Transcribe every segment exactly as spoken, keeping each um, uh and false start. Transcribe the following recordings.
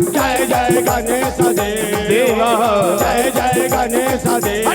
जय जय गणेश देव, देव। जय जय गणेश देव।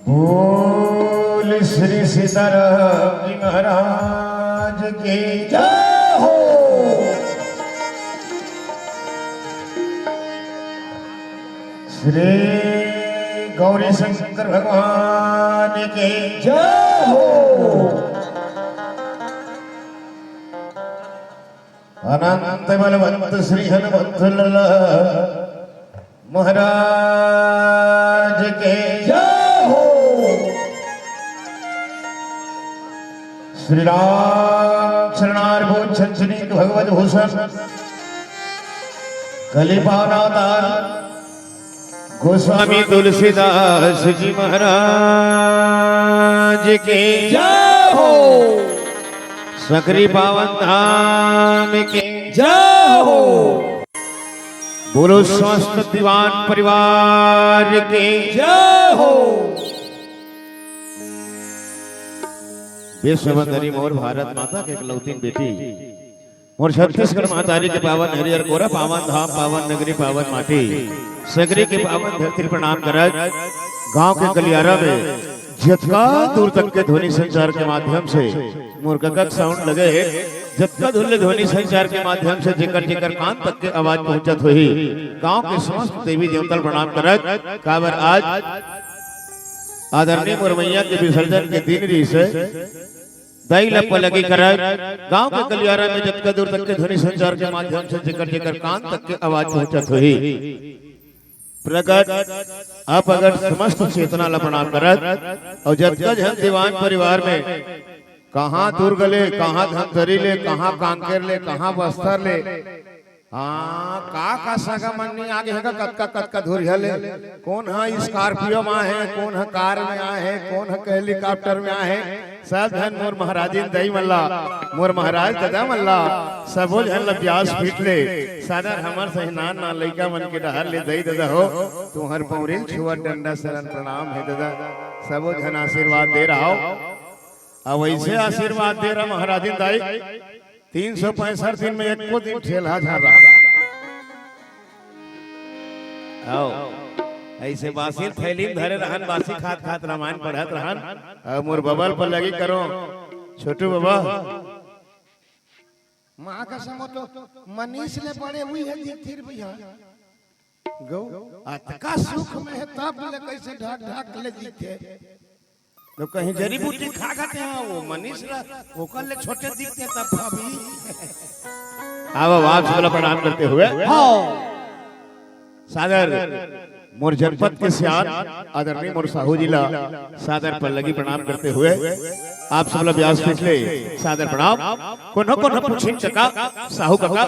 बोल श्री सीताराम जी महाराज की जय हो। श्री गौरी शंकर भगवान की जय हो। अनंत बलवंत श्री हनुमंत लाला महाराज के जय हो। श्री राम चरणार बोध छंचनीक भगवत भूषण कलि पावन अवतार गोस्वामी तुलसीदास जी महाराज के जय हो। सकरी पावन धाम के जय हो। बोलो समस्त दीवान परिवार के जय हो। विश्ववंदनी मोर भारत माता के इकलौतीन बेटी, मोर छत्तीसगढ़ महतारी के पावन हरियर कोरा, पावन धाम, पावन नगरी, पावन माटी, सगरी के पावन धरती प्रणाम करत, गांव के गलियारा में जतका दूर तक के ध्वनि संचार के माध्यम से मोर गगक साउंड लगे हे, जतका दूर ले ध्वनि संचार के माध्यम से जेकर जेकर कान तक के आवाज पहुंचत होही, गांव के समस्त देवी देवता ल प्रणाम करत, काबर आज आदरणीय मोर मैया के विसर्जन के दिन रिहिस हे, दई ल पलगी करत, गांव के गलियारा में जतका दूर तक के ध्वनि संचार के माध्यम से जेकर जेकर कान तक के आवाज पहुंचत होही, प्रगट अपगट समस्त चेतना ल प्रणाम करत, अउ जतका झन दीवान परिवार में कहां दुर्ग ले, कहां धमतरी ले, कहां कांकेर ले, कहां बस्तर ले, हां, का का सगा मन नइ आगे हे गा, कतका कतका धुरिहा ले, कोन ह स्कॉर्पियो में आहे, कोन ह कार में आहे, कोन ह हेलीकॉप्टर में आहे, सब झन मोर महाराजिन दई मन ला, मोर महाराज ददा मन ला, सबो झन ला व्यासपीठ ले, सादर हमर सही नान नान लइका मन के डहर ले दई ददा हो, तुंहर पौंरिल छुआ डंडा शरण प्रणाम हे ददा, सबो झन आशीर्वाद दे रहा हो। अब ऐसे आशीर्वाद दे रहा महाराजिन दाई, तीन सौ पैंसठ दिन में एको दिन ठेलहा झन रहा। आओ, ऐसे बासी थैली में धरे रहन, बासी खात खात रामायण पढ़त रहन। अब मोर बबा ल पलगी करो, छोटू बबा। माँ कसम, वो तो मनीष ले बड़े हुई है जी, फिर भी यहाँ गौ अतका सुख में है, तब ले कैसे ढाक ढाक ले जीते। तो कहीं जड़ी बूटी खा खाते हैं, वो मनीष ला, ओकर ले छोटे दिखते तब अभी। आओ, आप सबला प्रणाम करते हुए। हाँ। सादर मोर जनपद के सियान आदरणीय मोर साहू जी ला सादर पल्लगी प्रणाम करते हुए आप सबला व्यासपीठ ले सादर प्रणाम। कोनो कोनो पूछिन कका, साहू कका।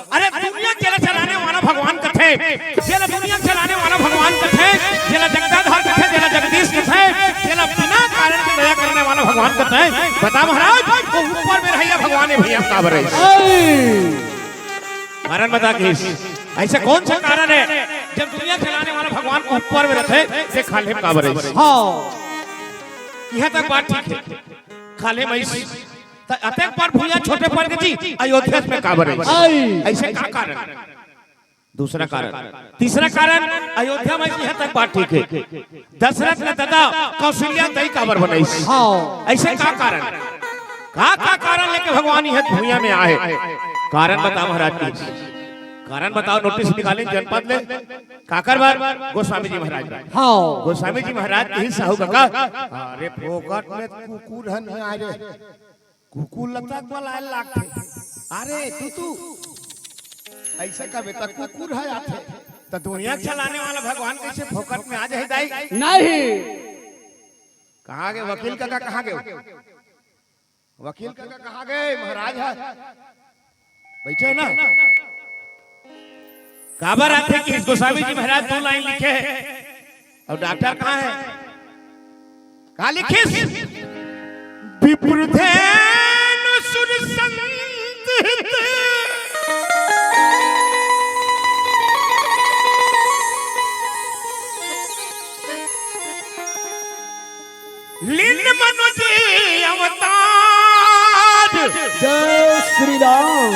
अरे दुनिया जेला चलाने वाला भगवान कथे, जेला दुनिया चलाने वाला भगवान कथे, जेला जगताधार कथे, जेला जगदीश कथे, जेला बिना कारण के दया करने वाला भगवान कथे। बता महाराज, वो ऊपर में रहइया भगवान हे भैया, काबर हे? कारण बता किस? ऐसा कौन सा कारण है जब दुनिया चलाने ऊपर में रथे, से खाल्हे में काबर आइस? हाँ। इहाँ तक बात ठीक हे। खाल्हे में आइस। त अतेक बड़ भुइयाँ छोटे पड़ गे जी, अयोध्या में काबर आइस? आई। अइसे का कारण? दूसरा कारण। तीसरा कारण, अयोध्या में इहाँ तक बात ठीक हे। दशरथ ल ददा कौशल्या दाई काबर बनाइस? हाँ। अइसे का कारण? का, का कारण लेके भगवान इहाँ भुइयाँ में आए? कारण बताओ महाराज जी। कारण बताओ, नोटिस निकालेन जनपद ले। काकर बर? गोस्वामी जी महाराज बर। हाँ। गोस्वामी जी महाराज कहिस, साहू कका, अरे फोकट में कुकुर ह नइ आए रे, कुकुर ल तक बलाए ल लागथे। अरे तू, तू अइसे कबे त कुकुर ह आथे, त दुनिया चलाने वाला भगवान कइसे फोकट में आ जाही दाई? नहीं। कहाँ गे वकील कका, कहाँ गे? वकील कका कहाँ गे? महाराज ह बइठे हे ना? काबर आथे कि गोस्वामी जी महाराज दू लाइन लिखे हे। अउ डॉक्टर कहाँ हे? का लिखिस? विप्रधेनु सुर संत हित। लीन मनुज अवतार। जय श्री राम।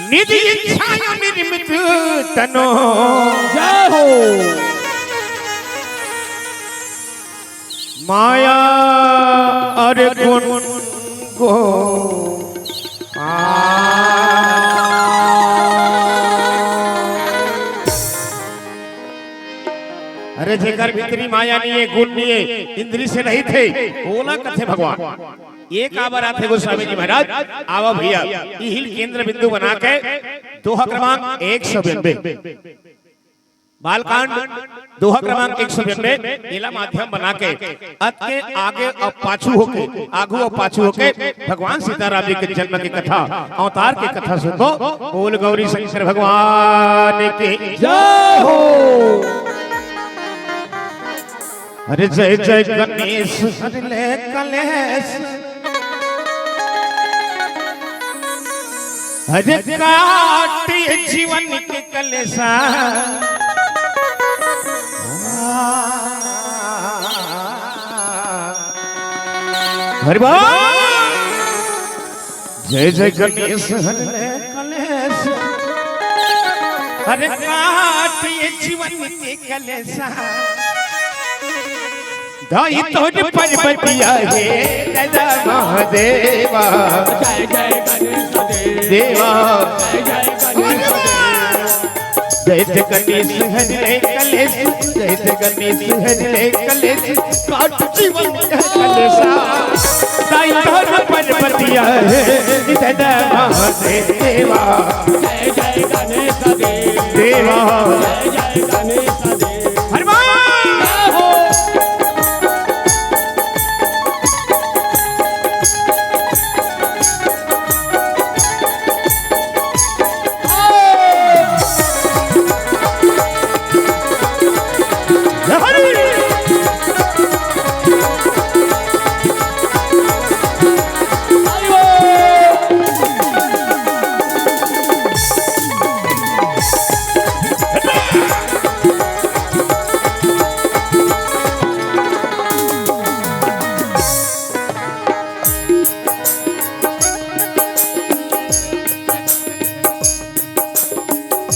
निज इच्छा निर्मित तनो। जय हो। माया अर गुण को। अरे जेकर भीतरी माया नइ हे, गुण नइ हे, इंद्री से रहित हे, ओला कथे भगवान। ये काबर आथे गोस्वामी जी महाराज? आवा भैया, इही ल केंद्र बिंदु बना के दोहा क्रमांक एक सौ बयानबे, बालकांड दोहा क्रमांक एक सौ बयानबे, एला माध्यम बना के अतके आगे अउ पाछू होके, आगू अउ पाछू होके भगवान सीताराम जी के जन्म के कथा, अवतार के कथा सुनबो। बोल गौरी शंकर भगवान की जय हो। अरे जय जय गणेश हरि ले कलेश, अरे काट जीवन के कलेसा। हरि बोल। जय जय गणेश हरि ले कलेश। अरे काट ये जीवन के कलेसा। दाई तोर पर्वतिया हे दादा महादेवा। जय जय गणेश देव। देवा। जय जय गणेश देव। जय जय गणेश हरि ले कलेश, जय जय गणेश हरि ले कलेश, काट जीवन के कलेसा। दाई तोर पर्वतिया हे दादा महादेवा। जय जय गणेश देव। देवा। जय जय गणेश देव। हनुमान। जय हो।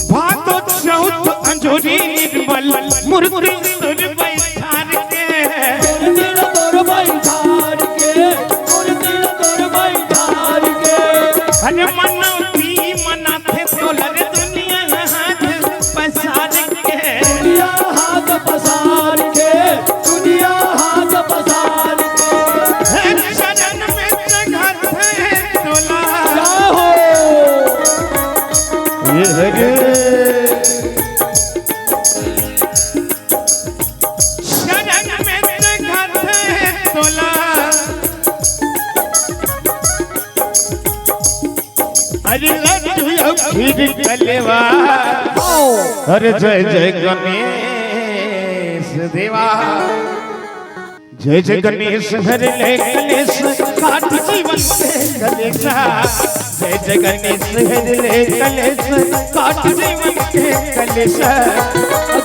भादो चौथ अंजोरी निर्मल, मूर्ति तोर बैठार के। मूर्ति तोर बैठार के, मूर्ति तोर बैठार के। अरे मनौती मनाथे तोला रे दुनिया हाथ पसार के। दुनिया हाथ पसार के, दुनिया हाथ पसार के। हे चरण में चढ़त है तोला। जय हो। ये है गे। शरण में चढ़त है तोला। अरे लड्डू अउ खीर कलेवा। अरे जय जय गणेश देवा। जय जय गणेश हरि ले कलेश, काट जीवन के कलेसा। जय जय गणेश हरि ले कलेश, काट जीवन के कलेसा।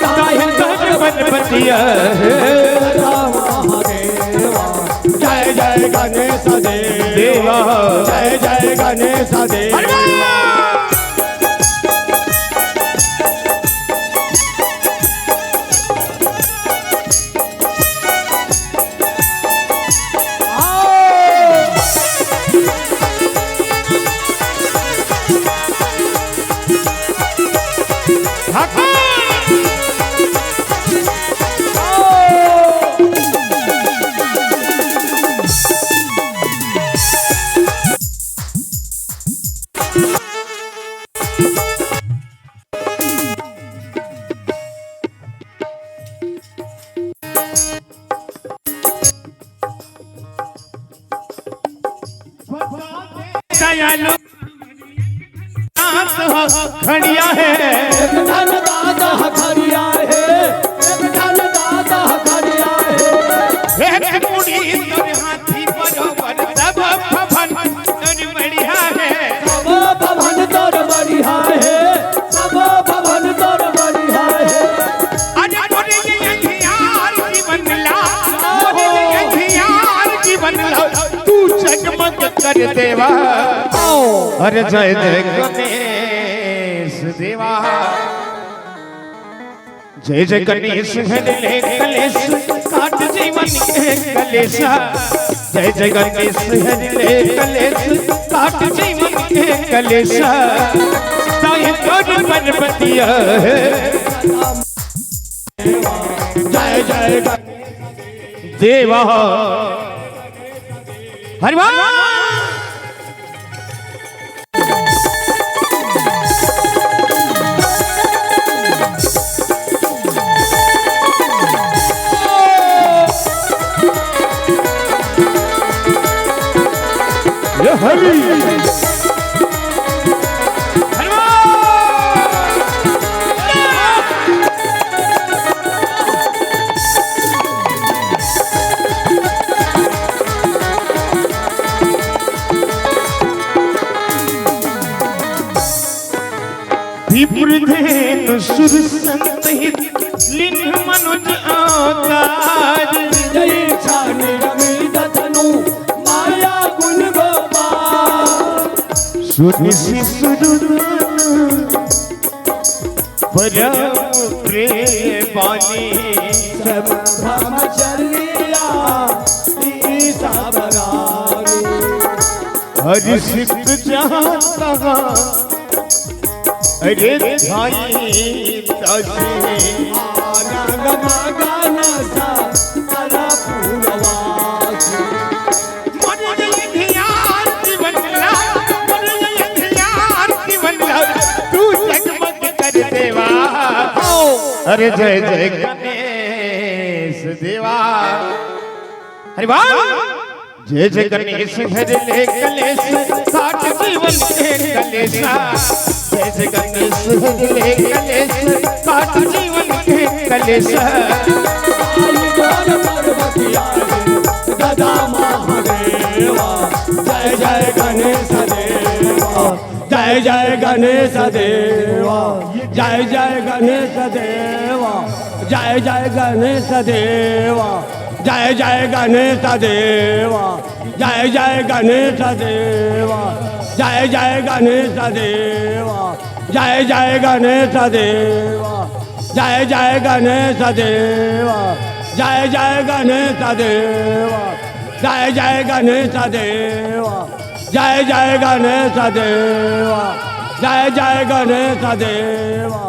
काहे पनपतिया हे। जय जय गणेश देवा। देवा। जय जय गणेश देवा। दयालु नाथ हो खड़िया हे। एक धन दादा खड़िया हे, एक धन दादा खड़िया हे। एक मुड़ी तोर हाथी बरोबर, सब भवन तोर बढ़िया हे। सब भवन तोर बढ़िया हे, सब भवन तोर बढ़िया हे। अरे मोरे ये अंधियार जीवन ला, मोरे ये अंधियार जीवन ला, तू जगमग कर देवा। अरे जय जय गणेश देवा। जय जय गणेश हर ले कलेश, काट जीवन के कलेश। जय जय गणेश हर ले कलेश, काट जीवन के कलेश। साईं तोर पनपतिया हे। जय जय गणेश देवा। हरि बोल। ये हरि। विप्र धेनु सुर संत हित लिन्ह मनुज आकार। जय छानी रवि दतनु माया गुण गोपाल। सुनि सिसुरु परम प्रेम बानी। सब ब्रह्मचर्या ई सब रानी। हरि सिख जहाँ तहाँ अरे भाई तसे। आनंद मगन सा कला पूरवासी। मोरे अंधियार जीवन ला, मोरे अंधियार जीवन ला, तू जगमग कर देवा। अरे जय जय गणेश देवा। अरे वाह। जय जय गणेश हर ले कलेश, काट जीवन के कलेश। जय जय गणेश हर ले कलेश, काट जीवन के कलेश। आई डोल पर्वतिया रे, गदा महादेवा। जय जय गणेश देवा। जय जय गणेश देवा। जय जय गणेश देवा। जय जय गणेश देवा। जय जय गणेश देवा। जय जय गणेश देवा। जय जय गणेश देवा। जय जय गणेश देवा। जय जय गणेश देवा। जय जय गणेश देवा। जय जय गणेश देवा। जय जय गणेश देवा। जय जय गणेश देवा।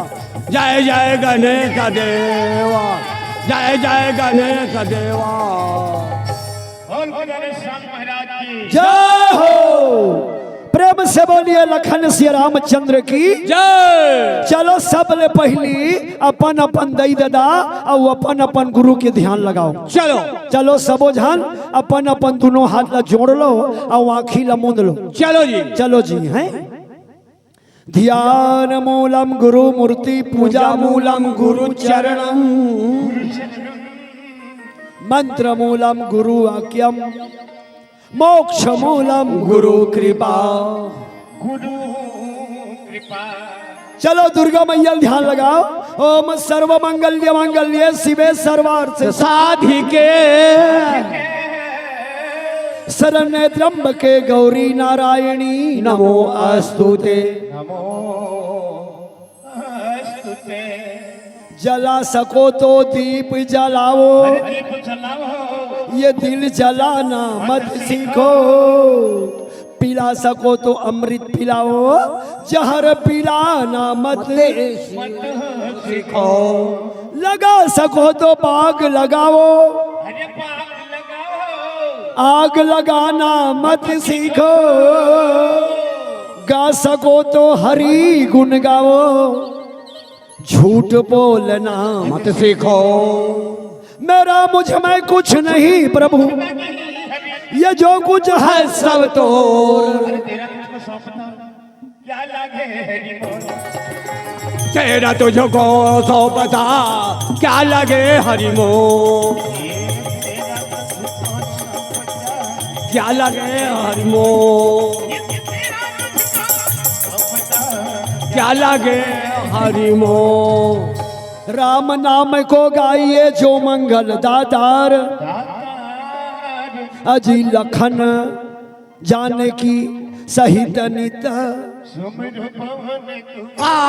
जय जय गणेश देवा। जय जय गणेश देवा। बोल गणेश श्याम महाराज की जय हो। प्रेम से बोलिए लखन सिया रामचंद्र की जय। चलो, सबले पहिली अपन अपन दई ददा अउ अपन अपन गुरु के ध्यान लगाओ। चलो। चलो, सबो झन अपन अपन दुनों हाथ ला जोड़ लो अउ आँखी ला मूंद लो। चलो जी। चलो जी, हैं? ध्यान मूलम गुरु मूर्ति, पूजा मूलम गुरु चरणम, मंत्र मूलम गुरु वाक्यम, मोक्ष मूलम गुरु कृपा। गुरु कृपा। चलो दुर्गा मैया ल ध्यान लगाओ। ओम सर्व मंगल्य मांगल्ये शिवे सर्वार्थ साधिके शरण्ये त्र्यंबके गौरी नारायणी नमो अस्तुते। नमो अस्तुते। जला सको तो दीप जलाओ, अरे दीप जलाओ। ये दिल जलाना मत सीखो। पिला सको तो अमृत पिलाओ, जहर पिलाना मत सीखो। लगा सको तो बाग लगाओ, अरे बाग लगाओ। आग लगाना मत सीखो। गा सको तो हरि गुण गाओ, झूठ बोलना मत सीखो। मेरा मुझ में कुछ नहीं प्रभु, ये जो कुछ है सब तो। क्या लगे हरि मोर? तेरा तुझको सौंपता, क्या लगे हरि मोर? क्या लगे हरि मोर? क्या लगे हरि मोर? राम नाम को गाइए जो मंगल दातार, अजी लखन जानकी सहित नित। आ,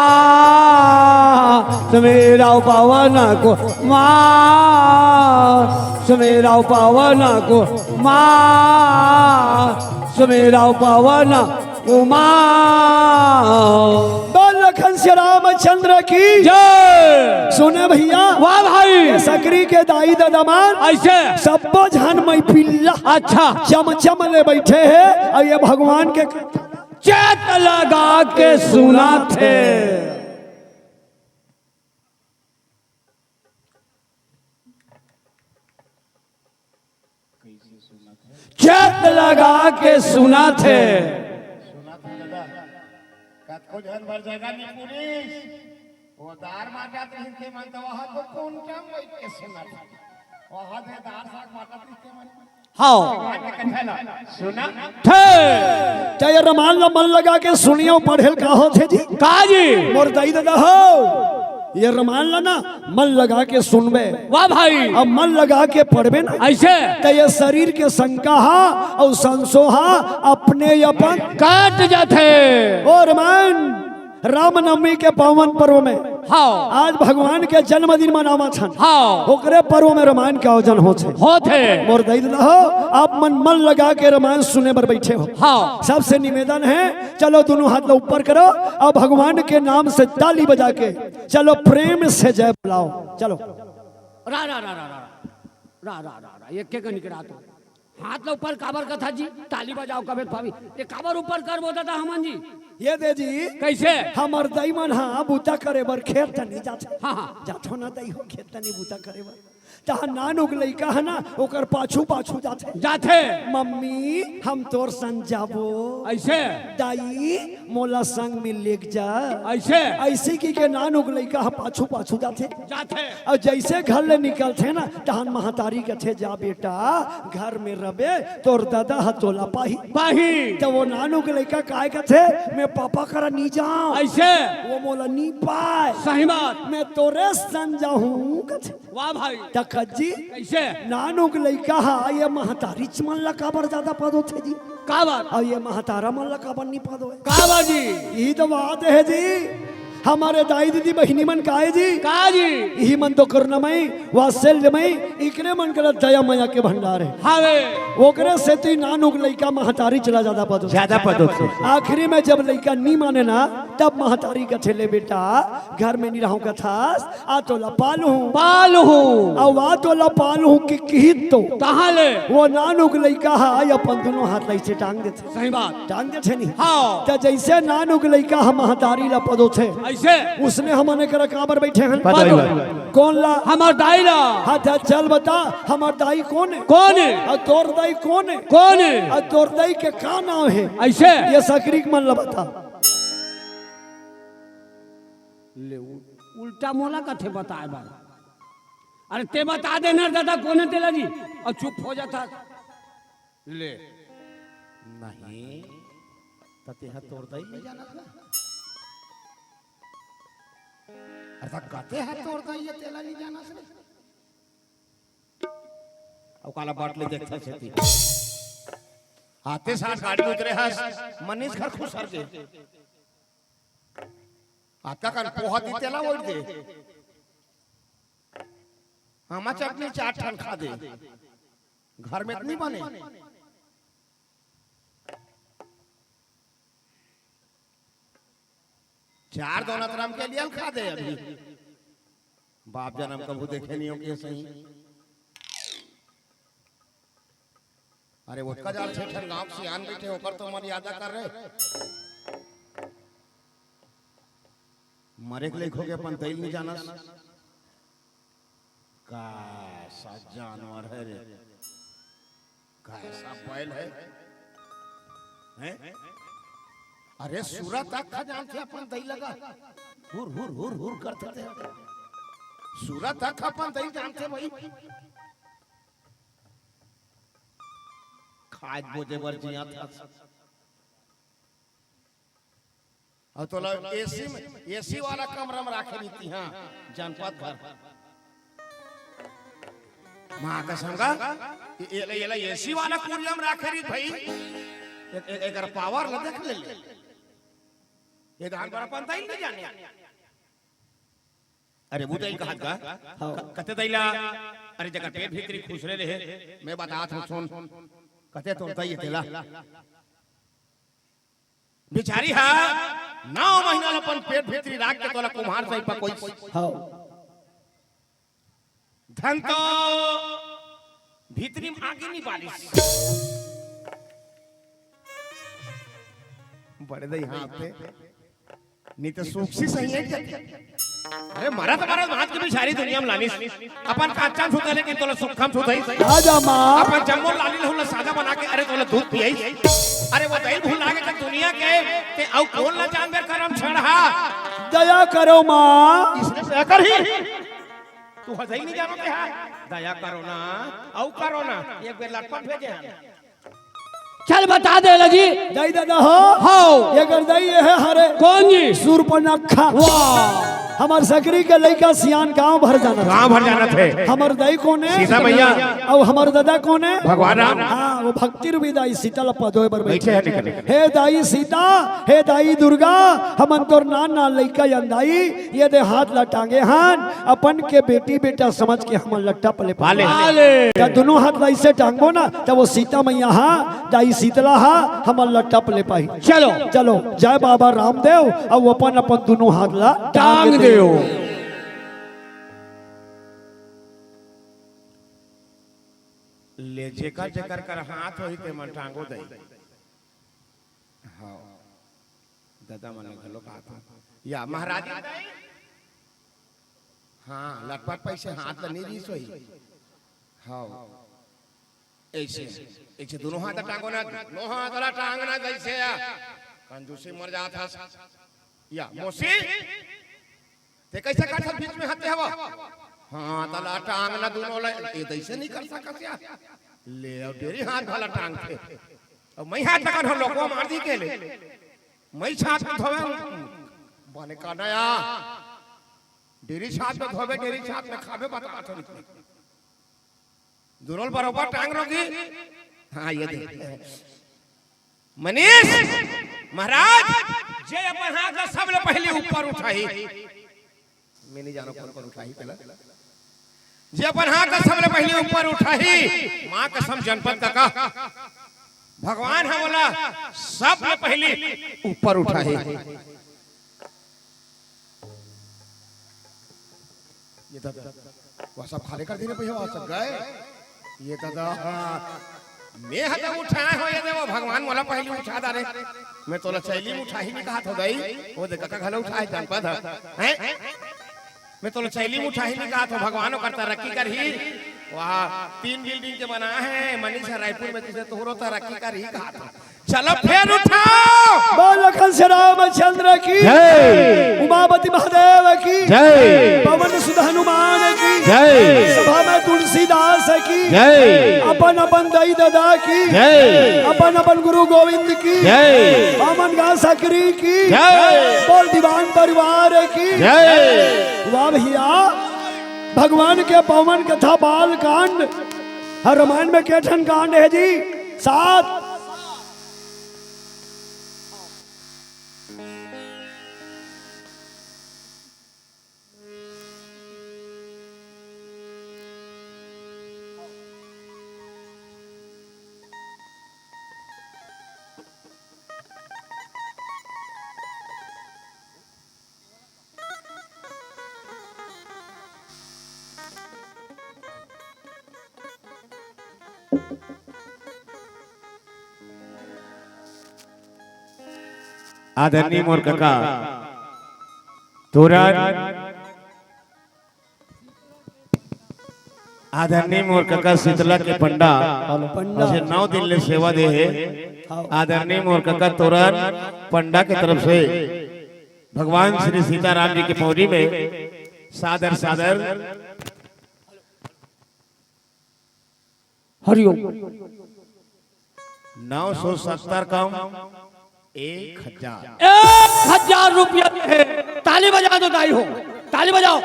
सुमेरा पवन कुमार, सुमेरा पवन कुमार, सुमेरा पवन कुमार। बोल लखन से रामचंद्र की जय। सुने भैया, वाह भाई। ये सकरी के दाई ददा मन ऐसे। सब्बो झन मई पिल्ला अच्छा। चमचम ले बैठे हे अउ ये भगवान के चेत लगा के सुनत हे। चेत लगा के सुनत हे। सुनत हे दादा, कतको झन बर जगह नहीं पुलिस, वो दार मारत रहिथे मन तो वहाँ तो कोन टाइम बैठ के सुनत हे। वहाँ दे दार साग मारत रहिथे मन। हाँ। भगवान के कथा ला सुना। थे। त ये रमान ला मन लगा के सुनियो, पढ़े ल का होथे जी? का जी? मोर दाई ददा हो, ये रमान ला ना मन लगा के सुनबे। वाह भाई। अब मन लगा के पढ़बे ना। ऐसे? त ये शरीर के शंका हा अउ संशो हा अपने अपन कट जाथे। ओ रमान, रामनवमी के पावन पर्व में हाँ। आज भगवान के जन्मदिन मनावत हन। हाँ। ओकरे पर्व में रामायण के आयोजन होथे। होथे। मोर दाई ददा हो, आप मन मन लगा के रामायण सुने बर बैठे हो। हाँ। सबसे निवेदन हे, चलो दोनों हाथ ला ऊपर करो अउ भगवान के नाम से ताली बजा के चलो प्रेम से जय बुलाओ। चलो। रा, रा, रा, रा, रा। रा, रा, रा, रा। एक के कनिक रा तो। हाथ ला ऊपर काबर कथा जी? ताली बजाओ कबे पावी। ये काबर ऊपर करबो ददा हमन जी? ये दे जी। कैसे? हमर दाई मन हा बूता करे बर खेत तनी जाथे। हाँ, हाँ। जाथो ना दाई हो खेत तनी बूता करे बर। तहा नानुक लइका हे ना, ओकर पाछू पाछू जाथे। जाथे। मम्मी, हम तोर संग जाबो। ऐसे? दाई, मोला संग में लेग जा। ऐसे? ऐसे कहिके नानुक लइका ह पाछू पाछू जाथे। जाथे। अउ जइसे घर ले निकलथे ना, तहन महतारी कथे, "जा बेटा, घर में रबे, तोर ददा ह तोला पाही।" पाही। त वो नानुक लइका काय कथे, "मैं पापा करा नी जांव।" ऐसे? वो मोला नी पाय। सही बात। "मैं तोरे संग जाहूं," कथे। वाह भाई। त कज्जी, कैसे? नानुक लइका ह, ये महतारीच मन ला काबर जादा पदोथे जी? काबर? अउ ये महतारा मन ला काबर नी पदोय? काबर जी? इही तो बात हे जी। हमर दाई दीदी बहिनी मन काय जी? का जी? इही मन तो करुणामय, वात्सल्यमय, इकरे मन करा दया मया के भंडार हे। हावे। ओकरे सेती नानुक लइका महतारीच ला जादा पदोथे। जादा पदोथे। आखिरी में जब लइका नी माने ना, तब महतारी कथे, "ले बेटा, घर में नी रहूं कथस, आ तोला पालहूं।" पालहूं। अउ आ तोला पालहूं कि किहित तो। तहां ले। वो नानुक लइका ह अपन दोनों हाथ ला अइसे टांग देथे। सही बात। टांग देथे नी। हाँ। त जइसे नानुक लइका ह महतारी ला पदोथे। अइसे। उसने हमन एकरा काबर बइठे हन? पदोय बर। कोन ला? हमर दाई ला। हां, त चल बता, हमर दाई कोन हे? कोन हे? अउ तोर दाई कोन हे? कोन हे? अउ तोर दाई के का नांव हे? अइसे। ये सकरी के मन ला बता। ले, उ-, उल्टा मोला कथे बताय बर। अरे, तें बता दे ना दादा, कोन हे तेला जी? अउ चुप हो जाथस। ले। नहीं, त तेहा तोर दाई नइ जानत ना। अरे त कते हे तोर दाई ये तेला नहीं जाना से। अउ काला बाट ले देखता सेती। आते साथ गाड़ी उतरे हस, मनीष घर खुसर गे। आतका कन पोहा दी तेला ओढ़ दे। हमा चटनी चार ठन खा दे। घर में इतनी बने। चार दोनत राम के लिए खा दे अभी। बाप जनम कभू देखे नहीं हो के सही। अरे ओतका जान छे ठन गांव के सियान बैठे ओकर तो मन यादा कर रहे। मरे के लेख हो गए अपन तैल नहीं जानस। का सा जानवर है रे। का ऐसा बैल है? हैं? अरे सूरत अक्खा जानथे अपन दई लगा। हुर हुर हुर हुर करथे। सूरत अक्खा अपन दई जानथे भाई। खाए बोजे बर जिया था। अउ तोला एसी में, एसी वाला कमरा में राखे रहिती, हाँ, जनपद घर। माँ कसम का, ये, ये, ये, एसी वाला कुरिया में राखे रहित भाई। एक, एक, एकर पावर ला देख ले ले। ये धान पर अपन दाई नहीं जाने। अरे वो दाई कहा का? हाँ। क-, कते दाई ला? अरे जगह पेट भीतरी खुसरे रहे। मैं बतात हूँ सुन। कते तोर दाई तेला। बिचारी हा नौ महीना ल अपन पेट भीतरी राख के तोला कुम्हार सही पकोइस। हाँ। धन तो भीतरी में आगे नहीं बारिश। बड़े दई हाँ पे। नहीं तो सूख सी सही है क्या? अरे मरत मरत भात के भी सारी दुनिया में लानिस। अपन काचा में सुता लेकिन तोला सुखम सुताई। राजा माँ। अपन जम्मो लाली लहू ला सादा बना के अरे तोला दूध पियाई। अरे वो दही भुला के तक दुनिया के ते अउ कौन ला जान बेर करम छेड़हा। दया करो माँ। इसने दया कर ही। तू हजई नहीं जानो ते हा। दया करो ना। अउ करो ना। एक बेर लटपट भेजे हैं। चल बता दे लगी। दाई दादा हो। हो। एकर दाई ये है हरे। कौन जी? सूर्पनखा। वाह। हमर सकरी के लइका सियान गांव भर जानत हे। गांव भर जानत हे। हमर दाई कोन हे? सीता मैया। अउ हमर दादा कोन हे? भगवान राम। हाँ, वो भक्ति रूपी दाई सीता ल पदोय बर बैठे बैठे हे निकले। हे दाई सीता, हे दाई दुर्गा, हमन तोर नान नान लइका अन दाई, ये दे हाथ ला टांगे हन, अपन के बेटी बेटा समझ के हमन ला टप ले पाले। पाले। त दुनों हाथ ला इसे टांगबो ना, त वो सीता मैया हा, दाई सीतला हा, हमन ला टप ले पाही। चलो। चलो, जय बाबा रामदेव, अउ अपन अपन दुनों हाथ ला टांग टांग देव। देव। ले जेकर जेकर कर हाथ होही ते मन टांगो दे। हाँ। दादा मन घलो कहा था। या महाराज। हाँ, लटपट पैसे हाथ ल नहीं रीस होही। हाँ। ऐसे, ऐसे दोनों हाथ टांगो ना, दोनों हाथ ला टांगना जैसे या। कंजूसी मर जात हस। या, मौसी, ते कैसे कर सक बीच में हाथे हवा? हाँ, तला टांगना दोनों ला, ये तैसे नहीं कर सकत या। ले, अउ डेरी हाथ वाला टांग थे। अउ मैं हाथ लगा हो लोगों मार दी के ले। मैं छात में धोवे, बने का नया। डेरी छात में धोवे, डेरी छात में खावे, बता थोड़ी। दुनों बरोबर टांग रोगी। हाँ, ये दे। मनीष, महाराज, जे अपन हाथ ला सबले पहले ऊपर उठाही। मैं नहीं जानो कौन कौन उठाही पहला। जे अपन हाथ ला सबले पहले ऊपर उठाही, माँ कसम जनपद का का। भगवान ह ओला सबले पहले ऊपर उठाही। ये दादा, वह सब खाली कर दे रे भैया, वह सब गए। ये दादा, मैं हता उठाए हो, ये देवो भगवान मोला पहली उठा डारे। मैं तोला चैली में उठाही नहीं कहा था दाई, वो देख का घला उठाए जानपा था, हैं? मैं तोला चैली में उठाही नहीं कहा था, भगवान ओकर तरक्की करही। वहाँ तीन बिल्डिंग के बना है, मनीष रायपुर में तुझे तोहरो तरक्की करही कहा था। चलो फेर उठाओ। बोल लखन श्री रामचंद्र की जय। उमापति महादेव की जय। पवन सुत हनुमान की जय। सभा में तुलसीदास की जय। अपन अपन दाई ददा की जय। अपन अपन गुरु गोविंद की जय। हमन गा सकरी की जय। बोल दीवान परिवार की जय। वाह भैया, भगवान के पावन कथा बाल कांड। हर रामायण में के ठन कांड हे जी? सात। आदरणीय मोर कका तुरंत, आदरणीय मोर कका शीतला के पंडा, पंडा। जे नौ दिन ले सेवा दे हे, हाँ। आदरणीय मोर कका तुरंत पंडा के तरफ से भगवान श्री सीताराम जी की पौरी में सादर सादर हरिओम। नौ सौ सत्तर कम एक हजार। एक हजार रुपया दे हे। ताली बजा दो दाई हो, ताली बजाओ।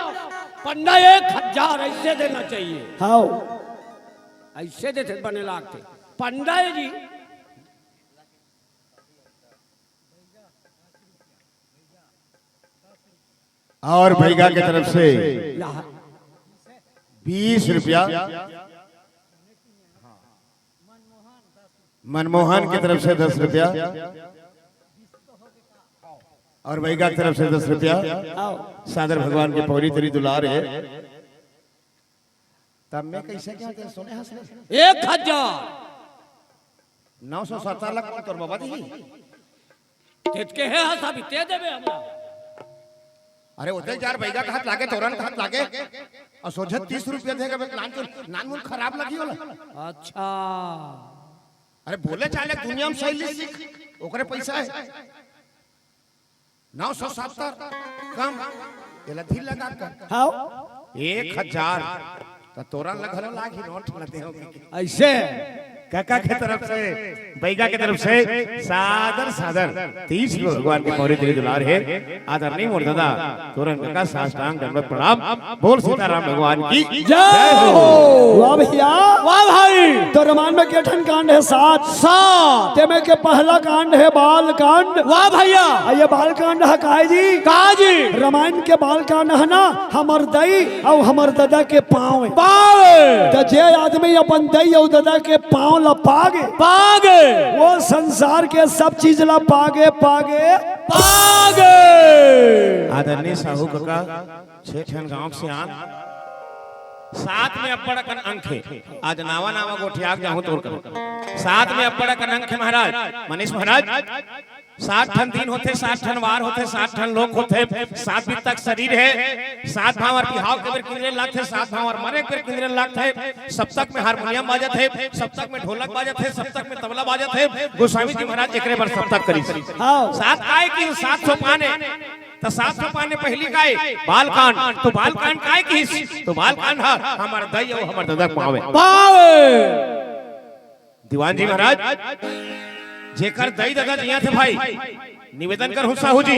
पंडा एक हजार ऐसे देना चाहिए। हाँ, ऐसे देते बने लागते। पंडा हे जी। और भैया की तरफ से बीस रुपया, मनमोहन की तरफ से दस रुपया और भैया की तरफ से दस रुपया। सादर भगवान के पौरी तरी दुलार हे। तब मैं कैसे क्या थे? सुने हंस रहे। एक हजार। नौ सौ सत्तर लाख कौन तोर बाबा दी? तेज के हे हंसा भी ते देबे हमरा। अरे ओते यार बैगा कहत लागे, तोरन कहत लागे। और सोझे तीस रुपया देगा, नान चुन, नान मुन खराब लगी होला। अच्छा। अरे बोले चाले दुनिया में शैली सीख, ओकरे पैसा हे। नौ सौ सत्तर कम, एला धीर लगा कर। हाँ। एक हजार। त तोरा ल घलो लागी नोट ल देहो। ऐसे। काका के तरफ से, बैगा के तरफ से सादर सादर तीस गो भगवान के पौरी तेरी दुलार हे। आदरणीय मोर दादा तोरन काका साष्टांग दंडवत प्रणाम। बोल सीताराम भगवान की जय हो। वाह भैया। वाह भाई। तो रामायण में के ठन कांड हे? सात। सात। तेमे के पहला कांड हे बाल कांड। वाह भैया। आ ये बाल कांड हे काय जी? का जी? रामायण के बाल कांड हे ना, हमर दई अउ हमर ददा के पाँव हे। पाँव हे। त जे आदमी अपन दई अउ ददा के पाँव ला पागे, पागे। वो संसार के सब चीज ला पागे, पागे। पागे। आदरणीय साहू कका, छह ठन गांव से आन। सात में अब्बड़ अकन अंक हे। आज नावा नावा गोठियाक जाहूं तोर कर। सात में अब्बड़ अकन अंक हे महाराज। मनीष महाराज, सात ठन दिन होथे, सात ठन वार होथे, सात ठन लोक होथे, सात बित्ता के शरीर हे। सात भांवर बिहाव के बेर किंजरे लागथे, सात भांवर मरे के बेर किंजरे लागथे। सप्तक में हारमोनियम बाजत हे, सप्तक में ढोलक बाजत हे, सप्तक में तबला बाजत हे। गोस्वामी जी महाराज एकरे बर सप्तक करिस। हाँ। सात काय किहिस? सात सोपान हे। त सात सोपान में पहिली काय? बालकांड। तो बालकांड काय किहिस? तो बालकांड ह हमर दई अउ हमर ददा के पाँव हे। पाँव हे। दीवान जी महाराज, जेकर दई ददा जियत हे भाई, निवेदन करहूं साहू जी,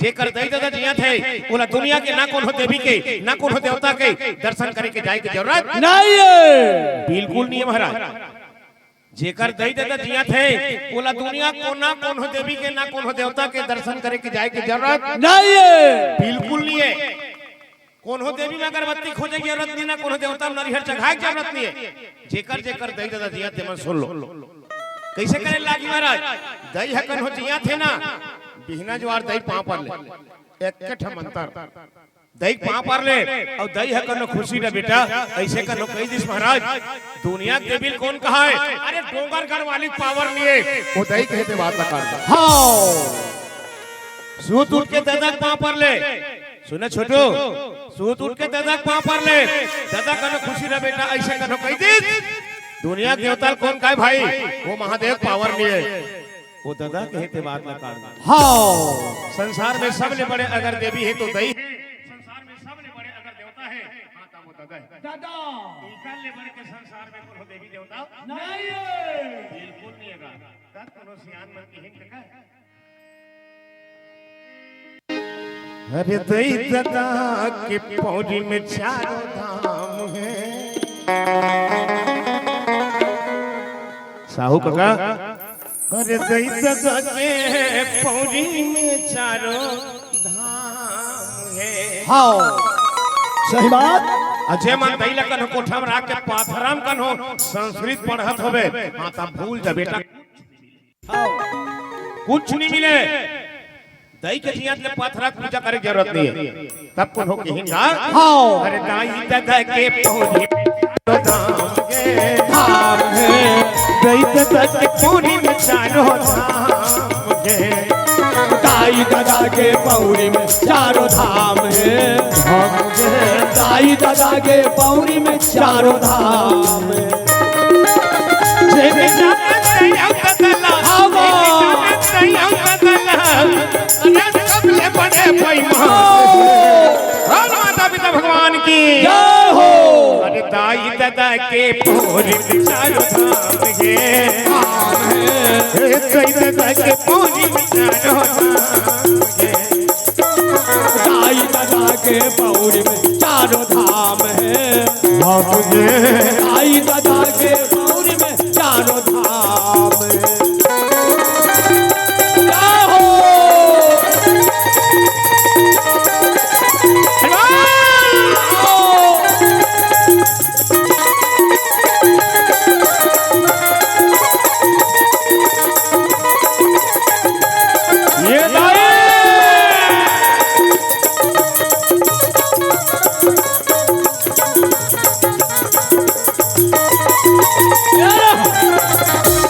जेकर दई ददा जियत हे, ओला दुनिया के ना कोनो देवी के, ना कोनो देवता के दर्शन करे के जाए के जरूरत नहीं हे। बिल्कुल नहीं हे महाराज। जेकर दई ददा जियत हे, ओला दुनिया को ना कोनो देवी के, ना कोनो देवता के दर्शन करे के जाए के जरूरत नहीं हे। बिल्कुल नहीं हे। कोनो देवी में अगरबत्ती खोजे के जरूरत नहीं, ना कोनो देवता में नरिहर चढ़ाए के जरूरत नहीं हे। जेकर जेकर दई ददा जियत हे, मन सुन लो। कैसे करे लागी महाराज? दई ह कन्हो जियत हे ना, बिहना जुवार दई पाँव पर ले। एक ठन मंतर। दई के पाँव पर ले, अउ दई ह कन्हो खुशी रह बेटा, ऐसे कन्हो कहि दिस महाराज, दुनिया के देवी ल कोन कहाय? अरे डोंगरगढ़ वाली के पावर नहीं हे, वो दई कहे ते बात ल काट दे। हाँ। सूत उठ के ददा के पाँव पर ले, सुने छोटू, सूत उठ के ददा के पाँव पर ले, ददा कन्हो खुशी रह बेटा, ऐसे कन्हो कहि दिस, दुनिया के देवता ल कोन कहाय भाई, वो महादेव के पावर नहीं हे। वो ददा कहे ते बात ल काट दे। हाँ। संसार में सबले बड़े अगर देवी हे तो दई हे। संसार में सबले बड़े अगर देवता हे, हाँ, दादा। दादा। इकर ले बढ़ के संसार में कोनो देवी देवता नहीं है। बिल्कुल नहीं है। तब कोनो सियान मन के हिंद का। अरे दई ददा के पौरी में चारों धाम है। साहू काका, अरे दई ददा के पौरी में चारों धाम है। हाँ, सही बात। अजय मन दई ला कन्हो कोठा में राख के पाथराम कन्हो संस्कृत पढ़त होबे, हाँ, तब भूल जा बेटा। हाँ। कुछ नहीं मिले। दई के जियात ले पाथरा पूजा करे के जरूरत नहीं है। तब कोनो किहिन गा? हाँ। अरे दाई ददा के पौरी में चारों धाम है। धाम है। दई ददा के पौरी में चारों धाम है। दाई ददा के पौरी में चारों धाम है। धाम है। दाई ददा के पौरी में चारों धाम है। जेके जानत नहीं हम ददा ला, हाँ, जेके जानत नहीं हम ददा ला, अरे सबले बड़े बेईमान। राम माता पिता भगवान की जय हो। अरे दाई ददा के पौरी में चारों धाम है। धाम है। हे दाई ददा के पौरी में चारों धाम है। दाई ददा के पौरी में चारों धाम है। धाम है। दाई ददा के पौरी में चारों धाम है। जय हो। ये दाई।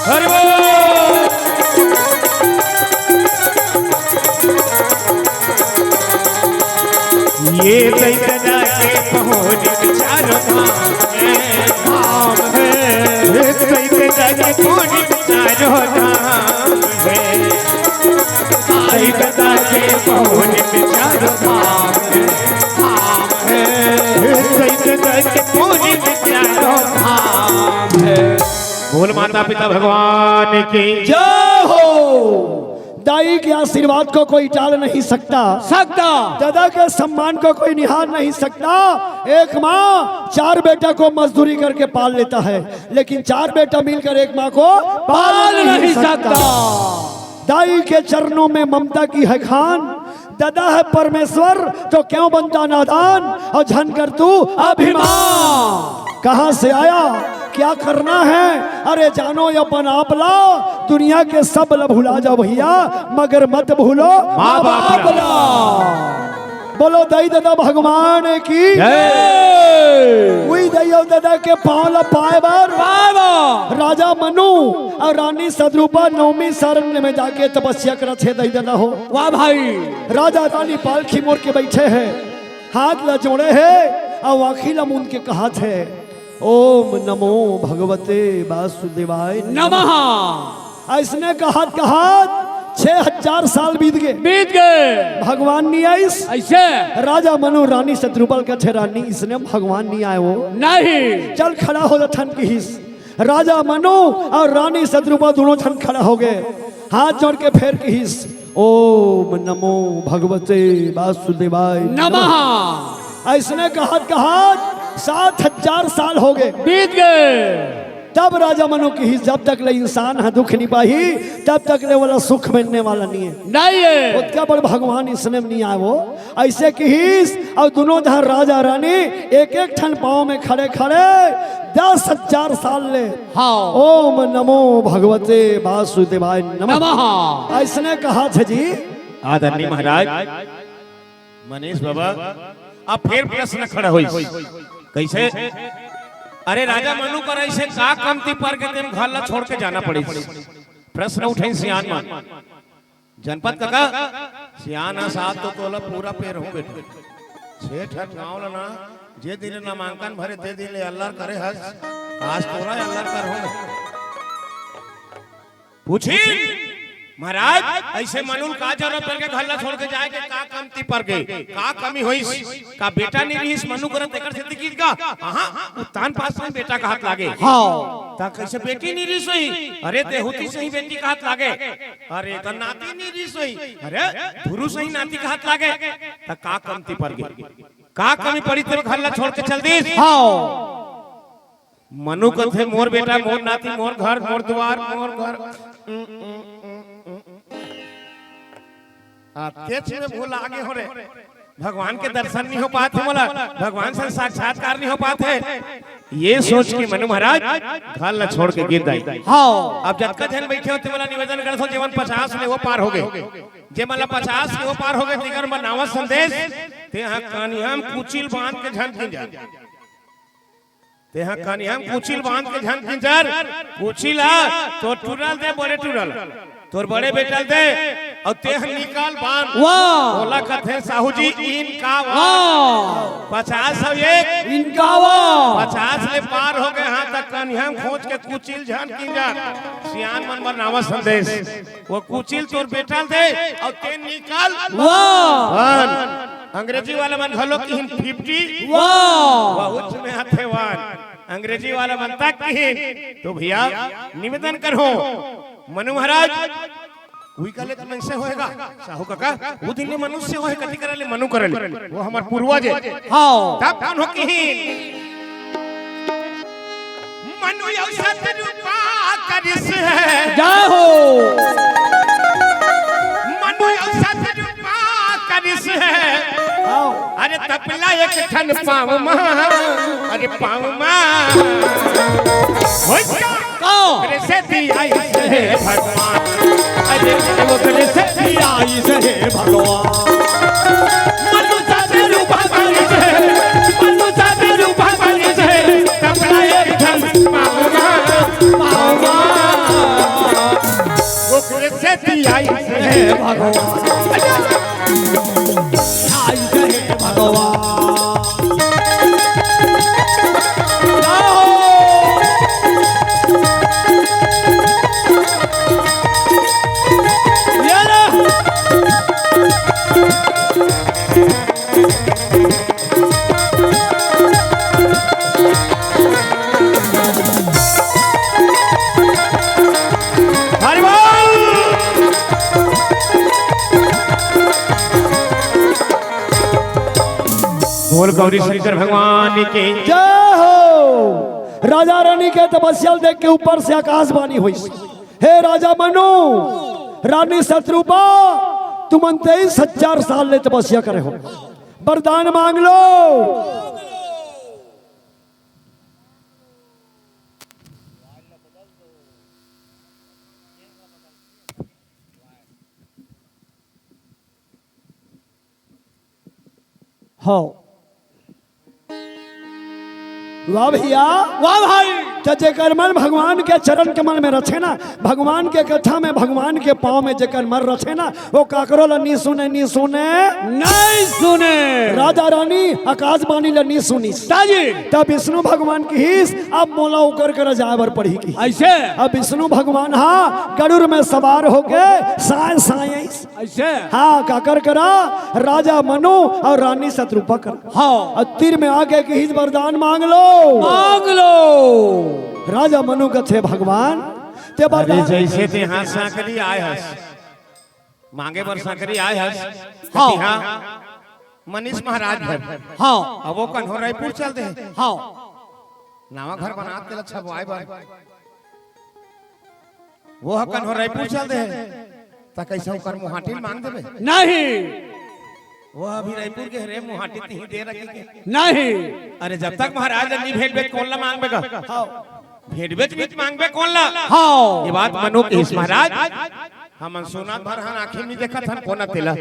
हरि बोल। ये दई ददा के पौरी में चारों धाम है। धाम है। ये दई ददा के पौरी में चारों धाम है। दाई ददा के पौरी में चारों धाम है। धाम है। हे दाई ददा के पौरी में चारों धाम है। बोल माता पिता भगवान की जय हो। दाई के आशीर्वाद को कोई टाल नहीं सकता। सकता। ददा के सम्मान को कोई निहार नहीं सकता। एक माँ चार बेटा को मजदूरी करके पाल लेता है, लेकिन चार बेटा मिलकर एक माँ को पाल पाल नहीं नहीं सकता। सकता। दाई के चरणों में ममता की है खान, ददा है परमेश्वर तो क्यों बनता नादान, और झन कर तू अभिमान। कहाँ से आया, क्या करना है, अरे जानो अपन आप ला, दुनिया के सब ला भुला जाओ भैया, मगर मत भूलो माँ बाप ला। बोलो दई ददा भगवान की जय। उही दई अउ ददा के पाँव ला पाए बर पाए बर। राजा मनु अउ रानी सतरूपा नवमी सरन में जाके तपस्या करत हे दई ददा हो। वाह भाई। राजा रानी पालखी मोर के बैठे हे, हाथ ला जोड़े हे अउ आँखी ला मूंद के कहत हे, ओम नमो भगवते वासुदेवाय नमः। अइसने कहत कहत छह हजार साल बीत गे। बीत गे। भगवान नी आइस। अइसे? राजा मनु रानी सतरूपा ल कथे, रानी, इसने भगवान नी आए हो। नहीं। चल खड़ा हो जा ठन किहिस। राजा मनु अउ रानी सतरूपा दूनों झन खड़ा हो गे। हाथ जोड़ के फेर किहिस, ओम नमो भगवते वासुदेवाय नमः। अइसने कहत कहत सात हजार साल हो गे। बीत गे। तब राजा मनु किहिस, जब तक ले इंसान ह दुख नी पाही, तब तक ले ओला सुख मिलने वाला नी हे। नहीं हे। ओतका बड़ भगवान इसने म नी आए वो। अइसे किहिस, अउ दूनों झन राजा रानी एक एक ठन पाँव में खड़े खड़े दस हजार साल ले हाँ। ओम नमो भगवते वासुदेवाय नमः। नमः। अइसने कहत हे जी। आदरणीय महाराज, मनीष बाबा, अब फेर प्रश्न खड़ा होइस। कइसे? अरे राजा मनु कर अइसे का कमती पर गे तेन घर ला छोड़ के जाना पड़िस? प्रश्न उठाइन सियान मन। जनपत कका, सियान हस, आज तो तोला पूरा पेरहूं बेटा। छह ठन गांव ला ना, जे दिन नामांकन भरे ते दिन ले अल्लर करे हस, आज तोला अल्लर करहूं। पूछिन, महाराज, अइसे मनु ल का जरूरत पड़ गे घर ला छोड़ के जाए के? का कमती पड़ गे? का कमी होइस? का बेटा नइ रिहिस मनु करा तेकर सेती गिस गा? हाँ, उत्तान पास में बेटा कहत लागे। हाँ। त कइसे बेटी नइ रिहिस होही? अरे देहूती सही बेटी कहत लागे। अरे त नाती नइ रिहिस होही। अरे धुरू सही नाती कहत लागे। त का कमती पड़ गे? का कमी पड़ी तेरे घर ला छोड़ के चल दिस? हाँ। मनु कथे, "मोर बेटा, मोर नाती, मोर घर, मोर दुवार, मोर घर।" आ, तेच में भुला गे हों रे। भगवान के दर्शन नइ हो पात हे मोला, भगवान से साक्षात्कार नइ हो पात हे। ये सोच के मनु महाराज घर ला छोड़ के गिर दाई। हाँ। अब जतका झन बइठे हो, ते मन ला निवेदन करत हों, जेमन पचास ले ओ पार हो गे, जेमन ला पचास ले ओ पार हो गे, तेकर मन आवत संदेश, तेहा कनिहा म कुचिल बांध के झन किंजर। तेहा कनिहा म कुचिल बांध के झन किंजर, कुचिल ह तोर टूरा ल दे, बड़े टूरा ल। तोर बड़े बेटा ल दे, अउ तेहा निकाल बांध। वाह। ओला कथे साहू जी, इनकावन। वाह। पचास अउ एक। इनकावन। पचास ले पार हो गे, हाँ, त कनिहा म खोज के कुचिल झन किंजर। सियान मन बर नावा संदेश। ओ कुचिल तोर बेटा ल दे, अउ तें निकाल। वाह। वन। अंग्रेजी वाला मन घलो किहिन फिफ्टी। वाह। बहुत में आथे वन। अंग्रेजी वाला मन तक किहिन। तो भइया, निवेदन करहूं, मनु महाराज, उही करा ले त मइनसे होय गा, साहू कका, ओ दिन ले मनुष्य होय, कति करा ले मनु करा ले, ओ हमर पूर्वज हे। हाँ। तब कौन हो किहिन? मनु अउ सतरूपा करिस हे। जय हो। मनु अउ सतरूपा करिस हे। हाँ। अरे तपला एक ठन पाँव मा, अरे पाँव मा। होय का? का? अरे सेती आइस हे भगवान, अरे ओकरे सेती आइस हे भगवान। मनु सतरूपा करिस हे, मनु सतरूपा करिस हे, तपला एक ठन पाँव मा, पाँव मा। ओकरे सेती आइस हे भगवान। आइस हे भगवान। हरि बोल। बोल गौरी शंकर भगवान की। जय हो। राजा रानी के तपस्या ल देख के ऊपर से आकाशवाणी होइस, "हे राजा मनु, रानी सतरूपा, तुमन तेईस हजार साल ले तपस्या करे हो, वरदान मांग लो।" हो। वाह भइया। वाह भाई। त जेकर मन भगवान के चरण कमल में रचे ना, भगवान के कथा में, भगवान के पाँव में जेकर मन रचे ना, ओ काकरो ला नी सुने, नी सुने। नहीं सुने। राजा रानी आकाशवाणी ला नी सुनिस। ताजी। तब विष्णु भगवान किहिस, "अब मोला ओकर करा जाए बर पड़ही" किहिस। अइसे? अब विष्णु भगवान हा गरुड़ में सवार होके साय साय अइस। अइसे? हाँ, काकर करा? राजा मनु अउ रानी सतरूपा करा। हाँ। अउ तीर में आके किहिस, "वरदान मांग लो।" मांग लो। राजा मनु कथे, "भगवान, ते अरे वरदान" जइसे तें हा सांकरी आय हस, मांगे बर सांकरी आय हस, हाँ। कति हा मनीष महाराज घर। हाँ। अब ओ कन्हो रायपुर चल दे। हाँ। नवा घर बनात तेला छपवाय बर। ओ ह कन्हो रायपुर चल दे। त कइसे ओकर मुहाटी ल मांग देबे? नहीं। ओ ह अभी रायपुर गे हरे, मुहाटी तिही दे रखी के। नहीं। अरे जब तक महाराज ल नी भेंटबे त कोन ला मांगबे गा? हाँ। भेंटबे त नी त मांगबे कोन ला? हाँ। ये बात मनु किहिस महाराज। हमन सुनत भर हन, आँखी नी देखत हन कोन तेला।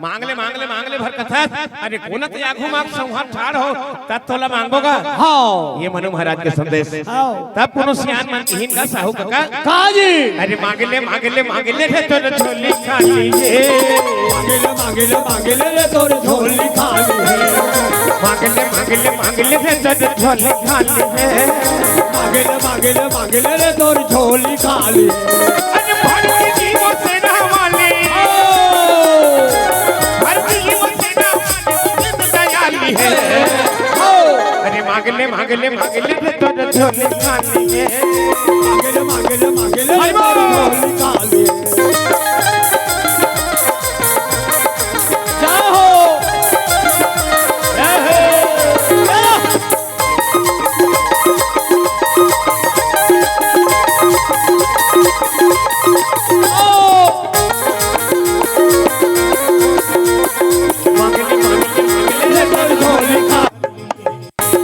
मांग ले, मांग ले, मांग ले भर कथस। अरे कोन ते आघू मांग संहार ठाड़ हो, तब तोला मांगबो गा। हाँ। ये मनु महाराज के संदेश। हाँ। तब कोनो सियान मन किहिन गा साहू कका। का जी? अरे मांग ले, मांग ले, मांग ले रे तोर झोली खाली हे। मांग ले, मांग ले, मांग ले रे तोर झोली खाली हे। मांग ले, मांग ले, मांग ले रे तोर झोली खाली हे। मांग ले, मांग ले, मांग ले रे तोर झोली खाली। अरे भर के जीवो तेरा मांगले, मांगले, मांगले रे तोर झोली खाली है। मांगले, मांगले, मांगले रे तोर झोली खाली है। जय हो। जय हो।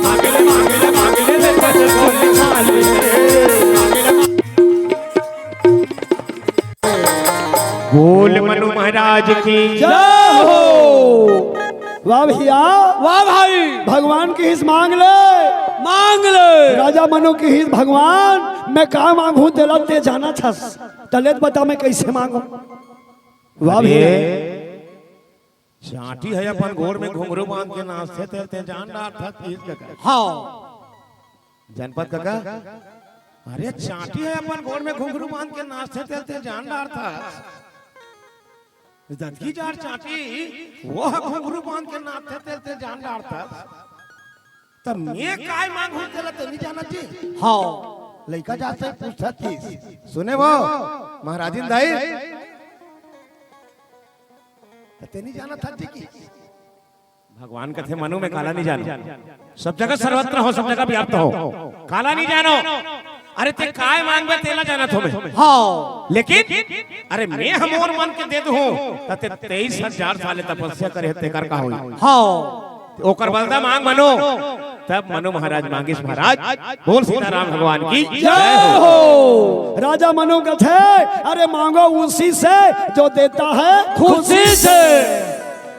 मांगले, मांगले, मांगले रे तोर झोली खाली। बोल मनु महाराज की जय हो। वाह भैया। वाह भाई। भगवान किहिस मांग ले। मांग ले। राजा मनु किहिस भगवान, मैं का मांगहूं तेला ते जानत हस, त ले त बता मैं कइसे मांगहूं। वाह भैया। चांटी हे अपन गोड़ में घुंघरू बांध के नाचथे, ते, ते जान डारथस किहिस कका। हाँ। जनपद कका, अरे चांटी हे अपन गोड़ में घुंघरू बांध के नाचथे, ते, ते जान डारथस। दतकी जाड़ चांटी, वो ह घुंघरू बांध के नाचथे, ते, ते जान डारथस। त मैं काय मांगहूं तेला ते नइ जानत जी। हाँ। लइका जात हे पूछत किहिस। सुने वो, महाराजिन दाई। त ते नइ जानत हस जी कि भगवान कथे, "मनु, मैं काला नइ जानंव। सब जगह सर्वत्र हंव, सब जगह व्याप्त हंव। काला नइ जानंव। अरे, ते काय मांगबे, तेला जानत हंव मैं। हाँ। लेकिन, अरे, मैं ह मोर मन के दे दूं, त ते तेईस हजार साल तपस्या करे हे, तेकर का होही?" हाँ। ओकर बलदा मांग मनु। तब मनु महाराज मांगिस महाराज, बोल सीताराम भगवान की जय हो। राजा मनु कथे, अरे मांगो उसी से जो देता है खुशी से।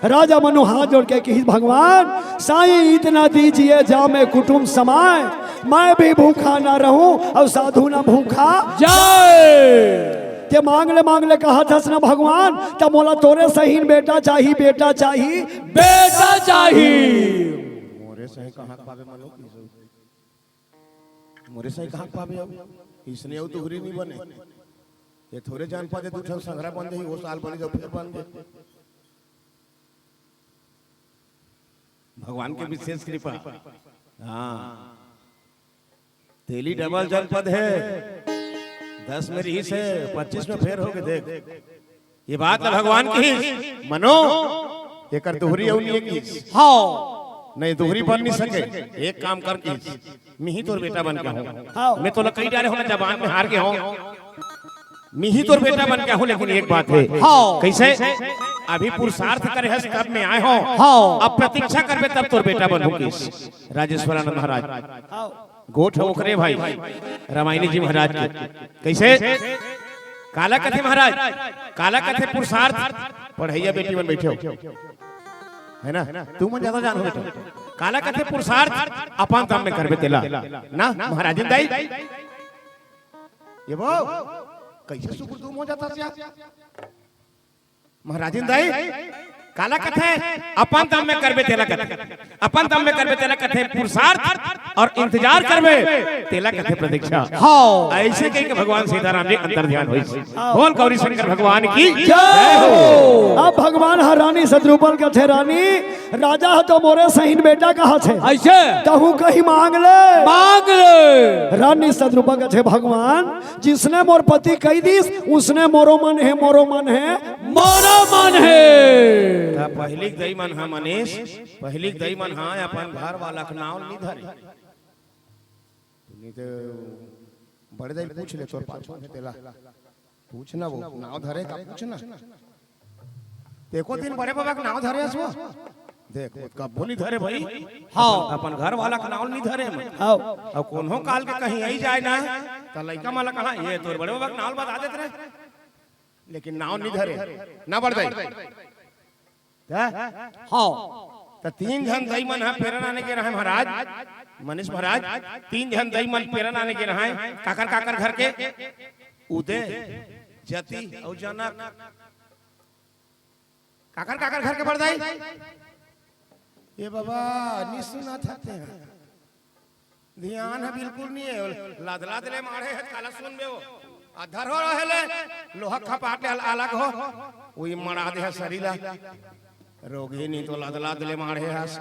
राजा मनु हाथ जोड़ के किहिस, भगवान साईं इतना दीजिए जामे कुटुंब समाए, मैं भी भूखा ना रहूं अउ साधु ना भूखा जाए। ते मांग ले, मांग ले कहत हस ना भगवान, त मोला तोरे सहीन बेटा चाही, बेटा चाही, बेटा चाही। मोरे सही कहाँ पाबे मनु? मोरे सही कहाँ पाबे अब? इसने अउ दुहरी नइ बने। ये थोरे जान पाते, दू ठन संघरा बन जाही, वो साल बने जब फिर बन गए। भगवान के विशेष कृपा। हाँ। तेली डबल जनपद हे, दस में रिहिस हे, पच्चीस में फेर होगे, देख। ये बात ल भगवान किहिस, मनु, एकर दुहरी अउ नइ हे किहिस। हाँ। नहीं, दुहरी बन नइ सके। एक काम कर किहिस, मिही तोर बेटा बन के हंव। हाँ। मैं तोला कहि डारे हंव ना, जबान में हार गे हंव। मिही तोर बेटा बन के हंव, लेकिन एक बात हे। हाँ। कइसे? अभी पुरुषार्थ करे हस, तब मैं आए हंव। हाँ। अब प्रतीक्षा करबे, तब तोर बेटा बनहूं किहिस। राजेश्वरानंद महाराज। हाँ। गोठ ह ओकरे भाई, रामायणी जी महाराज के। कइसे? काला कथे महाराज, काला कथे पुरुषार्थ। पढ़इया बेटी मन बइठे हो, हे ना? तुमन जादा जानहू बेटा। काला कथे पुरुषार्थ, अपन दम में करबे तेला। ना, महाराजिन दाई? ये वो, कइसे सुकुर तुम हो जाता सिया? महाराजिन दाई, काला कथे, अपन दम में करबे तेला कथे, अपन दम में करबे तेला कथे पुरुषार्थ, अउ इंतजार करबे तेला कथे प्रतीक्षा। हाँ। अइसे कहिके भगवान सीताराम जी अंतर ध्यान होइस। हाँ। बोल गौरी शंकर भगवान की जय हो। अब भगवान ह रानी सतरूपा ल कथे, रानी, राजा ह तो मोरे सहीन बेटा कहत हे। अइसे? तहूं कहीं मांग ले। मांग ले। रानी सतरूपा कथे, भगवान, जिसने मोर पति कहि दिस, उसने मोरो मन हे, मोरो मन हे। मोरो मन हे। त पहिली के दई मन ह मनीष, पहिली के दई मन ह अपन घर वाला के नाव नइ धरे। नइ ते बड़े दई पूछ ले, तोर पाछू हे तेला। पूछ ना वो, नाव धरे का पूछ ना। ते एको दिन बड़े बाबा के नाव धरे हस वो? देख, वो कब्बो नइ धरे भाई। हाँ। अपन, अपन घर वाला के नाव नइ धरे मैं। हाँ। अउ कोनो काल के कहीं आई जाए ना, त लइका मन ला कहा, "ये तोर बड़े बाबा के नाव बता देत रहे।" लेकिन नाव नइ धरे, ना बड़े दई। त? हाँ। त तीन झन दई मन ह पेरन आने गे रहय महाराज, मनीष महाराज, तीन झन दई मन पेरन आने गे रहय, काकर काकर घर के? उदय, जति अउ जनक। काकर काकर घर के बड़े दई? ए बाबा, नइ सुनत हस ते ह। धियान ह बिल्कुल नइ हे। लदलद ले माढ़े हे, काला सुनबे वो। अधर हो रहे ले, लोहा खपाट ले अल-, अलग हो। उही मड़ा दे ह सरीला। रोगही नइ तो लदलद ले माढ़े हस।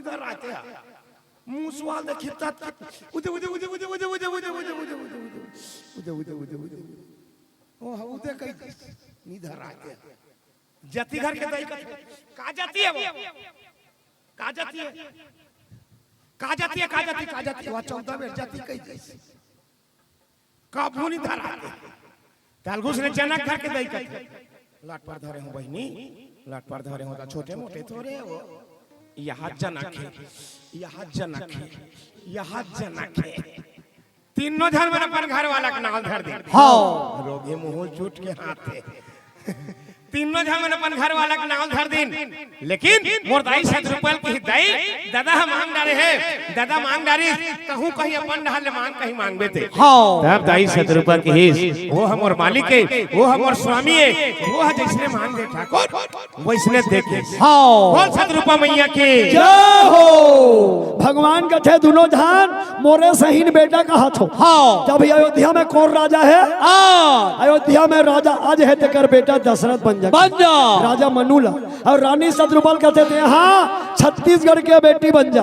नी धराते। मुसवाल दे खित्ता, उदे, उदे, उदे। ओ, उदे, उदे, उदे। नी धराते। जती घर के दाई कथे, का जती हे वो? का जती हे? का जती हे, का जती, का जती हे? वो चौदह बेर जती कहि दिस। कभू नी धराते। तलगुस ने जनक घर के दाई कथे, लट पर धरे हों बहिनी, लट पर धरे हों, त छोटे मोटे थोरे हे वो। यहत जनक हे, यहत जनक हे, यहत जनक हे। तीनों झन मन अपन घर वाला के नाव धर दे। हाँ। रोगे मुँह चूट के हाथ हे। तीनों झन मन अपन घर वाला के नाव धर दिन। लेकिन मोर दाई सतरूपा ल किहिस, दाई, ददा ह मांग डारे हे, ददा मांग डारिस, तहूं कहीं अपन डहर ले मांग, कहीं मांगबे ते। हाँ। तब दाई सतरूपा ल किहिस, वो ह मोर मालिक हे, वो ह मोर स्वामी हे, वो ह जइसने मांग दे ठाकुर, वइसने दे के। हाँ। बोल सतरूपा मैया की। जय हो। भगवान कथे, दुनों झन मोरे सहीन बेटा कहत हो। हाँ। तब अयोध्या में कौन राजा हे? आज। अयोध्या में राजा अज हे, तेकर बेटा दशरथ बन जा। बन जा। राजा मनु ला। अउ रानी सतरूपा ल कथे, तें हा छत्तीसगढ़ के बेटी बन जा।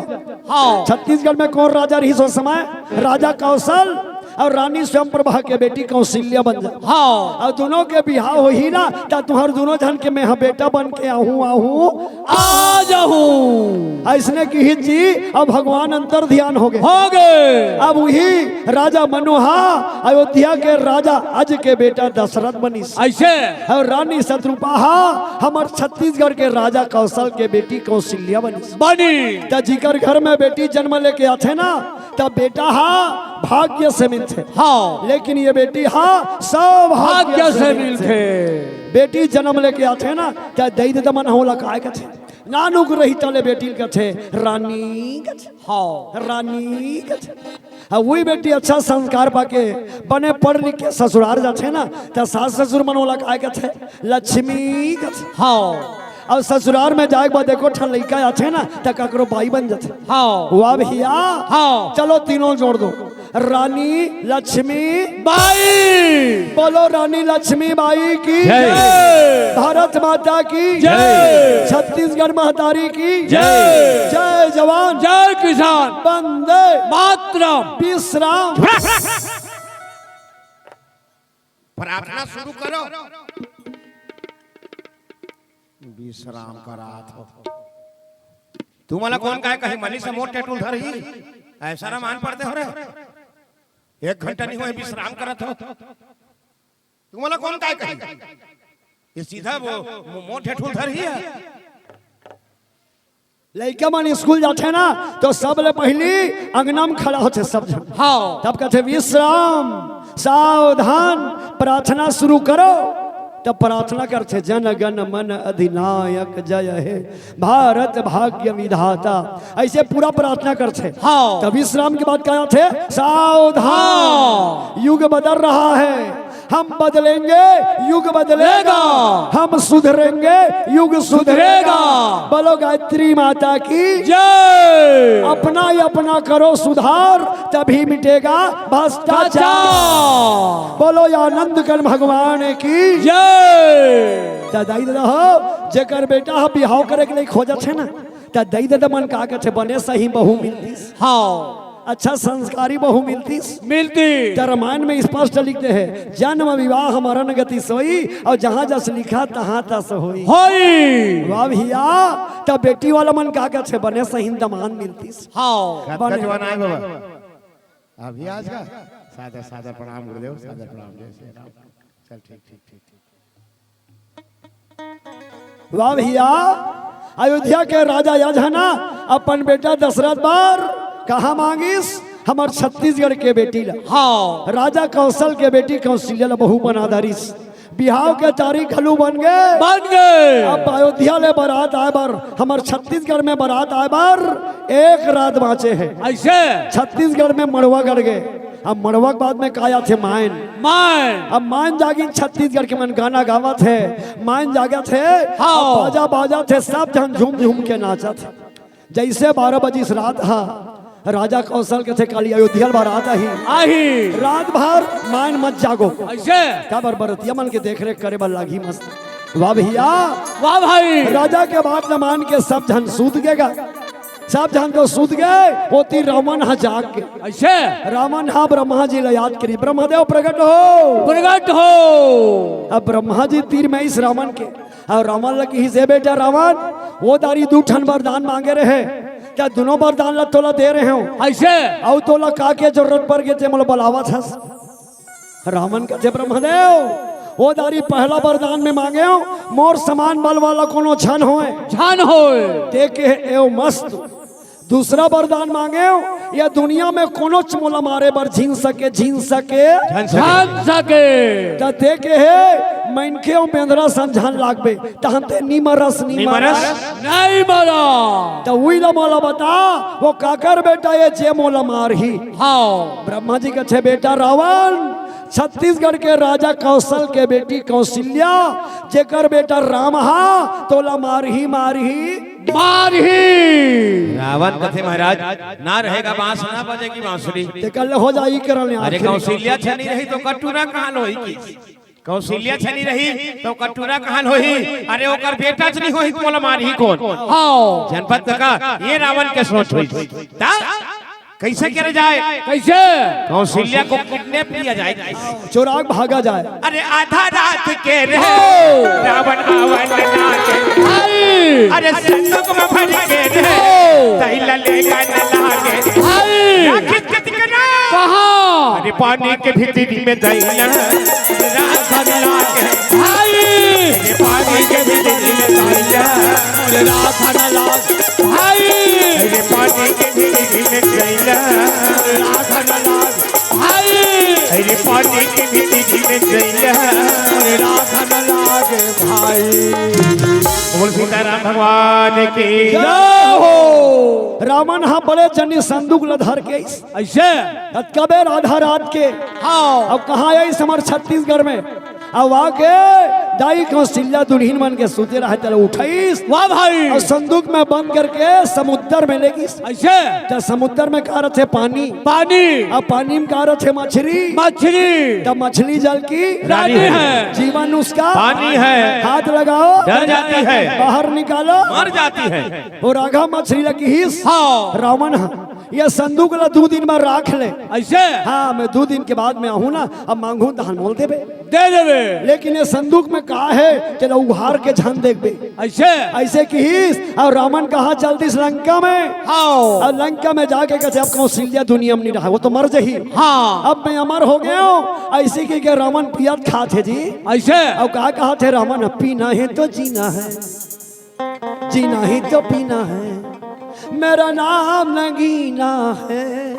हाँ। छत्तीसगढ़ में कौन राजा रहिस ओ समय? राजा कौशल। अउ रानी स्वयंप्रभा के बेटी कौशल्या बन जा। हाँ। अउ दुनों के बिहाव होही ना, त तुंहर दुनों झन के मेंह बेटा बन के आहूं, आहूं, आ जाहूं। अइसने किहिस जी, अब भगवान अंतर ध्यान होगे। होगे। अब उही राजा मनु हा अयोध्या के राजा अज के बेटा दशरथ बनिस। अइसे। अउ रानी सतरूपा हा हमर छत्तीसगढ़ के राजा कौशल के बेटी कौशल्या बनिस। बनिस। त जिकर घर में बेटी जनम लेके आथे ना, त बेटा हा भाग्य से मिलथे। हाँ। लेकिन ये बेटी हा सौभाग्य भाग्य से से मिलथे। मिलथे। बेटी जनम लेके आथे ना, त दई ददा मन हा ओला काय कथे? नानुक रही तले बेटी ल कथे, रानी कथे। हाँ। रानी कथे। हाँ, उही बेटी अच्छा संस्कार पाके बने पढ़ लिख के ससुरार जाथे ना, त सास ससुर मन ओला काय कथे? लक्ष्मी कथे। हाँ। अउ ससुरार में जाय के बाद एको ठन लइका आथे ना, त ककरो बाई बन जाथे। हाँ। वाह भइया। हाँ। चलो तीनों जोड़ दो। रानी लक्ष्मी बाई। बोलो रानी लक्ष्मी बाई की जय। भारत माता की जय। छत्तीसगढ़ महतारी की जय। जय जवान। जय किसान। वंदे मातरम। विश्राम। प्रार्थना शुरू करो। विश्राम करात हो। तुमला कोन काय कही, मनी से मोर टेटुल धरही। ऐसा ना मान पड़ते हो रे। एक घंटा नहीं होय, विश्राम करत हो। तुमला कोन काय कही? ये सीधा वो मो-, मोर टेटुल धरही हे। लइका मन स्कूल जाथे ना, तो सबले पहिली अंगना म खड़ा होथे सब झन। हाँ। तब कथे, "विश्राम, सावधान, प्रार्थना शुरू करो।" तब प्रार्थना करथे, "जन गण मन अधिनायक जय हे भारत भाग्य विधाता।" अइसे पूरा प्रार्थना करथे। हाँ। तब विश्राम के बाद का आथे? सावधान। हाँ। युग बदल रहा है। हम बदलेंगे, युग बदलेगा। बदलेगा। हम सुधरेंगे, युग सुधरेगा। सुधरेगा। बोलो गायत्री माता की जय। अपना ही अपना करो सुधार, तभी मिटेगा भ्रष्टाचार। भ्रष्टाचार। बोलो आनंद कांड भगवान की जय। त दाई ददा हो, जेकर बेटा ह बिहाव करे के लिए खोजत हे ना, त दाई ददा मन का कथे, बने सही बहू मिलतिस। हाँ। अच्छा संस्कारी बहू मिलतिस। मिलतिस। त रामायण में स्पष्ट लिख दे हे, "जन्म विवाह मरण गति सोई, अउ जहाँ जस लिखा तहाँ तस होई।" होई। वाह भइया, त बेटी वाला मन का कथे, "बने सही दमांद मिलतिस।" हाँ। कतका बने। जवान आय बाबा? अभी आज का? सादर, सादर प्रणाम गुरुदेव, सादर प्रणाम, जय श्री राम। चल, ठीक, ठीक, ठीक, ठीक। वाह भइया, अयोध्या के राजा अज हे ना, अपन बेटा दशरथ बर कहाँ मांगिस? हमर छत्तीसगढ़ के बेटी ला, हाँ। राजा कौशल के बेटी कौशल्या ला बहू बना डारिस। बिहाव के तारीख घलो बन गे। बन गे। अब अयोध्या ले बारात आए बर, हमर छत्तीसगढ़ में बारात आए बर एक रात बाँचे हे। अइसे? छत्तीसगढ़ में मड़वा गड़ गे। अब मड़वा के बाद में का आथे? मायन। मायन। अब मायन जागिन, छत्तीसगढ़ के मन गाना गावत हे, मायन जागत हे, हाँ। अब बाजा बाजत हे, सब झन झूम झूम के नाचत हे। जइसे बारह बजिस रात ह, राजा कौशल कथे, "काली अयोध्या ल बारात आही।" आही। रात भर मायन मत जागो। अइसे? काबर बरतिया मन के देख रेख करे बर लागही मस्त। वाह भइया। वाह भाई। राजा के बात ल मान के सब झन सूत गे गा। सब झन तो सूत गे, ओती रावण ह जाग गे। अइसे? रावण ह ब्रह्मा जी ल याद करिस, "ब्रह्मदेव प्रगट हो।" प्रगट हो। अब ब्रह्मा जी तीर में आइस रावण के, अउ रावण ल किहिस, "ए बेटा रावण, ओ दारी दू ठन वरदान मांगे रहे, त दूनों वरदान ल तोला दे रहे हों। अइसे? अउ तोला का के जरूरत पड़ गे, ते मोला बलावत हस?" रावण कथे, "ब्रह्मदेव, ओ दारी पहला वरदान में मांगे हों, मोर समान बल वाला कोनो झन होय। झन होय। ते के एव मस्त।" दूसरा वरदान मांगे हों, ये दुनिया में कोनोच मोला मारे बर झिन सके, झिन सके। झन सके। झन सके। त ते के हे, मनखे अउ बेंदरा सन झन लागबे, तहन ते नी मरस, नी नी मरस। मरस। नहीं मरस। त उही ल मोला बता, ओ काकर बेटा ए जे मोला मारही? हाँ। ब्रह्मा जी कथे, "बेटा रावण, छत्तीसगढ़ के राजा कौशल के बेटी कौशल्या, जेकर बेटा राम हा, तोला मारही, मारही।" मारही। रावण कथे, "महाराज, ना रहेगा बांस, ना बजेगी बांसुरी।" ते कल हो जाई करन ले अरे, आखिरी। कौशल्या छनी रही त कटुरा कहाँ ल होही की? कौशल्या छनी रही त कटुरा कहाँ ल होही? अरे, ओकर बेटा छनी होही त मोला मारही कोन? हाँ। जनपद का ये रावण के सोच होही। त कइसे करे जाए? कइसे? कौशल्या को किडनैप किया जाए। चोरा के भागा जाए। अरे आधा रात के रे हो। रावण आवन लागे। भाई। अरे संदूक में भर के रे। हो। तैला लेगा न लागे। भाई। राखी कति के ना। कहाँ? अरे पानी के भीतरी में दैला। राखन लागे। भाई। अरे पानी के भीतरी में दैला। राखन लागे। भाई। अरे पानी के भीतरी में दैला। राखन लागे। भाई। अरे पानी के भीतरी में दैला। राखन लागे भाई। बोल सीताराम भगवान की। जय हो। रावण ह बड़े जनी संदूक ल धर के अइस। अइसे? तब कबे आधा रात के। हाँ। अब कहाँ आइस हमर छत्तीसगढ़ में? अब आके दाई कौशल्या दुल्हिन मन के सुते रहे, तेला उठाइस। वाह भाई। अउ संदूक में बंद करके समुद्र में ले गिस। अइसे? त समुद्र में का रथे? पानी। पानी। अब पानी में का रथे? मछरी। मछरी। त मछली जल की रानी है। जीवन उसका पानी है। हाथ लगाओ। डर जाती है। बाहर निकालो। मर जाती है। अउ राघव मछली ल किहिस। हाँ। रावण ह, ये संदूक ल दू दिन में राख ले। अइसे? हाँ, मैं दू दिन के बाद में आहूँ ना, अब मांगहूँ तहन मोल देबे। दे देबे। लेकिन ये संदूक में का हे, तेला उघार के झन देखबे। अइसे? अइसे किहिस, अउ रावण कहाँ चल दिस? लंका में। हाँ। अउ लंका में जाके कथे, "अब कौशल्या दुनिया में नी रहा, वो तो मर जही। हाँ। अब मैं अमर हो गे हों।" अइसे कहिके रावण पियत खात हे जी। अइसे? अउ का कहत हे रावण? "पीना है तो जीना है।" जीना ही तो पीना है, मेरा नाम नगीना है।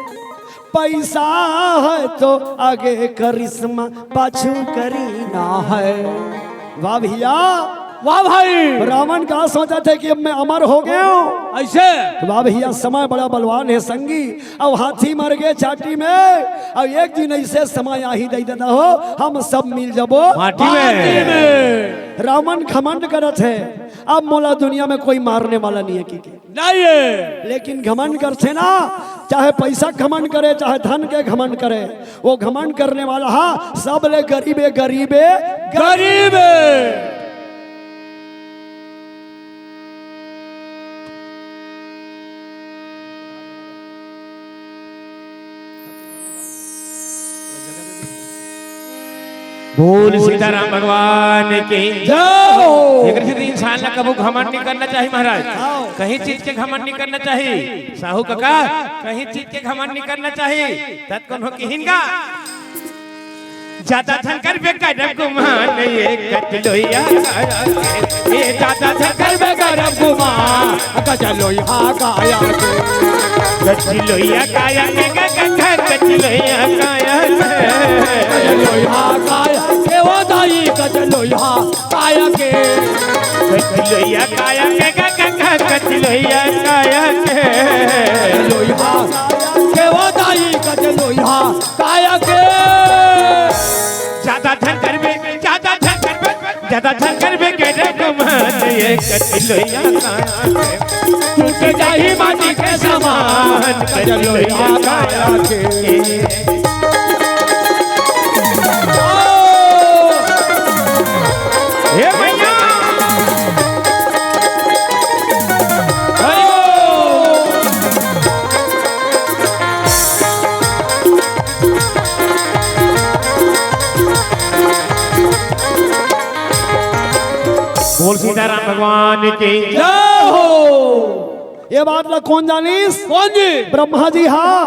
पैसा है तो आगे करिश्मा, पाछू करीना है। वाह भइया। वाह भाई। रावण का सोचथे कि अब मैं अमर हो गे हों। अइसे? वाह भइया, समय बड़ा बलवान हे संगी। अब हाथी मर गे चाटी में, अब एक दिन अइसे समय आही दई ददा हो, हम सब मिल जबो माटी में। माटी में। रावण घमंड करत हे, अब मोला दुनिया में कोई मारने वाला नहीं है, कि, कि। नहीं है। लेकिन घमंड करथे ना, चाहे पैसा घमंड करे, चाहे धन के घमंड करे, वो घमंड करने वाला हा, सब ले गरीबे, गरीबे, गरीबे। बोल सीताराम भगवान की जय हो। एकरे सेती इंसान ला कभू घमंड नहीं करना चाहिए महाराज। हाँ। कहीं चीज के घमंड नहीं करना चाहिए। साहू कका, कहीं चीज के घमंड नहीं करना चाहिए। तब कोनो किहिन गा। ज्यादा झन करबे करब गुमान, ये कचलोइया। ये ज्यादा झन करबे करब गुमान, कचलोइया गाया के। गजलोइया काया के गा गा गा, गजलोइया काया के। लोइहा काया के वो दाई, गजलोइहा काया के। गजलोइया काया के गा गा गा, गजलोइया काया के। लोइहा के वो दाई, गजलोइहा काया के। ज्यादा झन करबे, ज्यादा झन करबे, ज्यादा झन करबे के रे गुमान, ये गजलोइया काया के। टूट जाही माटी के समान, गजलोइया काया के। हे भैया। बोल सीताराम भगवान की। जय हो। ये बात ला कोन जानिस? कोन जी? ब्रह्मा जी हा।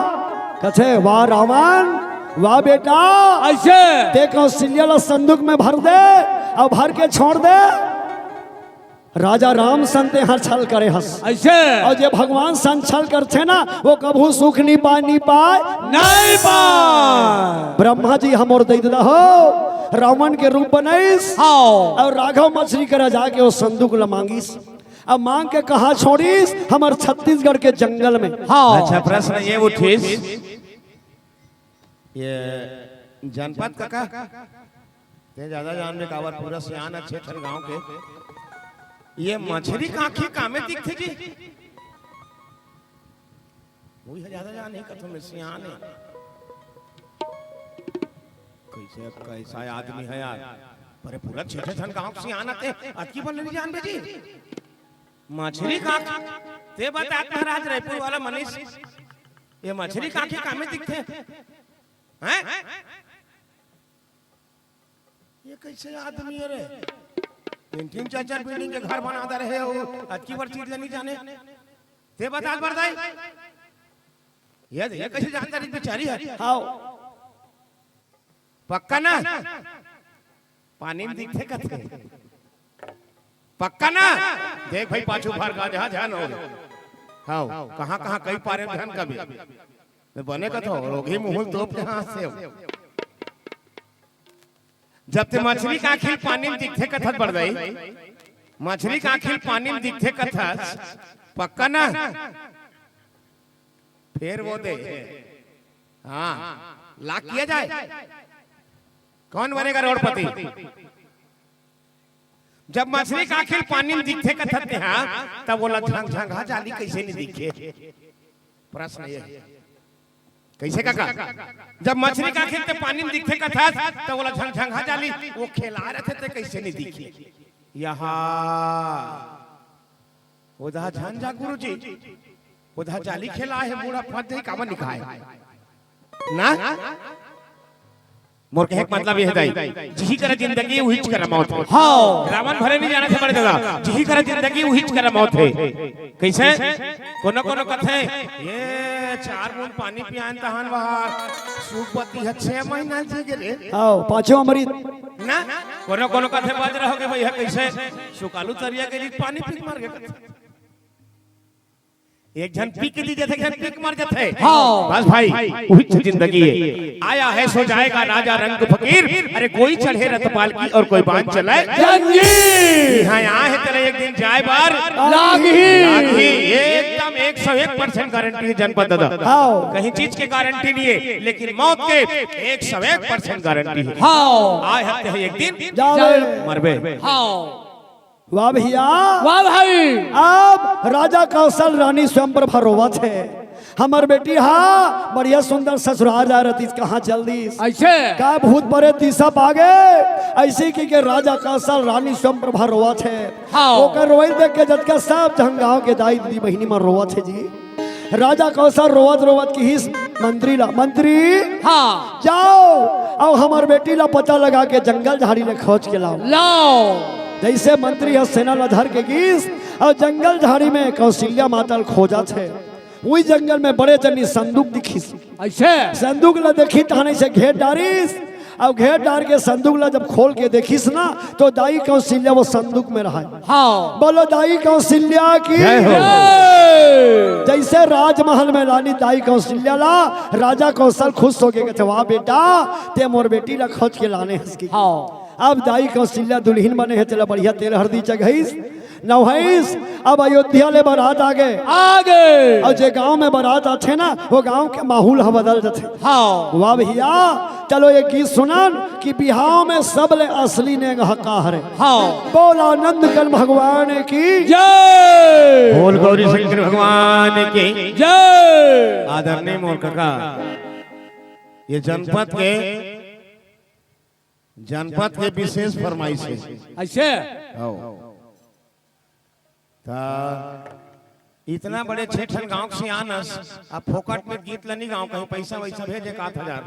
कथे, "वाह रावण, वाह बेटा, अइसे तें कौशल्या ला संदूक में भर दे अउ भर के छोड़ दे।" राजा राम संग तें हर छल करे हस। अइसे? अउ जे भगवान संग छल करथे ना, वो कभू सुख नइ पाय, नइ पाय। नइ पाय। ब्रह्मा जी हा मोर दई ददा हो, रावण के रूप बनाइस। हाँ। अउ राघव मछरी करा जाके वो संदूक ला मांगिस। अब मांग के कहाँ छोड़िस? हमर छत्तीसगढ़ के जंगल में। हाँ। अच्छा, प्रश्न ये उठिस, ये जनपद कका, तें ज्यादा जानबे काबर, पूरा सियान अच्छे ठन गांव के। ये मछरी कांखी कामे दिखथे जी? वही ज्यादा जान नहीं कथो में सियान है। कैसे, कैसा आदमी है यार? अरे पूरा छेठे ठन गांव के सियान आते, अतकी बन नहीं जानबे जी। मछरी कांखी, तें बता महाराज, रायपुर वाला मनीष, ये मछरी कांखी कामे दिखथे? हैं? ये कैसे आदमी है रे? तीन तीन चार चार बिल्डिंग के घर बना दे रहे हो, अतकी बार चीज नहीं जाने। तें बता बरदाई। ये, ये कैसे जानता रही बेचारी है? हाँ। पक्का ना? पानी में दिखथे कथे। पक्का ना? देख भाई, पाछू भर का जहाँ ध्यान हो। हाँ, कहाँ, कहाँ कई पारे में ध्यान कभी। मैं बने कथो, रोगी मुहुल तोप के हाथ से हो। जब तें मछरी कांखी पानी में दिखथे कथस बरदाई, मछरी कांखी पानी में दिखथे कथस, पक्का ना? फेर वो दे। हाँ, लाख किया जाए। कौन बनेगा करोड़पति? जब मछरी कांखी पानी में दिखथे कथस तें हा, तब वोला झंग झंग हा जाली कैसे नहीं दिखे? प्रश्न ये है। कैसे कका? जब मछरी कांखी तें पानी में दिखथे कथस, तब वोला झंग झंग हा जाली, वो खेला रथे तें कैसे नहीं दिखे? यहाँ ओधा झन जा गुरुजी, ओधा जाली खेला हे, मुड़ा फट जाही, काबर नइ खाय? ना? मोर कहे के मतलब ये हे दाई, जिही करा जिंदगी उहीच करा मौत हे। हाँ। रावण भले नइ जानत हे बड़े दादा, जिही करा जिंदगी उहीच करा मौत हे। कैसे? कोनो कोनो कथे, ये चार बूंद पानी पियान तहान वहा सुखवती ह छह महीना जी गे रे। हाँ, पाँचों अमृत। ना? कोनो कोनो कथे बाज रहो कि भैया कैसे सुकालू तरिया के लिए पानी पी के मर गए। एक झन पी के दी जाथे, एक झन पी के मर जाथे। हाँ। बस भाई, उहीच जिंदगी हे। आया है सो जाएगा राजा रंक फकीर। अरे कोई चढ़े रथ पालकी और कोई बांध चले जंजीर। हाँ, आए हे तेला एक दिन जाए बर लागही। लागही। एकदम एक सौ एक परसेंट गारंटी हे जनपद दादा। हाँ। कहीं चीज के गारंटी नहीं हे, लेकिन मौत के एक सौ एक परसेंट गारंटी हे। हाँ। आए हे तेला एक दिन जावे। मरबे। हाँ। वाह भैया। वाह भाई। अब राजा कौशल रानी स्वयंप्रभा रोवत हे, हमर बेटी हा बढ़िया सुंदर ससुराल जा रही, कहाँ चल दीस? अइसे? का भूत परेत दिसा पागे? अइसे कहिके राजा कौशल रानी स्वयंप्रभा रोवत हे। हाँ। ओकर रोई देख के जतका सब झन गाँव के दाई दीदी बहिनी मन रोवत हे जी। राजा कौशल रोवत रोवत किहिस मंत्री ला, "मंत्री, हाँ। जाओ अउ हमर बेटी ला पता लगा के जंगल झाड़ी ले खोज के लाओ।" लाओ। जइसे मंत्री ह सेना ला धर के गिस अउ जंगल झाड़ी में कौशल्या माता ल खोजत हे, उही जंगल में बड़े जनी संदूक दिखिस। अइसे? संदूक ला देखिस तहाने से घेर डारिस अब घेर डार के संदूक ला जब खोल के देखिस ना, तो दाई कौशल्या वो संदूक में रहय। हाँ। बोलो दाई कौशल्या की। जय हो। जय। जैसे राजमहल में लानी दाई कौशल्या ला, राजा कौशल खुश होके कथे, "वाह बेटा, ते मोर बेटी ला खोज के लाने हस की।" हाँ। अब दाई कौशल्या दुल्हिन बने हे, तेला बढ़िया तेल हरदी चघइस, नवहइस, अब अयोध्या ले बारात आगे। आगे। अउ जे गांव में बारात आथे ना, वो गांव के माहौल ह बदल जाथे। हाँ। वाह भैया, चलो एक गीत सुनन कि बिहाव में सबले असली नेंग ह का हरे। हाँ। बोल आनंद कंद भगवान की। जय। बोल गौरी शंकर भगवान की। जय। आदरणीय मोर कका, ये जनपद के, जनपद के विशेष फरमाइश हे। अइसे? हाँ। त इतना बड़े छह ठन गांव के सियान हस, अब फोकट में गीत ल नइ गांव, कहीं पैसा वैसा भेजे एक आध हजार,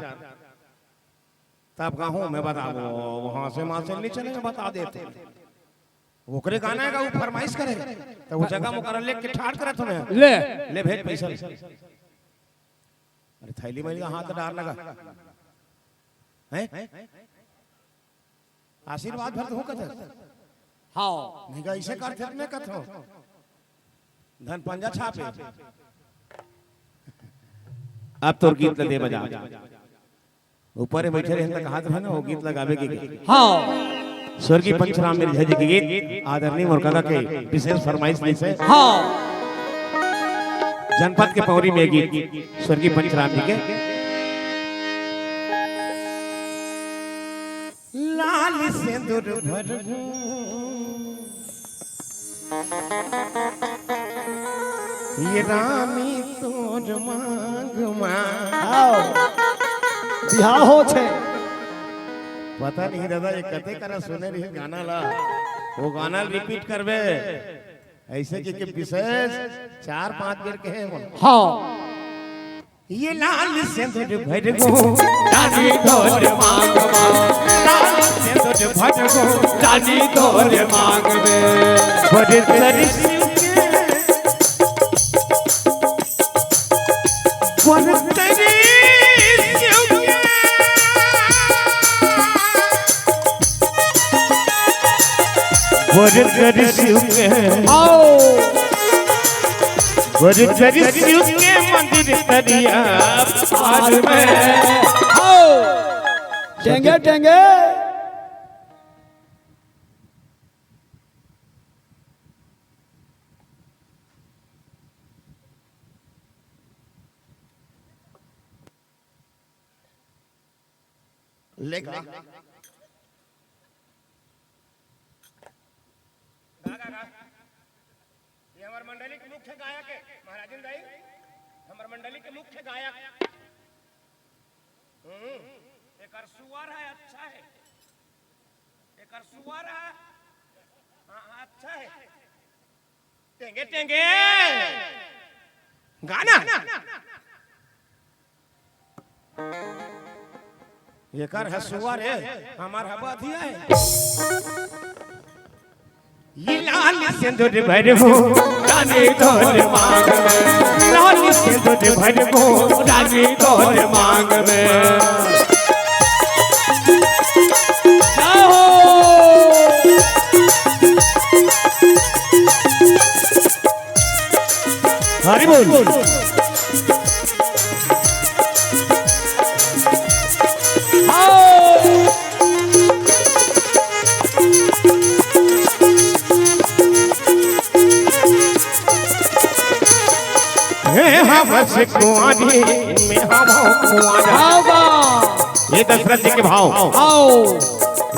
तब कहूं मैं बता दो, वहां से मां से नइ चले, मैं बता देते। ओकरे गाना हे का, वो फरमाइश करे, त वो जगह में ओकरा लेके ठाड़ करत हंव मैं। ले। ले भेज पैसा ले। अरे थैली मैली हाथ डार लगा। हैं? आशीर्वाद भर तो हूं कथे। हाँ। नहीं का, इसे कर खेत में कथो। धन पंजा छापे। अब तोर गीत ल दे बजा। ऊपर में बैठे रहे त कहात रहे ना, वो गीत ल गावे के गीत। हाँ। स्वर्गीय पंचराम मिर्झा जी के गीत, आदरणीय मोर कका के विशेष फरमाइश में से। हाँ। जनपद के पौरी में गीत, स्वर्गीय पंचराम जी के। लाल सिंदूर भरबू, ये रानी तोर मांग मा। आओ, बिहाव हो छे। पता नहीं दादा, ये कते करा सुने रही गाना ला, वो गाना रिपीट करबे, ऐसे कि, कि विशेष चार पांच बेर कहे बोल। हाँ। ये लाल सिंदूर भरबू, रानी तोर मांग मा। लाल सिंदूर भरबू, रानी तोर मांग में। बड़ तरी सिंह के, बड़ तरी सिंह के। बड़ तरी सिंह के। आओ। बड़ तरी सिंह के मंदिर तरिया पार में। आओ। टेंगे, टेंगे। लेगा। गा, गा, गा। ये हमर मंडली के मुख्य गायक हे, महाराजन दाई, हमर मंडली के मुख्य गायक। हम्म, एकर स्वर हे, अच्छा हे। एकर स्वर हे, हाँ, हाँ, अच्छा हे। टेंगे टेंगे गाना। एकर हसुआ रे, हमार हवा अधिया हे। ये लाल सिंदूर भरबू, रानी तोर मांग में। लाल सिंदूर भरबू, रानी तोर मांग में। जाओ। हरि बोल। हे हवस कुंवारी, मैं हवस कुंवारा। आओ बा। ये दशरथ जी के भाव। आओ।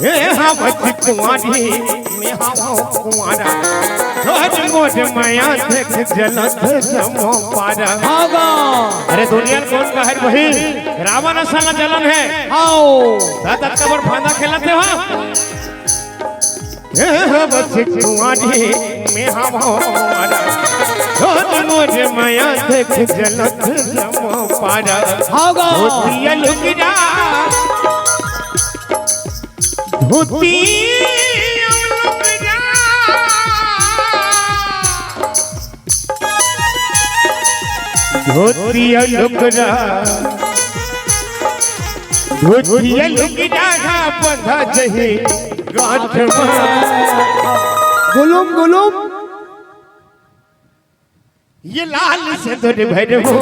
हे हवस कुंवारी, मैं हवस कुंवारा। रोज मोर मया देख जलत जमो पारा। आओ बा। अरे दुनिया में कौन का है भाई? रावण असन जलन हे। आओ। दादा कबर फांदा खेलत हे हो। हे हवस कुंवारी, मैं हवस कुंवारा। रोज मोर मया देख जलत जमो पारा। आओ बा। धोतिया लुगरा, धोतिया लुगरा, धोतिया लुगरा। धोतिया लुंगी डाढ़ा बंधा जही गांठ में। गुलुम गुलुम। ये लाल सिंदूर भरबो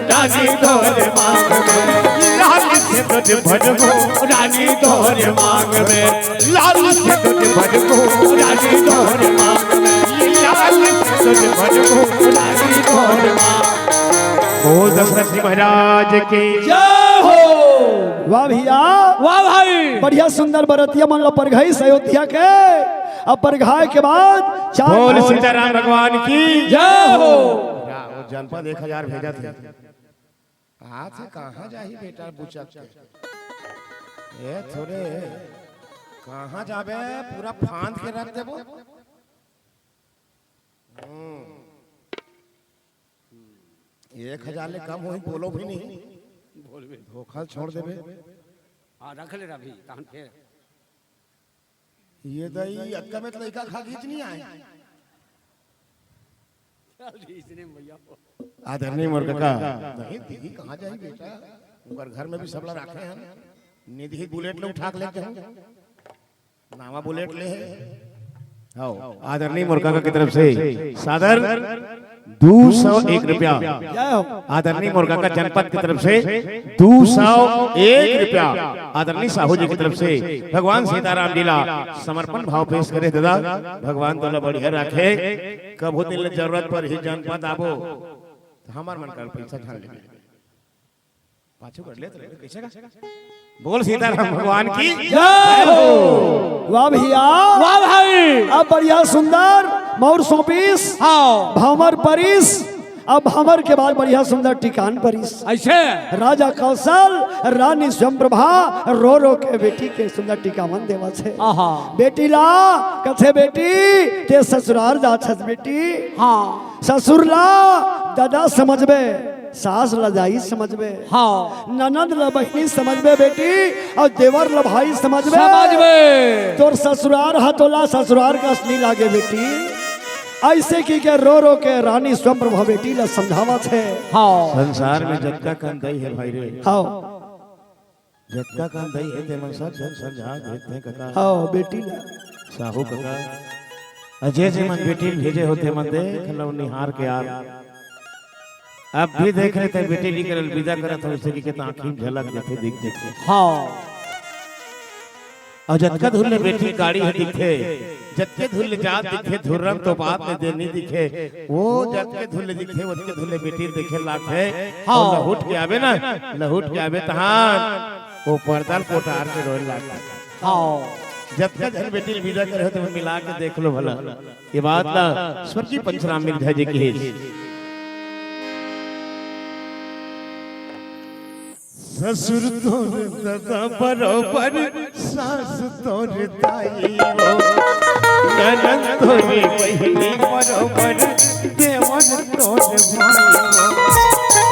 रानी तोर मांग में, लाल सिंदूर भरबो रानी तोर मांग में, लाल सिंदूर भरबो रानी तोर मांग में, ये लाल सिंदूर भरबो रानी तोर मांग। बोल दशरथ जी महाराज की जय हो। वाह भैया, वाह भाई। बढ़िया सुंदर बरतिया मन ला परघाइस अयोध्या के। अब परघाए के बाद चार बोल सीताराम भगवान की जय हो। वो जनपद एक हजार भेजा थे। आज से कहाँ जाही बेटा बुचक के? ए थोड़े कहाँ जाबे, पूरा फांद के रख देबो। हम्म। एक हजार ले कम होही, बोलो भी नहीं। बोलबे। धोखा छोड़ देबे। हाँ, रख ले रवि, तहन फेर। ये दई अतका में तो लइका खा गीच नहीं आए। चल, इसने भैया। आदरणीय मोर कका। नहीं, दीदी कहाँ जाही बेटा? उनकर घर में भी सबला राखे हैं। निधि बुलेट ले उठा के लेके हूँ। नावा बुलेट ले हे। हाँ, आदरणीय मोर कका की तरफ से सादर दो सौ एक रुपया। जय हो। आदरणीय मोर कका जनपद की तरफ से दो सौ एक रुपया। आदरणीय साहू जी की तरफ से भगवान सीताराम जी ला समर्पण भाव पेश करे दादा। भगवान तोला बढ़िया राखे। कभू दिन ले जरूरत परही जनपद आबो तो हमार मन कर पैसा ठान ले। पाछू कर ले तो कैसे का? बोल सीताराम भगवान की जय हो। वाह भैया। वाह भाई। अब बढ़िया सुंदर मौर सौंपिस। हाँ। भंवर परिस। अब भंवर के बाद बढ़िया सुंदर टिकान परिस। ऐसे? राजा कौशल, रानी स्वयंप्रभा रो रो के बेटी के सुंदर टिकावन देवा छे। आहा। बेटी ला कथे, बेटी ते ससुरार जा छस बेटी। हाँ। ससुर ला दादा समझबे, सास ला दाई समझबे, हाँ। ननद ला बहिनी समझबे बेटी, अउ देवर ला भाई समझबे। समझबे। तोर ससुरार ह तोला ससुरार कस नी लागे बेटी। अइसे कहिके रो रो के रानी स्वयंप्रभा बेटी ला समझावत हे। हाँ। संसार में जतका कन दई हे भाई रे। हाँ। जतका कन दई हे, तेमन सब झन समझा भेजथे कका। हाँ, बेटी ला। साहू कका। अउ जे जे मन बेटी ल भेजे हो, तेमन देख लव निहार के यार। अब भी देख रहे थे, बेटी निकल विदा करत हो, इसे की कहते आँखी में झलक देथे, दिख देथे। हाँ। अउ जतका धुर ले बेटी गाड़ी हे दिखे, जतके धुर ले जात दिखे, धुर्रम तो बात में देनी दिखे, वो जतके धुर ले दिखे, ओतके धुर ले बेटी देखे लागथे। हाँ। अउ लहुट के आबे ना, लहुट के आबे तहान, वो पर्दा ल कोटार के रोए लागथे। हाँ। जतका झन बेटी ल विदा करे हो, तो मिला के देख लो भला। ये बात ला स्वर्गीय पंचराम मिर्धा जी की है। ससुर तोर दादा बरोबर, सास तोर दाई हो। ननद तोर बहिनी बरोबर, देवर तोर भाई हो।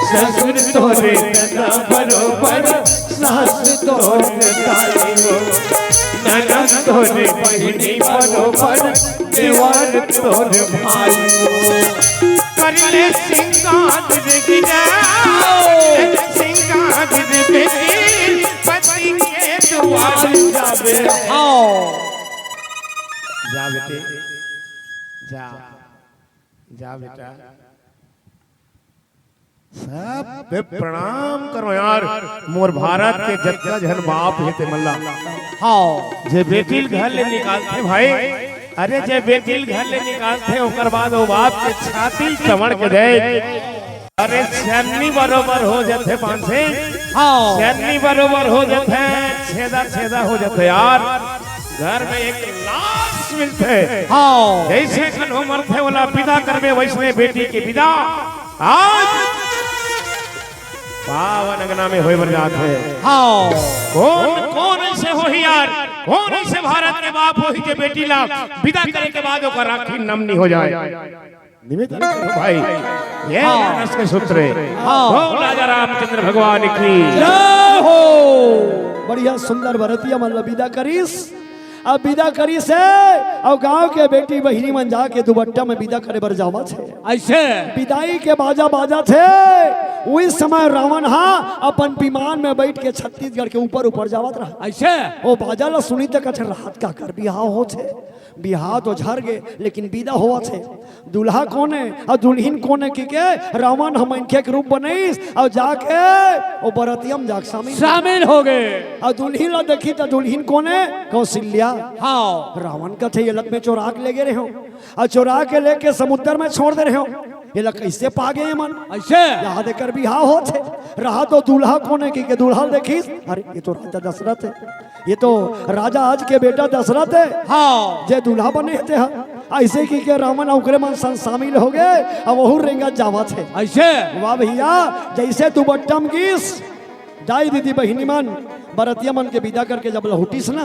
ससुर तोर दादा बरोबर, सास तोर दाई हो। ननद तोर बहिनी बरोबर, देवर तोर भाई हो। कर ले सिंगार रे गिरा, सिंगार रे बेटी, पति के दुआर जाबे। हाँ। जा बेटी, जा, जा बेटा। सब पे प्रणाम करो यार, मोर भारत के जतका झन बाप हे ते मन ला। हाँ। जे बेटी ल घर ले निकालथे भाई, अरे जे बेटी ल घर ले निकालथे, ओकर बाद वो बाप के छाती ल चमड़ के दे। अरे छन्नी बरोबर हो जथे पान से। हाँ। छन्नी बरोबर हो जथे, छेदा छेदा हो जथे यार। घर में एक लाश मिलथे। हाँ। जैसे कन्हो मरथे, ओला विदा करबे, वैसने बेटी के विदा आज पावन अंगना में होय बर जात हे। हाँ। कौन, कौन ऐसे होही यार? कौन ऐसे भारत के बाप होही जे बेटी ला विदा करे के बाद ओकर आँखी नम नी हो जाए? निमित्त भाई, ये हाँ। मानस के सूत्र हे। हाँ। बोल राजा रामचंद्र भगवान की जय हो। बढ़िया सुंदर बरतिया मन ला विदा करिस। अब विदा करिस हे, अउ गांव के बेटी बहिनी मन जाके दुबट्टा में विदा करे बर जावत हे। अइसे। बिदाई के बाजा बाजत हे। उही समय रावण हा अपन विमान में बइठ के छत्तीसगढ़ के ऊपर ऊपर जावत रहा। अइसे। ओ बाजा ला सुनिस त कथे, "रात काकर बिहाव होत हे? बिहाव तो झर गे, लेकिन बिदा होवत हे। दूल्हा कोन ए अउ दुल्हिन कोन ए?" कहिके रावण ह मनखे के रूप बनइस अउ जाके ओ बरतिया म जाके शामिल। शामिल हो गे। अउ दुल्हिन ला देखिस त दुल्हिन कोन ए? कौशल्या। हाँ। रावण कथे, "ये ला त मैं चोरा के लेगे रहेंव।" अउ चोरा के लेके समुद्र में छोड़ दे रहेंव। ये ला कइसे पा गे ये मन? अइसे। यहाँ देकर बिहाव होत हे। रहा तो दूल्हा कोन ए कहिके दूल्हा ल देखिस, "अरे, ये तो राजा दशरथ हे, ये तो राजा अज के बेटा दशरथ हे।" हाँ। जे दूल्हा बने हे तेहा। अइसे कहिके रावण अउ ओकरे मन संग शामिल हो गे, अउ वहू रेंगत जावत हे। अइसे। वाह भइया, जइसे दुबट्टा म गिस, दाई दीदी बहिनी मन बरतिया मन के बिदा करके जब लहुटिस ना,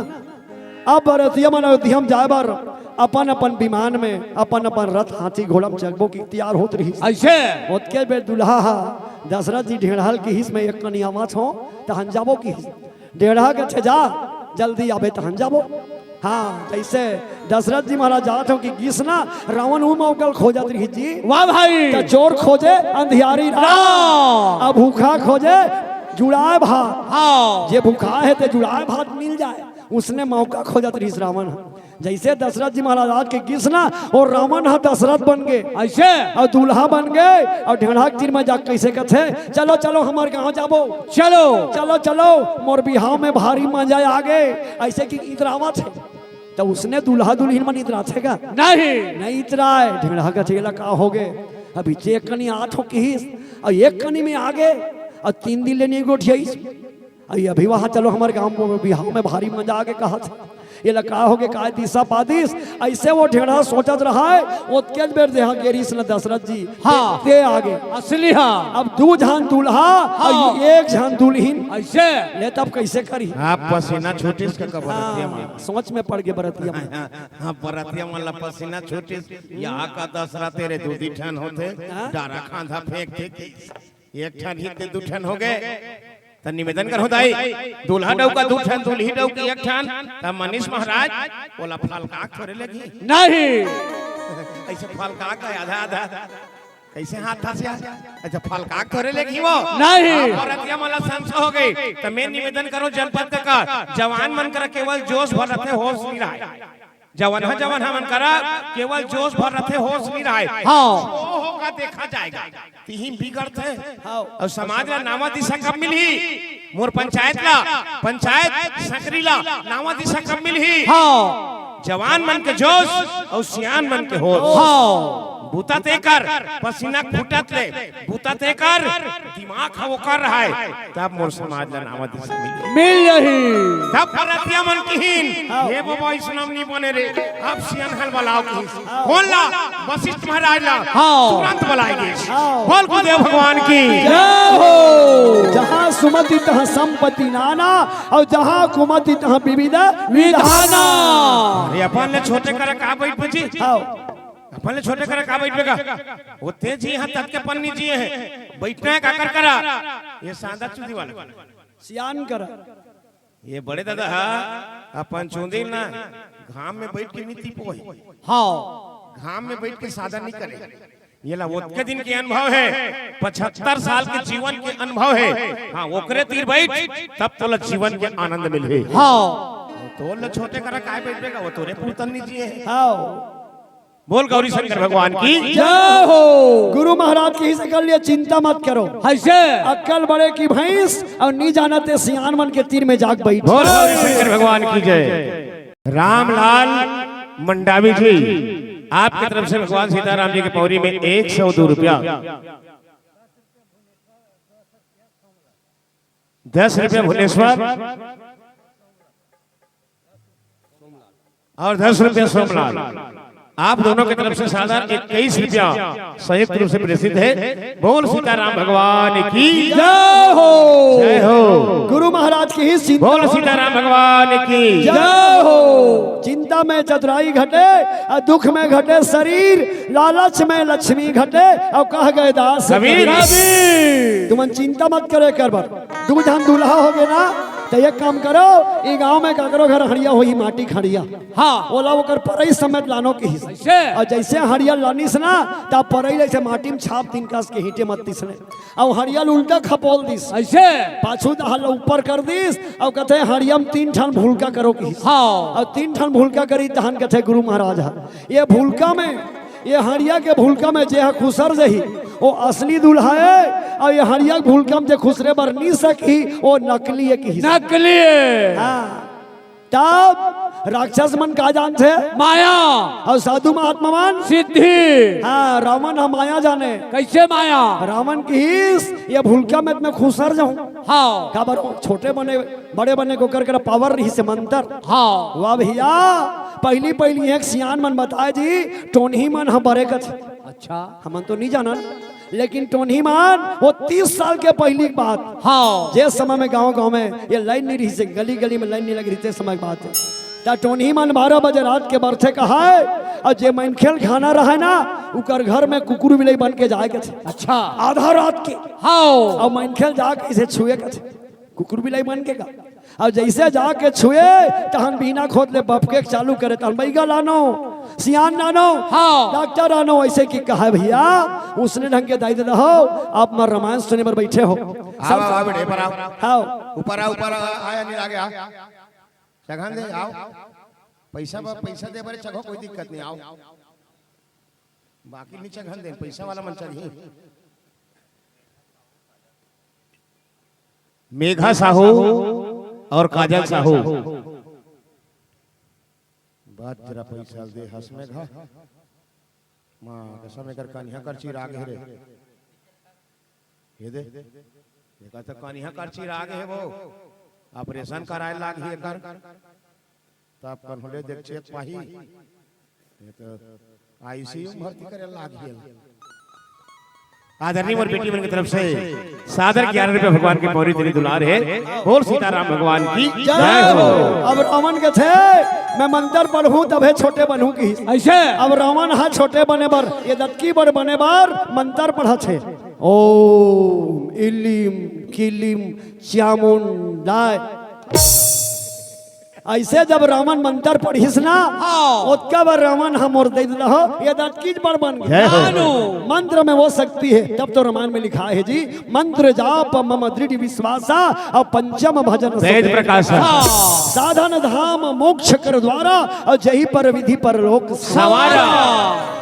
अब बरतिया मन अयोध्या म जाय बर अपन अपन विमान में, अपन अपन रथ हाथी घोड़ा म चघबो कि तियार होत रिहिस। अइसे। ओतके बेर दूल्हा हा दशरथ जी ढेंढ़ा ल किहिस, "मैं एक कनी आवत हों, तहन जाबो," किहिस। ढेंढ़ा कथे, "जा, जल्दी आबे तहन जाबो।" हाँ, जइसे दशरथ जी महाराज जात हों कि गिस ना, रावण उ मौका ल खोजत रिहिस जी। वाह भाई। त चोर खोजे अंधियारी राम। राम। अब भूखा खोजे जुड़ाय भात। हाँ। जे भूखा हे ते जुड़ाय भात मिल जाय। उसने मौका खोजत रिहिस रावण ह। जइसे दशरथ जी महाराज आके गिस ना, अउ रावण ह दशरथ बन गे। अइसे। अउ दूल्हा बन गे, अउ ढेंढ़ा के तीर में जाके कइसे कथे, "चलो, चलो, हमर गाँव जाबो। चलो। चलो, चलो, मोर बिहाव में भारी मजा आ गे।" अइसे कि इतरावत हे। त उसने दूल्हा दुल्हिन मन इतराथे का? नहीं। नहीं इतराय। ढेंढ़ा कथे, "एला का हो गे? अभी जे एक कनी आत हों किहिस, अउ एक कनी में आ गे, अउ तीन दिन ले नइ गोठियाइस।" अई अभी वहाँ चलो हमर गाँव में बिहाव में भारी मजा आ गे कहत हे। एला का हो गे, काय दिसा पादिस? अइसे ओ ढेंढ़ा सोचत रहय, ओतकेच बेर देहा गेरिस न दशरथ जी। हाँ। ते, ते आ गे। असली हाँ। अब दू झन दूल्हा, हाँ। अउ एक झन दुल्हिन। अइसे। ले तब कइसे करही? आप पसीना छूटिस का कबर हाँ, रतिया में। सोच में पड़ गे बरतिया में। हाँ, बरतिया मन ला पसीना छूटिस। यहाँ का दशरथ तेरे दू दी ठन होथे, हाँ? डारा खांधा फेंक दे। एक ठन ही ते दू ठन हो गे। त निवेदन करहूं दाई, दूल्हा डउका दू ठन, दुल्ही डउकी एक ठन, त मनीष महाराज, ओला फलकाक थोरे लगही। नहीं। अइसे फलकाक आधा आधा। कइसे हाथ धसिया? अच्छा, फलकाक थोरे लगही वो। नहीं। हाँ, बरतिया मन ला संशय हो गे। त मैं निवेदन करहूं जनपद का, जवान मन करा केवल जोश भर रथे, होश नइ रहय। जवान हा, जवान हा मन करा केवल जोश भर रथे, होश नइ रहय। हाँ। जो होगा देखा जाएगा। तिही बिगड़थे। हाँ। अउ समाज ला नावा दिशा कब मिलही? मोर पंचायत ला, पंचायत सकरी ला नावा दिशा कब मिलही? हाँ। जवान मन के जोश अउ सियान मन के होश। हाँ। बुता ते कर, पसीना फूटत ले, बुता ते कर, दिमाग ह ओकर रहय, तब मोर समाज ला नावा दिशा मिलही। मिल जाही। तब बरतिया मन किहिन, हाँ। हे बाबा, अइसना नइ बने रे, अब सियान हल बलाव किहिस। हाँ। कोन ला? वशिष्ठ महाराज ला। हाँ। तुरंत बलाय गिस। हाँ। बोल गुरुदेव भगवान की। जय हो। जहाँ सुमति तहाँ संपत्ति नाना, अउ जहाँ कुमति तहाँ विविध विधाना। अरे अपन ले छोटे करा का बइठबे जी? हाँ। अपन ले छोटे करा का बइठबे गा? ओते जी हाँ ततके पन्नी जी हे। बइठना हे काकर करा? ये सांदा चूदी वाला। सियान करा। ये बड़े दादा हा, अपन चूंदी ना, घाम में बइठ के नइ तीपो हे। हाँ। घाम में बइठ के सादा नइ करे। एला ओतके दिन के अनुभव हे, पचहत्तर साल के जीवन के अनुभव हे। हाँ, ओकरे तीर बइठ, तब तोला जीवन के आनंद मिलही। हाँ। तोर ले छोटे करा काय बइठबे गा, वो तोरे पुरतन नइ जिए हे। हाँ। बोल गौरी शंकर भगवान की। जय हो। गुरु महाराज किहिस अकल, ये चिंता मत करो। अइसे। अक्कल बड़े की भैंस अउ नइ जानत ए सियान मन के तीर में जाके बइठ। बोल गौरी शंकर भगवान की जय। रामलाल मंडावी जी, आपके तरफ से भगवान सीताराम जी के पौरी में एक सौ दो रुपया, दस रुपया भुवनेश्वर, और दस रुपया सोमलाल, आप दोनों की तरफ से सादर इक्कीस रुपया संयुक्त रूप से प्रेषित है। बोल सीताराम भगवान की जय हो। जय हो। गुरु महाराज की ही सिंदूर। बोल सीताराम भगवान की जय हो। चिंता में चतुराई घटे, और दुख में घटे शरीर, लालच में लक्ष्मी घटे, और कह गए दास कबीर। कबीर। तुमन चिंता मत करो, एक बार दू झन दूल्हा हो गए ना, त एक काम करो, ई गांव में काकरो घर हड़िया होही, माटी के हड़िया। हाँ। ओला ओकर परई समेत लानो किहिस। अइसे? अउ जइसे हड़िया लानिस ना, त परई ल अइसे माटी में छाप दिन कस के हींटे मत तिसने। अउ हड़िया ल उल्टा खपोल दिस। अइसे? पाछू डहर ल ऊपर कर दिस, अउ कथे, "हड़िया में तीन ठन भुलका करो," किहिस। हाँ। अउ तीन ठन भुलका करी, तहन कथे गुरु महाराज ह, "ये भुलका में, ये हड़िया के भुलका में जे ह खुसर जही, वो असली दूल्हा हे, अउ ये हड़िया के भुलका में जे खुसरे बर नी सकही, वो नकली हे," किहिस। नकली हे। हाँ। तब राक्षस मन का जानथे? माया। अउ साधु महात्मा मन? सिद्धि। हाँ, रावण ह माया जाने। कइसे माया? रावण किहिस, "ये भुलका में त मैं खुसर जाहूं।" हाँ। काबर? छोटे बने, बड़े बने के ओकर करा पावर रहिसे मंतर। हाँ। वाह भइया, पहिली पहिली एक सियान मन बताय जी, टोनही मन ह बरे कथे। अच्छा। हमन तो नी जानन, लेकिन टोनही मन, वो तीस साल के पहिली के बात। हाँ। जे समय में गांव गांव में ये लाइन नी रहिसे, गली गली में लाइन नी लगे रहिसे, समय के बात हे। त टोनही मन बारह बजे रात के बरथे कहय, अउ जे मनखे ल खाना रहय ना, उकर घर में कुकुर बिलई बन के जाय कथे। अच्छा। आधा रात के। हाँ। अउ मनखे ल जाके अइसे छुए कथे, कुकुर बिलई बन के गा। अउ जइसे जाके छुए, तहन बिना खोद ले बपके के चालू करे, "तहन बइगा लानो, सियान लानो, हाँ। डॉक्टर लानो," अइसे कि कहय भइया, उसने ढंग के दाई ददा हो, आप मन रामायण सुने बर बइठे हो। आओ, आओ, आओ, बेटे, ऊपर आओ। हाँ। ऊपर आओ, ऊपर आ, आया नहीं, आ गया। चघन दे, आओ। पइसा ब-, पइसा दे बर चघो, कोई दिक्कत नहीं, आओ। बाकी नी चघन दे, पइसा वाला मन चघही। मेघा साहू अउ काजल साहू। बात जरा पइसा दे हस मेघा। माँ कसम एकर कनिहा करची राग हे रे। ये दे। एकर तो कनिहा करची राग हे वो। ऑपरेशन कराय लागही एकर। तब कन्होले देख चेत पाही। ये तो आईसीयू में भर्ती करे लागही। आदरणीय मोर बेटी मन के तरफ से सादर ग्यारह रुपया भगवान के पौरी तेरी दुलार हे। बोल सीताराम भगवान की जय हो। अब रावण कथे, "मैं मंतर पढ़हूं तभे छोटे बनहूं," किहिस। अइसे? अब रावण ह छोटे बने बर, ये दतकी बड़ बने बर मंतर पढ़थे। ओम इलिम किलिम चामुंडाय। अइसे जब रावण मंतर पढ़िस ना, हाँ। ओतका बर रावण ह मोर दई ददा हो, ये दतकीच बड़ बन गे। जय हो। मंत्र में वो शक्ति हे, तब तो रामायण में लिखाय हे जी, "मंत्र जाप मम दृढ़ विश्वासा, अउ पंचम भजन तेज सुमेध प्रकाश। हाँ। साधन धाम मोक्ष कर द्वारा, अउ जही पर विधि परलोक संवारा।"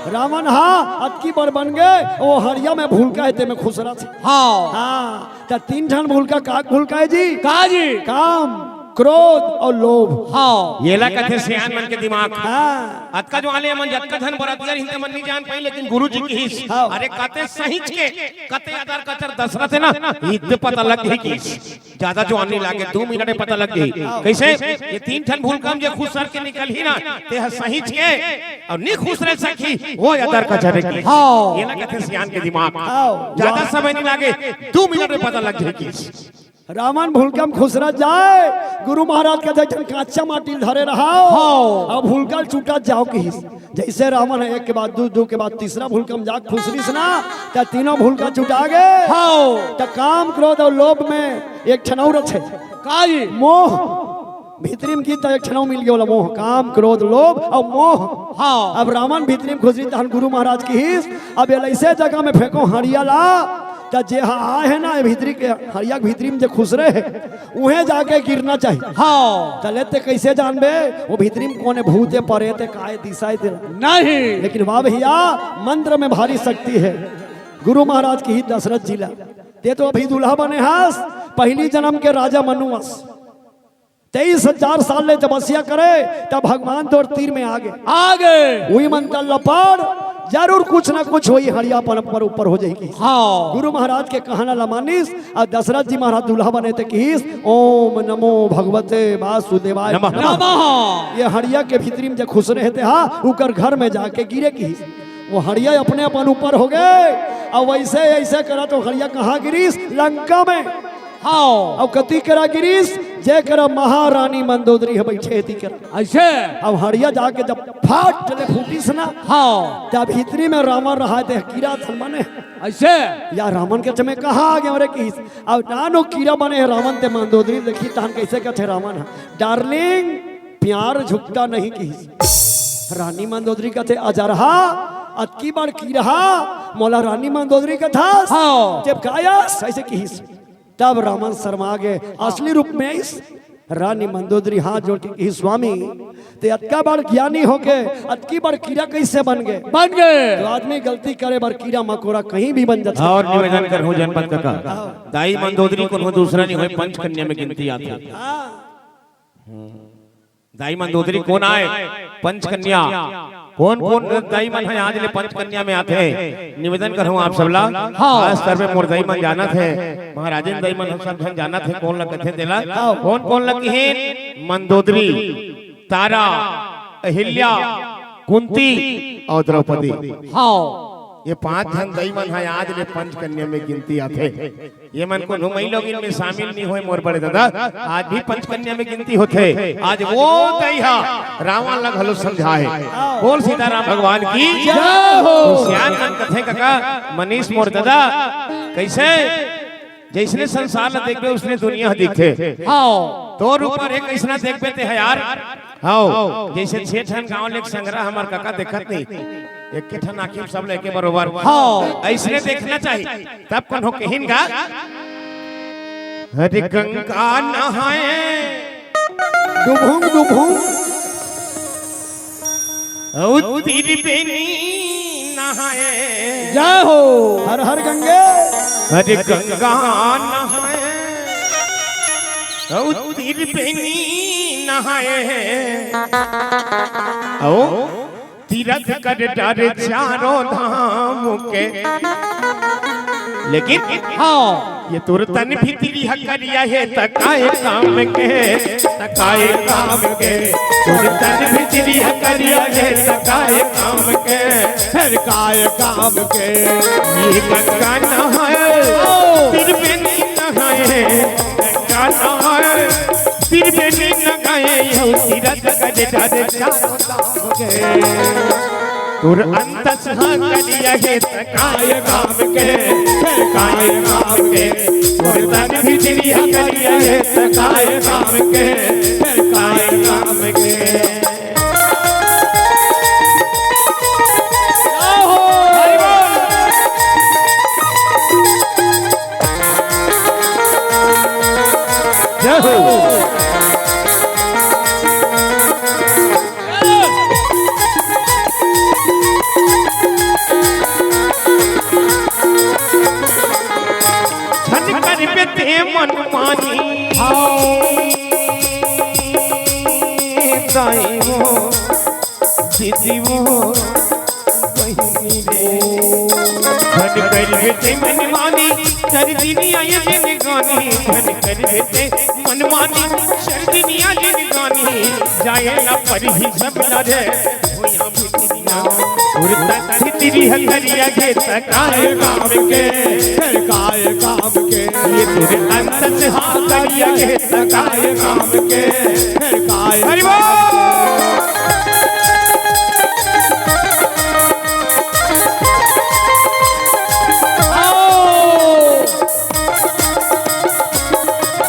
रावण ह अतकी बड़ बन गे, वो हड़िया में भुलका हे, तेमे खुसरथे। हाँ। हाँ, त तीन ठन भुलका, का भुलका हे जी? का जी? काम, क्रोध अउ लोभ। हाँ। येला कथे सियान मन के दिमाग। हाँ। अतका जो आले मन जतका धन बरतिया रहिन ते मन नी जान पाई, लेकिन गुरु जी किहिस, हाँ। "अरे कते सहिंच के, कते अदर कचर दसरथे ना, इतने पता लग गे," किहिस। ज्यादा जो आने लागे, दू मिनट में पता लग गे। हाँ। कइसे? ये तीन ठन भुलका म जे खुसर के निकलही ना, ते ह सहिंच के अउ नी खुसरे सकही, वो अदर कचर हे किहिस। हाँ। येला कथे सियान के दिमाग। हाँ। ज्यादा समय नी लागे, दू मिनट में पता लग जाही किहिस। रावण भुलका म खुसरत जाय, गुरु महाराज कथे, "एक ठन कांचा माटी ल धरे रहव, हाँ। अउ भुलका ल चुटत जाव," किहिस। जइसे रावण ह एक के बाद दू, दू के बाद तीसरा भुलका म जाके खुसरिस ना, त तीनों भुलका चुटा गे। हाँ। त काम, क्रोध अउ लोभ में एक ठन अउ रथे। का जी? मोह। भीतरी म गिस त एक ठन अउ मिल गे ओला, मोह। काम, क्रोध, लोभ अउ मोह। हाँ। अब रावण भीतरी म खुसरिस, तहन गुरु महाराज किहिस, "अब ये अइसे जगह में फेंको हड़िया ला, त जे ह आय हे ना, ये भीतरी के, हड़िया के भीतरी म जे खुसरे हे, उहें जाके गिरना चाही।" हाँ। त ले ते कइसे जानबे, वो भीतरी म कोन हे, भूत हे, परेत हे, काय दिसाय तेला? नहीं। लेकिन वाह भइया, मंत्र में भारी शक्ति हे। गुरु महाराज किहिस दसरथ जी ला, "ते तो अभी दूल्हा बने हस, पहिली जनम के राजा मनु अस।" तेईस हजार साल ले तपस्या करे, तब भगवान तोर तीर में आ गे। आ गे। उही मंतर ल पढ़, जरूर कुछ ना कुछ होही, हड़िया अपन पर ऊपर हो जाही। हाँ। गुरु महाराज के कहना ल मानिस, अउ दसरथ जी महाराज दूल्हा बने ते किहिस, "ओम नमो भगवते वासुदेवाय नमः।" नमः। ये हड़िया के भीतरी म जे खुसरे हे ते हा, उकर घर में जाके गिरे किहिस। वो हड़िया अपने अपन ऊपर हो गे, अउ वइसे अइसे करत वो हड़िया कहाँ गिरिस? लंका में। हाँ। अउ कती करा गिरिस, जे करा महारानी मंदोदरी ह बइठे हे ती करा। अइसे? अब हड़िया जाके जब फाट ले फूटिस ना, हाँ। तब भीतरी में रावण रहा हे ते कीरा धन बने। अइसे? या रावण के चमे कहाँ आ गया रे किहिस? अब नानो कीरा बने हे रावण ते मंदोदरी देखी तहन कइसे कथे रावण ह, "डार्लिंग, प्यार झुकता नहीं" किहिस। रानी मंदोदरी कथे, "अजरहा, अतकी बड़ कीरा, मोला रानी मंदोदरी कथस?" हाँ। जब गायस, अइसे किहिस। तब रावण शर्मा गे, असली रूप में आइस। रानी मंदोदरी हाथ जोड़ के किहिस, "स्वामी, ते अतका बड़ ज्ञानी होके अतकी बड़ कीरा कइसे बन गे?" बन गे। तो आदमी गलती करे बर कीरा मकोरा कहीं भी बन जाथे। अउ निवेदन करहूं जनपद कका, दाई मंदोदरी कोनो दूसरा नहीं होय, पंचकन्या में गिनती आथे। हाँ। दाई मंदोदरी कोन आय? पंचकन्या। कोन कोन दाई मन हे आज ले पंचकन्या में आथे? निवेदन करहूं आप सबला। हाँ। खास तौर पे मोर दाई मन जानत हे, महाराजिन दाई मन सब झन जानत हे, कोन ला कथे तेला। हाँ। कोन कोन ला किहिन? मंदोदरी, तारा, अहिल्या, कुंती अउ द्रौपदी। हाँ। ये पांच झन दाई मन हे आज ले पंचकन्या में गिनती आथे। ये मन कोनो मइलोगिन में शामिल नहीं होय मोर बड़े दादा, आज भी पंचकन्या में गिनती होथे। आज वो दाई हा रावण ला घलो समझाए। बोल सीताराम भगवान की जय हो। सियान मन कथे कका, मनीष मोर दादा, कइसे जइसने संसार ला देखबे उसने दुनिया दिखथे। हाँ। तोर ऊपर एक अइसना देखबे ते हे यार। हाँ। जइसे छह ठन गांव ले संघरा हमर कका देखत नहीं। एक ठन आँखी सब लेके बरोबर। हाँ। अइसने देखना चाहिए। तब कोनो किहिन गा, "हर गंगा नहाए, डुभुंग डुभुंग। अउ त्रिवेणी नहाए।" जय हो। हर हर गंगे। हर गंगा नहाए, अउ त्रिवेणी नहाए। अउ तीरथ कर डारे चारों धाम के। लेकिन हाँ। ये तोर तन भीतरी ह करिया हे त काय काम के, त काय काम के। तोर तन भीतरी ह करिया हे त काय काम के, फिर काय काम के। ये गंगा नहाए, त्रिवेणी नहाए, गंगा नहाए, त्रिवेणी नहाए, यहू तीरथ कर डारे चारों धाम के। तोर अंतस ह करिया हे त काय काम के, फिर काय काम के। तोर तन भीतरी ह करिया हे त काय काम के, फिर काय काम के। जय हो। हरि बोल। जय हो। झन करबे ते मनमानी। हाँ। दाई हो, दीदी हो, बहिनी रे। झन करबे ते मनमानी, चार दिन आए जिनगानी। झन करबे ते मनमानी, चार दिन आए जिनगानी। जाए ला परही सब नरे, भुइयां भीतरिया। तोर तन भीतरी ह करिया हे त काय काम के, फिर काय काम के। ये तोर अंतस ह करिया हे त काय काम के, फिर काय। हरि बोल। आओ।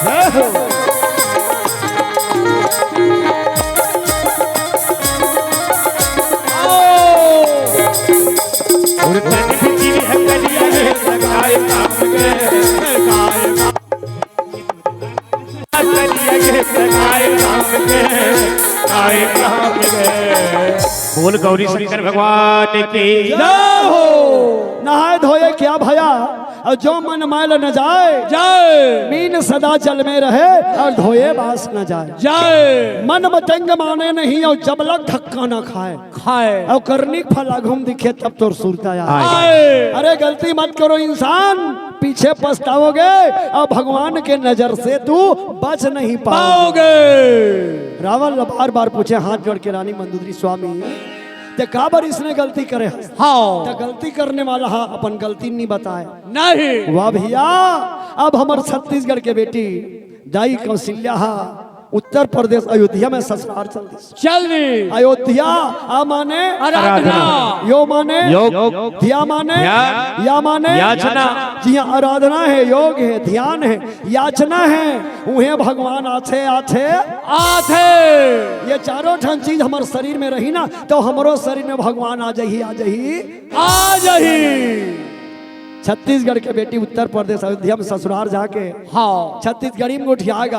जय हो। बोल गौरी शंकर भगवान की जय हो। नहाए धोए क्या भया, अउ जो मन मैल न जाए। जाए। मीन सदा जल में रहे, अउ धोए बास न जाए। जाए। मन मतंग माने नहीं, अउ जब लग धक्का न खाए। खाए। अउ करनी फल आघू म दिखे, तब तोर सुरता आए। आए। अरे गलती मत करो इंसान, पीछे पछताओगे, अउ भगवान के नजर से तू बच नहीं पाओगे। पाओगे। रावण ल बार बार पूछे हाथ जोड़ के रानी मंदोदरी, स्वामी, ते काबर इसने गलती करे हस? हाँ। त गलती करने वाला हा अपन गलती नहीं बताए। नहीं। वाह भैया, अब हमर छत्तीसगढ़ के बेटी दाई कौशल्या हा उत्तर प्रदेश अयोध्या में ससुराल चल दिस। चल दी। अयोध्या, आ माने आराधना। यो माने योग। ध्या माने ध्यान। या माने याचना। जी हाँ, आराधना है, योग है, ध्यान है, याचना है, उहे भगवान आथे, आथे। आथे। ये चारों ठन चीज हमर शरीर में रही ना, तो हमरो शरीर में भगवान आ जाही, आ जाही। आ जाही। छत्तीसगढ़ के बेटी उत्तर प्रदेश अयोध्या में ससुराल जाके हाँ। छत्तीसगढ़ी में गोठिया गा,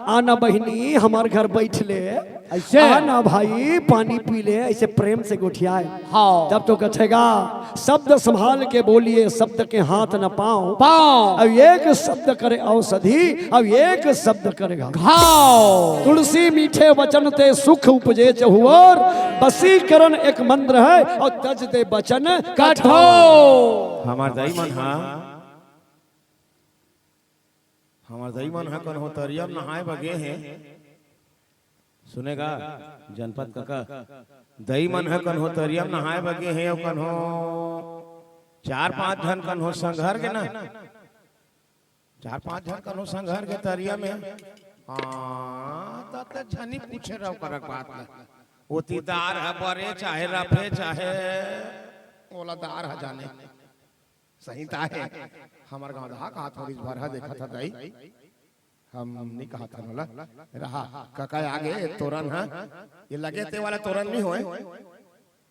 आना बहिनी हमर घर बैठ ले, ऐसे? आना भाई पानी पी ले, ऐसे प्रेम से गोठियाए। हाँ। तब तो कथेगा, शब्द संभाल के बोलिए, शब्द के हाथ न पाओ। पाओ। अब एक शब्द करे औषधि, अब एक शब्द करेगा घाव। तुलसी मीठे वचन ते सुख उपजे चहुओर, बसीकरण एक मंत्र है और तज दे वचन कठोर। कठोर। हमर दाई मन हा, हमर दाई मन हा कन्हो तरिया म नहाए बर गे हे। सुने गा, जनपद कका, दाई मन हा कन्हो तरिया म नहाए बर गे हे, अउ कन्हो चार पांच झन कन्हो संघर के ना, चार पांच झन कन्हो संघर के तरिया में, हाँ, त, त झनी पूछे रहो करक बात ल। ओती दार ह बरे चाहे रफे चाहे ओला दार ह जाने। सही ताहे। हमर गांव दहा कहा थोड़ी भर ह देखत ह दाई। हम नहीं कहा था नोला। रहा। कका आगे तोरन ह। ये लगे ते वाला तोरन नहीं होए।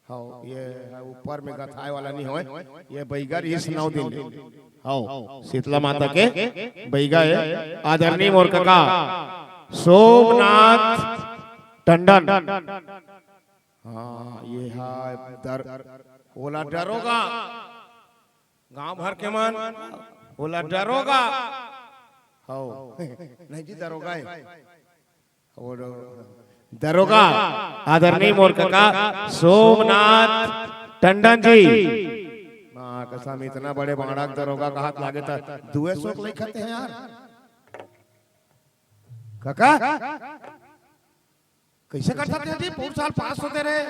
हव, ये ह ऊपर में गथाए वाला नहीं होय, ये बइगा रिहिस नौ दिन ले। हव, शीतला माता के बइगा ए। आदरणीय मोर कका सोमनाथ टंडन। हाँ, ये हा दर-, ओला डरोगा। गांव भर के मन, ओला डरोगा। हव, नहीं जी, दरोगा ए। और दरोगा आदरणीय मोर कका सोमनाथ टंडन जी। माँ कसम, इतना बड़े बाड़ा के दरोगा का हाथ लागे था, दुए सौ के लेखा थे यार। कका, कैसे कर सकते हो जी? पूरे साल पाँच सौ दे रहे,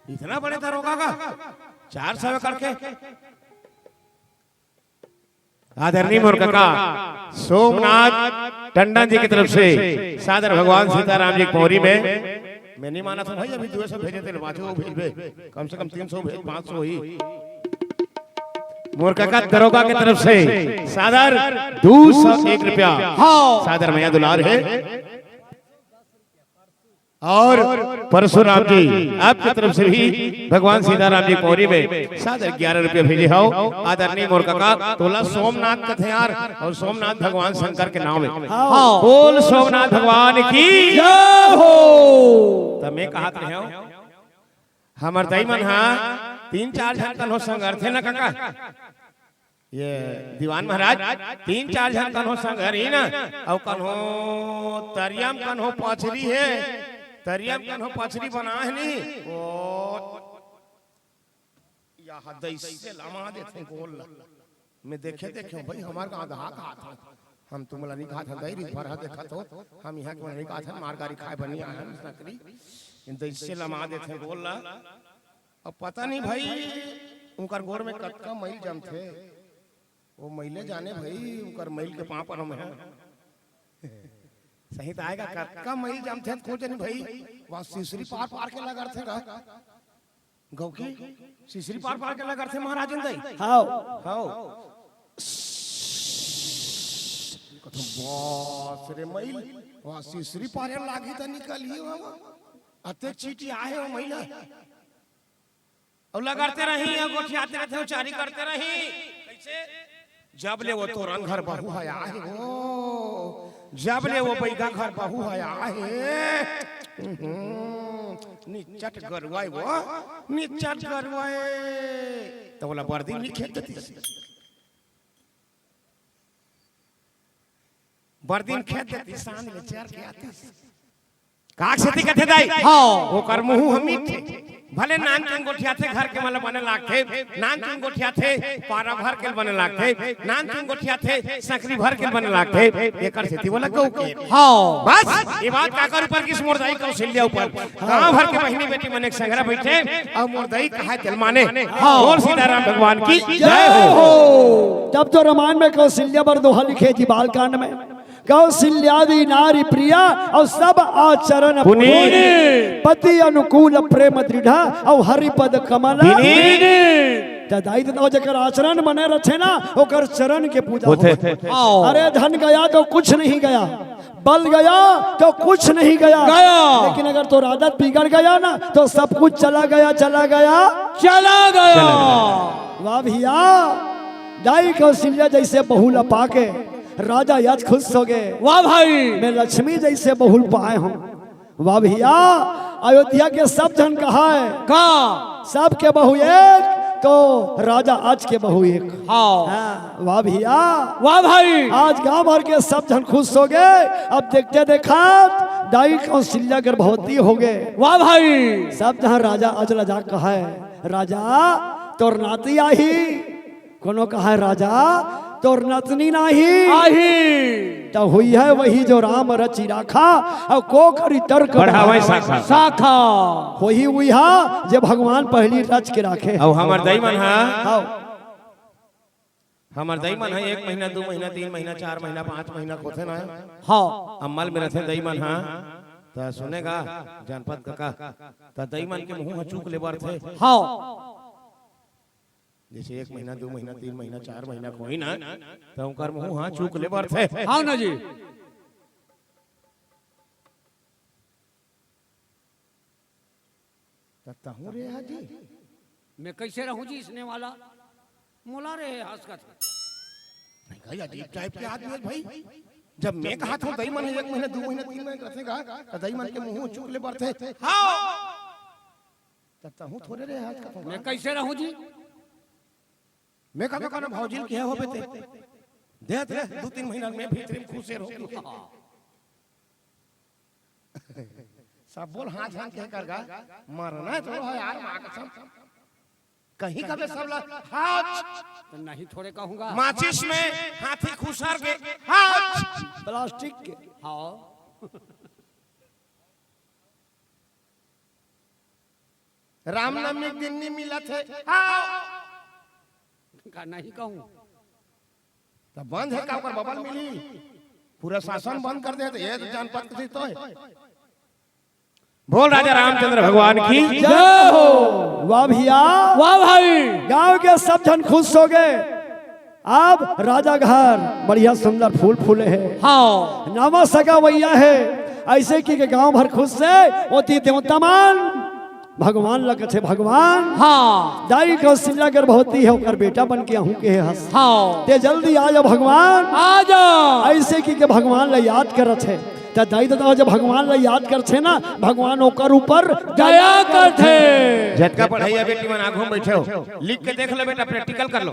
इतना बड़े दरोगा का चार सौ करके। आदरणीय मोर कका सोमनाथ टंडन जी की तरफ से सादर भगवान सीताराम जी की पौरी में। मैं नहीं माना था भाई, अभी दो सौ भेजे थे, पाँच सौ भेजबे, कम से कम तीन सौ भेज, पाँच सौ ही। मोर कका दरोगा की तरफ से सादर दो सौ एक रुपया। हाँ। सादर मया दुलार है। और परशुराम जी, आपकी तरफ से भी भगवान सीताराम जी पौरी में सादर ग्यारह रुपये भेजे हो। आदरणीय मोर कका, तोला सोमनाथ कथे यार, और सोमनाथ भगवान शंकर के नाम है। हाँ। बोल सोमनाथ भगवान की जय हो। त मैं कहत रहे हूँ, हमर दाई मन हा तीन चार झन कन्हो संग रथे न कका। ये दीवान महाराज, तीन चार झन कन्हो संग रही ना, अउ कन्हो तरिया म कन्हो पछरी हे, तरिया म कन्हो पछरी बना हे नी, ओ, यहाँ दैसे लमा देथे गोल ला। मैं देखे, देखे हूँ भाई, हमार गाँव दहा कहा था। हम तुमला नहीं कहा था, दाई रित भर हा देखा तो, हम यहाँ के नहीं कहा था, मार गारी खाए बनी आए हैं, नकरी। इन दैसे लमा देथे गोल ला। अब पता नहीं भाई, उनकर गोड़ में कतका मैल जमथे। वो महिले जाने भाई, उनकर मैल के पाँव पर हम हैं। सही त आएगा, कतका मैल जमथे त खोजे नहीं भाई। वहाँ सिसरी पार पार के लगा थे गा। गौ की सिसरी पार पार के लगा थे महाराजन दाई। हाव। हाव। कथम बास रे मैल, वहाँ सिसरी पार लागी त निकल ही वहाँ। अतेक चीटी आहे वो मैला। अउ लगाते रही, अउ गोठियाते रहते, अउ चारी करते रही। कैसे? जब ले वो तोरन घर बहू हया हे वो, जब ले वो बैगा घर बहू हया हे। हम्म, निचट गरुआए वो, निचट गरुआए। त ओला बरदी नहीं खेत देती। बरदी खेत देती, सांझ में चर के आती। काक सेती कथे दाई? हाँ। ओकर मुंह ह मीठ हे। भले नान चुन गोठियाथे, घर के मन ल बने लागथे, नान चुन गोठियाथे, पारा भर के बने लागथे, नान चुन गोठियाथे, सकरी भर के बने लागथे, एकर सेती ओला गऊ के। हाँ। बस, ये बात काकर ऊपर किस? मोर दाई कौशल्या ऊपर। गांव भर के बहिनी बेटी मन एक संघरा बइठे, अउ मोर दाई कहाय तेल माने। हाँ। बोल सीताराम भगवान की जय हो। जब तो रामायण में कौशल्या बर दोहा लिखे जी, बालकांड में, कौशल्यादि नारी प्रिया अउ सब आचरण पुनीत। पुनीत। पति अनुकूल प्रेम दृढ़ अउ हरि पद कमल विनीत। त दाई ददा जेकर आचरण बने रथे ना, ओकर चरण के पूजा होथे। होथे। अरे धन गया तो कुछ नहीं गया, बल गया तो कुछ नहीं गया। गया। लेकिन अगर तोर आदत बिगड़ गया ना, तो सब कुछ चला गया, चला गया। चला गया। चला गया। वाह भैया, दाई कौशल्या जैसे बहू ल पाके राजा आज खुश हो गए। वाह भाई। मैं लक्ष्मी जैसे बहू ल पाए हूँ। वाह भैया, अयोध्या के सब झन कहाय। का? सबके बहू एक, तो राजा आज के बहू एक। हाँ। हाँ, वाह भैया। वाह भाई। आज गांव भर के सब झन खुश हो गए। अब देखते देखत दाई कौशल्या गर्भवती हो गए। वाह भाई। सब झन राजा आज ल जा कहाय, राजा, तोर नाती आही। कोनो कहाय, राजा, तोर नतनी नाही। आही। त होही वही जो राम रचि राखा, अउ को करी तर्क बढ़ावै बढ़ावै शाखा। शाखा। होही उहा जे भगवान पहिली रच के राखे। अउ हमर दाई मन ह, हाँ। हमर दाई मन ह एक महीना, दू महीना, तीन महीना, चार महीना, पाँच महीना होथे ना। हाँ। अम्मल में रथे दाई मन ह, त सुने गा जनपद कका, त दाई मन के मुंह ह चूक ले बरथे। हाँ। जैसे एक महीना, दू महीना, तीन महीना, चार महीना के होही ना, त ओकर मुंह ह चूक ले बरथे। हाँ ना जी। त तहूँ रे हा जी। मैं कैसे रहूं जी इसने वाला? मोला रे हंस कथे। नहीं भाई, अजीब टाइप के आदमी हे भाई। जब मैं कहाथंव दाई मन एक महीना, दू महीना, तीन महीना रथे गा, त दाई मन के मुंह चूक ले बरथे। हाँ। त तहूँ थोरे रे हंस कथे। मैं कैसे रहूं जी? मैं कहथंव कोनो भौजी ल किहे होबे ते। दे दे, दू तीन महीना में भीतरी में खुशे रहो। सब बोल हाँ झान के कर गा, मरना हे तो हो यार, माँ कसम। कहीं कबे सब ला, हाँ। तो नहीं थोरे कहूंगा। माचिस में हाथी खुसर के, हाँ। प्लास्टिक के। हाँ। रामनवमी के दिन नी मिलत हे। हाँ। का नहीं कहूं? त बंद हे का, ओकर बबल मिली? पूरा शासन बंद कर दे, त ये तो जनपद के तो हे। बोल राजा रामचंद्र भगवान की जय हो। वाह भैया। वाह भाई। गांव के सब झन खुश हो गए। अब राजा घर बढ़िया सुंदर फूल फूले हे। हाँ। नवा सगा वैया हे। ऐसे कि के गांव भर खुश हे। ओती देवता मन भगवान ल कथे, भगवान, हाँ। दाई कौशल्या गर्भवती हे, ओकर बेटा बन के आहूं के हे हस। हाँ। ते जल्दी आ जा भगवान। आ जा। ऐसे कि के भगवान ल याद करत हे। त दाई ददा जब भगवान ल याद करथे ना, भगवान ओकर ऊपर दया करथे। जतका पढ़इया बेटी मन आघू में बइठे हो, लिख के देख लो बेटा, practical कर लो।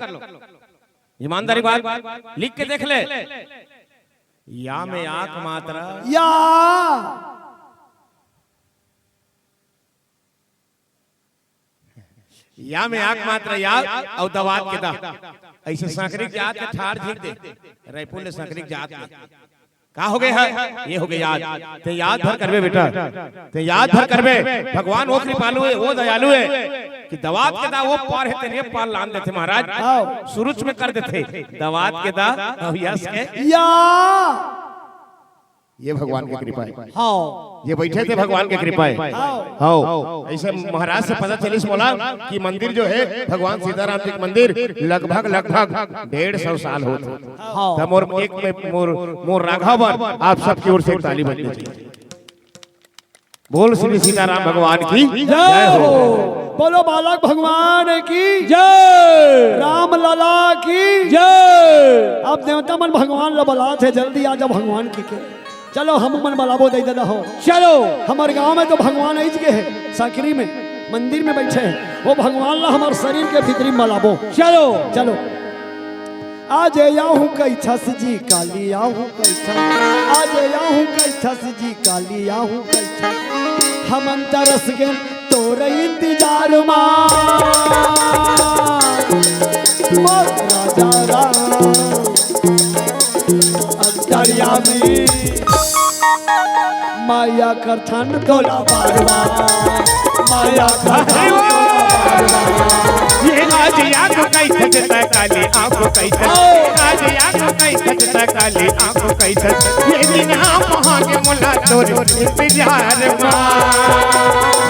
ईमानदारी बात, लिख के देख ले। या में आक मात्रा। या। या में आक मात्रा या, अउ दवात के दा। ऐसे सांकरी के जात के ठाड़ झीक दे। रायपुर ले सांकरी के जात के। का हो गए हे? ये हो गए याद। ते याद भर करबे बेटा। ते याद भर करबे। भगवान वो कृपालु हे, वो दयालु हे कि दवात के दा वो पार हे, तेने पार लान देथे महाराज। हाँ। सुरुच में कर देथे। दवात के दा, अउ यस के। या। ये भगवान के कृपा हे। हाँ। ये बइठे ते भगवान के कृपा हे। हाँ। हाँ। ऐसे महाराज से पता चलिस मोला कि मंदिर जो हे भगवान सीताराम जी के मंदिर लगभग, लगभग डेढ़ सौ साल होत हे। हाँ। त मोर एक में मोर, मोर राघव बर आप सबकी ओर से एक ताली बजनी चाहिए। बोल श्री सीताराम भगवान की जय हो। बोलो बालक भगवान की जय। राम लला की जय। अब देवता मन भगवान ल बलात हे, जल्दी आ जा भगवान कहिके। चलो, हम मन बलाबो दई ददा हो। चलो। हमर गांव में तो भगवान आइज गे हे, सांकरी में, मंदिर में बइठे हे। वो भगवान ला हमर शरीर के भीतरी में बलाबो। चलो। चलो। आज आहूं कहिथस जी, काली आहूं कहिथस। आज आहूं कहिथस। कइथस जी काली आहूं कइथस, हमन तरस गेन तोर इंतजार मा। ओ राजा राम अंतर्यामी, मया करथन तोला बार बार, मया करथन तोला बार बार। ये आज आंखों का ही सजता काली आंखों का ही सजता, आज आंखों का ही सजता काली आंखों का ही सजता। ये दिन हम वहां के मुला तोर इंतजार मा।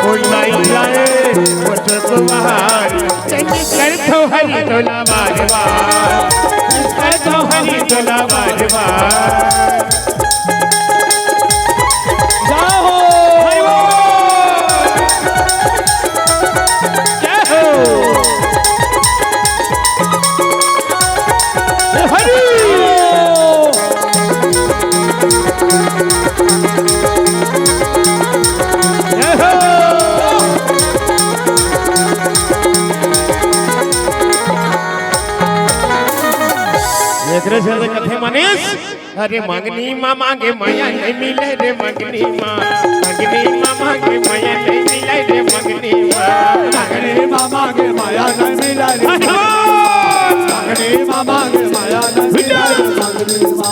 बुलाई जाए वो तो तुम्हार, चंगी कर तो हरी तोला बार बार, कर तो हरी तोला बार बार। जय हो। हरि बोल। जय हो। हरि। जय हो। एकरे से कथे मनीष, अरे मंगनी मा मांगे मया नहीं मिले रे मंगनी मा, मंगनी मा मांगे मया नहीं मिले रे मंगनी मा। मंगनी मा मांगे मया नहीं मिले रे मंगनी मा। मंगनी मा मांगे मया नहीं मिले रे मंगनी मा।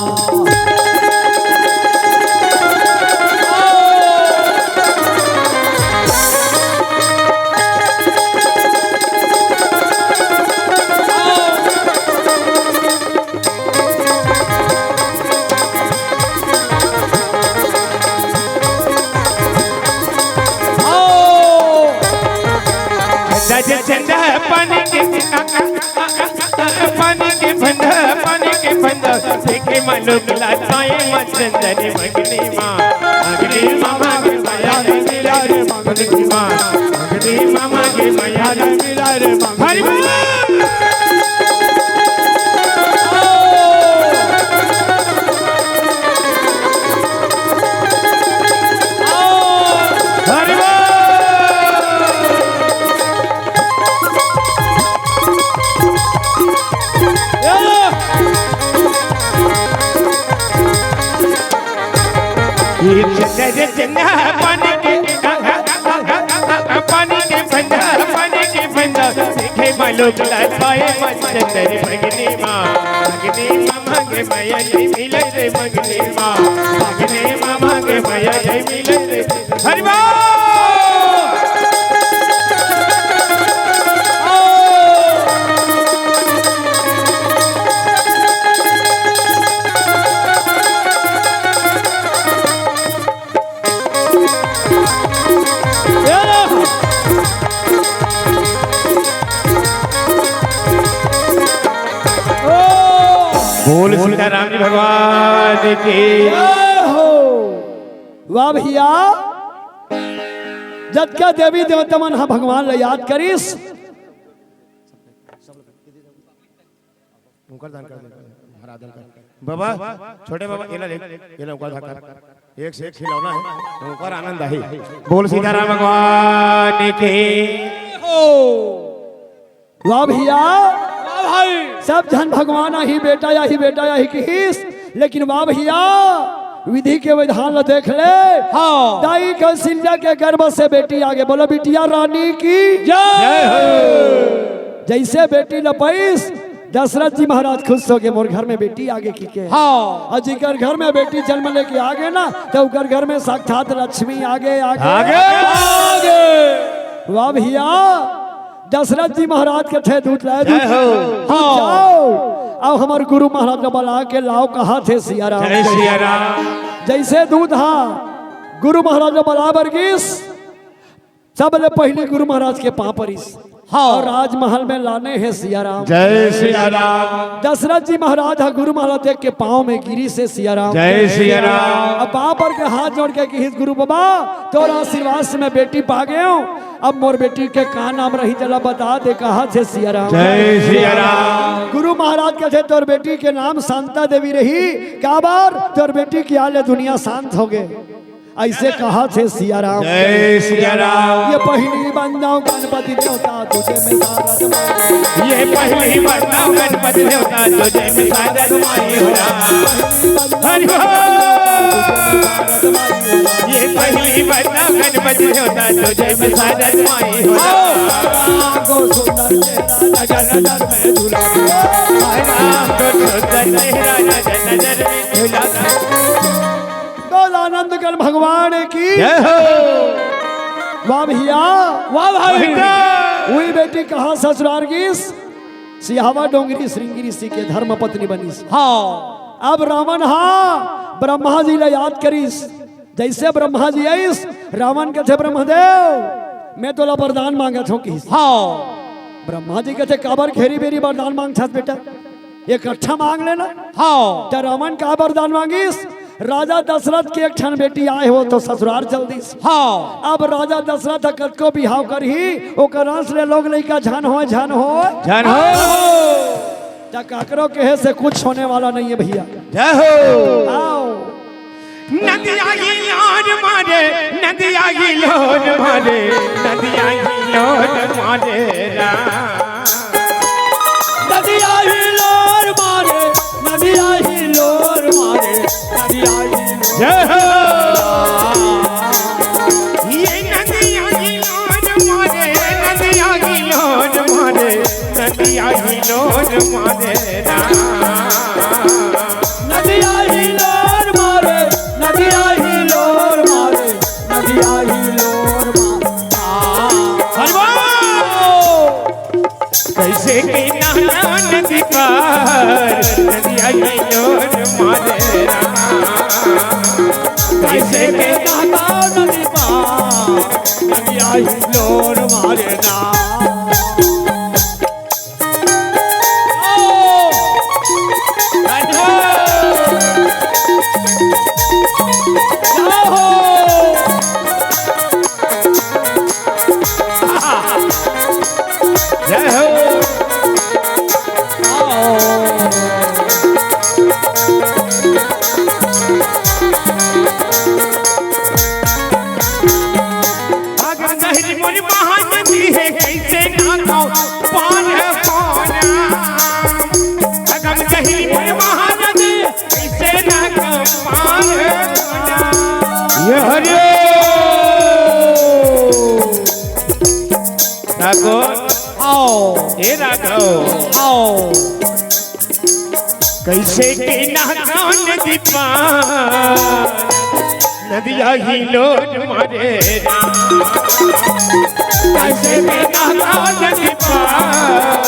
सज चंदा पानी के, पानी के बंदा, पानी के बंदा, देखे मालूम लाचाए मचंदनी मंगनी मा, मंगनी मा मांगे मया नहीं मिले रे मंगनी मा, मंगनी मा मांगे मया नहीं मिले रे मंगनी मा। हरि बोल। हरि बोल। ये चंदा, चंदा पानी के, पानी के बंदा, पानी के बंदा, देखे मालूम लाचाए मचंदनी मंगनी मा, मंगनी मा मांगे मया नहीं मिले रे मंगनी मा, मंगनी मा मांगे मया नहीं मिले रे। हरि बोल। बोल सीताराम जी भगवान की। जय हो। वाह भैया, जतका देवी देवता मन ह भगवान ला याद करिस, उंकर दान कर दे, महाराज दान कर। बाबा, छोटे बाबा, एला ले, एला उंकर दान कर। एक से एक खिलौना है, उंकर आनंद आही। बोल सीताराम भगवान की। हो। वाह भैया, वाह भाई। सब झन भगवान आही बेटा, आही बेटा, आही किहिस, लेकिन वाह भैया, विधि के विधान ला देख ले। हाँ। दाई कौशल्या के गर्भ से बेटी आगे, बोलो बिटिया रानी की जय। जय हो। जैसे बेटी ल पाइस, दशरथ जी महाराज खुश होगे, मोर घर में बेटी आगे किके। हाँ। अउ जिकर घर में बेटी जन्म लेके आगे ना, त उकर घर में साक्षात लक्ष्मी आगे, आगे। आगे। आगे। वाह भैया, दशरथ जी महाराज कथे दूत लाए, दूत जय हो। हाँ। जाओ, अउ हमर गुरु महाराज ला बला के लाव, कहाथे सिया राम। जय सिया राम। जैसे दूत ह गुरु महाराज ला बला बर गिस, सबले पहिली गुरु महाराज के पांव परिस। हाँ। अउ राजमहल में लाने हे सिया राम। जय सिया राम। दशरथ जी महाराज ह गुरु महाराज देख के पांव में गिरिस हे सिया राम। जय सिया राम। अब पांव पर के हाथ जोड़ के किहिस, गुरु बाबा, तोर आशीर्वाद से मैं बेटी पा गेंव, अब मोर बेटी के का नाम रही, जला बता दे, कहाथे सिया राम। जय सिया राम। गुरु महाराज कथे, तोर बेटी के नाम शांता देवी रही, काबर तोर बेटी के आले दुनिया शांत होगे। अइसे कहाथे सिया राम। जय सिया राम। ये पहिली बंदाव गणपति देवता तुझे में शारद माई। ये पहिली बंदाव गणपति देवता तुझे में शारद माई हो राम। हरि बोल। होता तुझे में साजन माई होता। राम को सुंदर चेहरा नजर नजर में झूला। हाय राम को सुंदर चेहरा नजर नजर में झूला। बोल आनंद कर भगवान की। जय हो। वाह भैया। वाह भाई। भैया। हुई बेटी कहाँ ससुरार गिस? सिहावा डोंगरी श्रृंगी ऋषि के धर्म पत्नी बनिस। हाँ। अब रावण हा ब्रह्मा जी ला याद करिस। जैसे ब्रह्मा जी आइस, रावण कथे, "ब्रह्मदेव, मैं तोला वरदान मांगत हूँ," किहिस। हाँ। ब्रह्मा जी कथे, "काबर घेरी बेरी वरदान मांगथस बेटा? एक अच्छा मांग लेना।" हाँ। त रावण का वरदान मांगिस, "राजा दशरथ के एक ठन बेटी आए हो तो ससुरार चल दिस।" हाँ। अब राजा दशरथ ह कतको बिहाव करही, ओकर अंश ले लोग लइका झन होय, झन होय। झन हो। त काकरो कहे से कुछ होने वाला नहीं है भैया। जय हो। आओ। नदिया ही लोर मारे, नदिया ही लोर मारे, नदिया ही लोर मारे राम। नदिया ही लोर मारे, नदिया ही लोर मारे, नदिया ही लोर। जय हो। ये नदिया ही लोर मारे, नदिया ही लोर मारे, नदिया ही लोर मारे राम। नदिया ही लोर मारे, नदिया ही लोर मारे, नदिया ही लोर मारे। हलवा! कैसे के नहाना नदी पार, नदिया ही लोर मारे राम। कैसे के नहाना नदी पार, नदिया ही लोर मारे राम। जय हो। अगर नहीं मोर महानदी है, कैसे ना खाओ पान पाना। अगर नहीं मोर महानदी, कैसे ना खाओ पान पाना। ये हरे। ठाकुर। आओ। ए राघव। आओ। कैसे के नहाना नदी पार, नदिया ही लोर मारे राम। कैसे के नहाना नदी पार,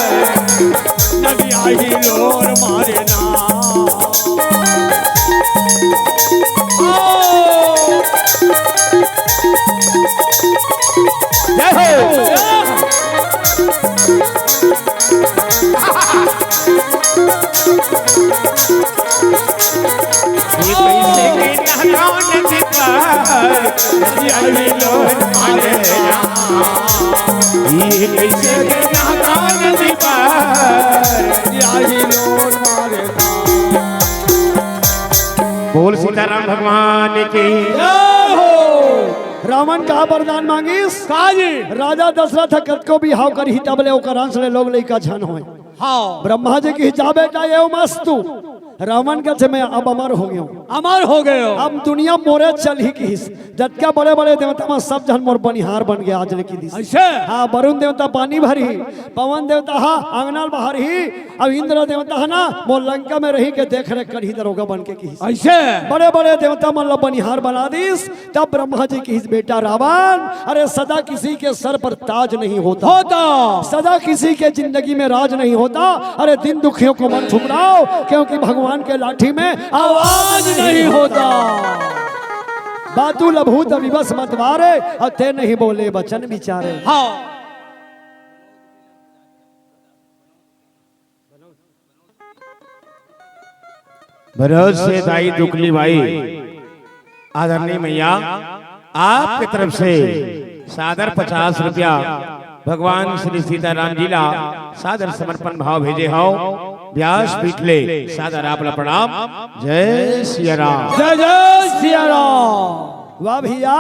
नदिया ही लोर मारे राम। ओ। जय हो। ये कैसे के नहाना नदी पार, नदिया ही लोर मारे राम। ये कैसे के नहाना नदी पार, नदिया ही लोर मारे राम। बोल सीताराम भगवान की। जय हो। रावण का वरदान मांगिस। का जी? राजा दशरथ ह कतको बिहाव करही तब ले ओकर अंश ले लोग लइका झन होय। हाँ। ब्रह्मा जी किहिस, "जा बेटा, एवमस्तु।" रावण कथे, "मैं अब अमर हो गयो हूँ। अमर हो गयो। अब दुनिया मोरे चलही," किहिस। जतका बड़े-बड़े देवता मन सब झन मोर बनिहार बन गे आज ले किहिस। ऐसे? हाँ, वरुण देवता पानी भरही, पवन देवता हा अंगना ल बहारही, अब इंद्र देवता हा ना मोर लंका में रही के देख रेख करही दरोगा बन के किहिस। ऐसे? बड़े-बड़े देवता मन ल बनिहार बना दिस। तब ब्रह्मा जी किहिस, "बेटा रावण, अरे सदा किसी के सर पर ताज नहीं होता। होता। सदा किसी के जिंदगी में राज नहीं होता। अरे दीन दुखियों को मत ठुकराओ, क्योंकि भगवान के लाठी में आवाज नहीं होता।" बातु लभूत विवश मत वारे, अउ ते नहीं बोले वचन विचारे। हाँ। भरोसे दाई दुकली बाई, आदरणीय मैया, आपके तरफ से सादर पचास रुपया भगवान श्री सीताराम जी ला सादर समर्पण भाव भेजे हव। व्यासपीठ ले सादर आप ला प्रणाम। जय सिया राम। जय जय सिया राम। वाह भैया।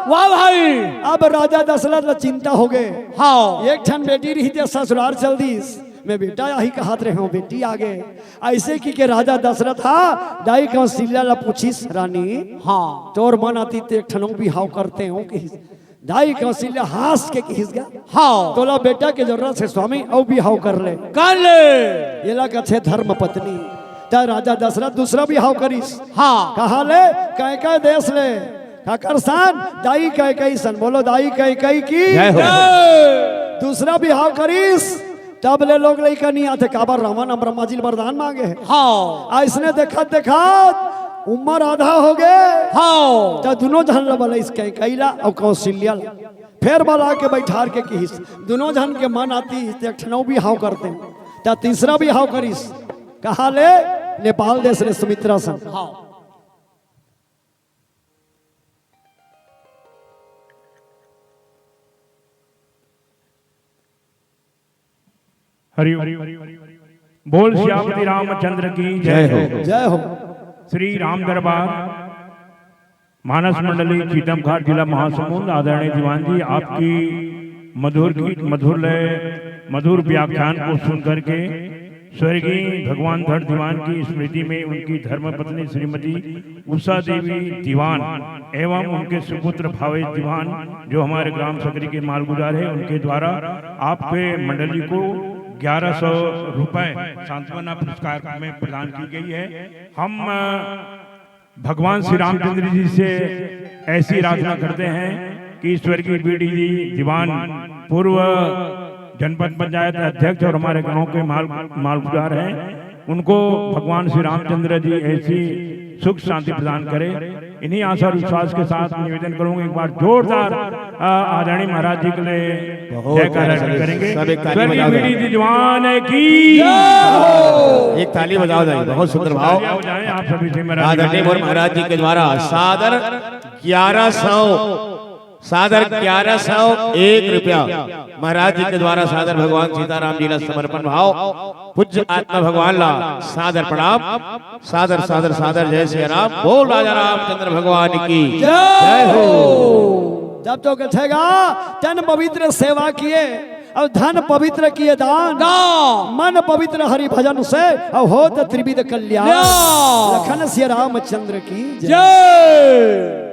वाह भाई। अब राजा दशरथ ला चिंता हो गए। हाँ। एक ठन बेटी रही ते ससुरार चल दीस। मैं बेटा आही कहत रहे हूँ, बेटी आ गए। ऐसे कि के राजा दशरथ हा दाई कौशल्या ला पूछिस, "रानी, हाँ। तोर मन आती ते एक ठन अउ बिहाव करते हो कि?" दाई कौशल्या हांस के किहिस गा, हाँ। तोला बेटा के जरूरत हे स्वामी, अउ बिहाव कर ले। कर ले। एला कथे धर्म पत्नी। त राजा दशरथ दूसरा बिहाव करिस। हाँ। कहा ले? कैकई देश ले। काकर सन? दाई कैकई सन। बोलो दाई कैकई की। जय हो। जय। दूसरा बिहाव करिस। तब ले लोग लइका नहीं आथे, काबर रावण अउ ब्रह्मा जी ले वरदान मांगे हे। हाँ। अइसने देखत देखत उम्र आधा हो गे। हाँ। त दुनों झन ल बलाइस, कैकई ला अउ कौशल्या ला। फेर बला के बैठार के किहिस, दुनों झन के मन आतिस त एक ठन अउ बिहाव करते। त तीसरा बिहाव करिस। कहा ले? नेपाल देश ले सुमित्रा सन। हाँ। हरि ओम। बोल सियापति रामचंद्र की जय हो। जय हो। श्री राम दरबार, मानस मंडली, चीतम घाट, जिला महासमुंद। आदरणीय दीवान जी, आपकी मधुर गीत, मधुर लय, मधुर व्याख्यान को सुन करके स्वर्गीय भगवान धड़ दीवान की स्मृति में उनकी धर्मपत्नी श्रीमती उषा देवी दीवान एवं उनके सुपुत्र भावेश दीवान, जो हमारे ग्राम सकरी के मालगुजार है, उनके द्वारा आपके मंडली को ग्यारह सौ रुपए सांत्वना पुरस्कार में प्रदान की गई है। हम, अ, भगवान श्री रामचंद्र जी से ऐसी आराधना करते हैं कि स्वर्गीय बीडी जी दीवान, पूर्व जनपद पंचायत अध्यक्ष और हमारे गांव के माल, मालगुजार हैं, उनको भगवान श्री रामचंद्र जी ऐसी सुख शांति प्रदान करें। इन्हीं आशा और विश्वास के साथ निवेदन करूंगा, एक बार जोरदार, अ, आदरणीय महाराज जी के लिए बहुत जयकारा प्यारा। करेंगे। सब एक ताली स्वर्गीय बजाओ। बीडी जी दीवान की जय हो। एक ताली बजाओ जाए, बहुत सुंदर भाव। बजाओ जाए आप सभी से महाराज जी आदरणीय के। मोर महाराज जी के द्वारा सादर ग्यारह सौ, सादर ग्यारह सौ एक रुपया महाराज जी के द्वारा सादर भगवान सीताराम जी ला समर्पण भाव। पूज्य आत्मा भगवान ला सादर प्रणाम, सादर, सादर, सादर। जय सिया राम। बोल राजा रामचंद्र भगवान की जय। जय हो। जब तो कथेगा, तन पवित्र सेवा किए अउ धन पवित्र किए दान। दान। मन पवित्र हरि भजन से, अउ होत त्रिविध कल्याण। या। लखन सिया रामचंद्र की जय। जय।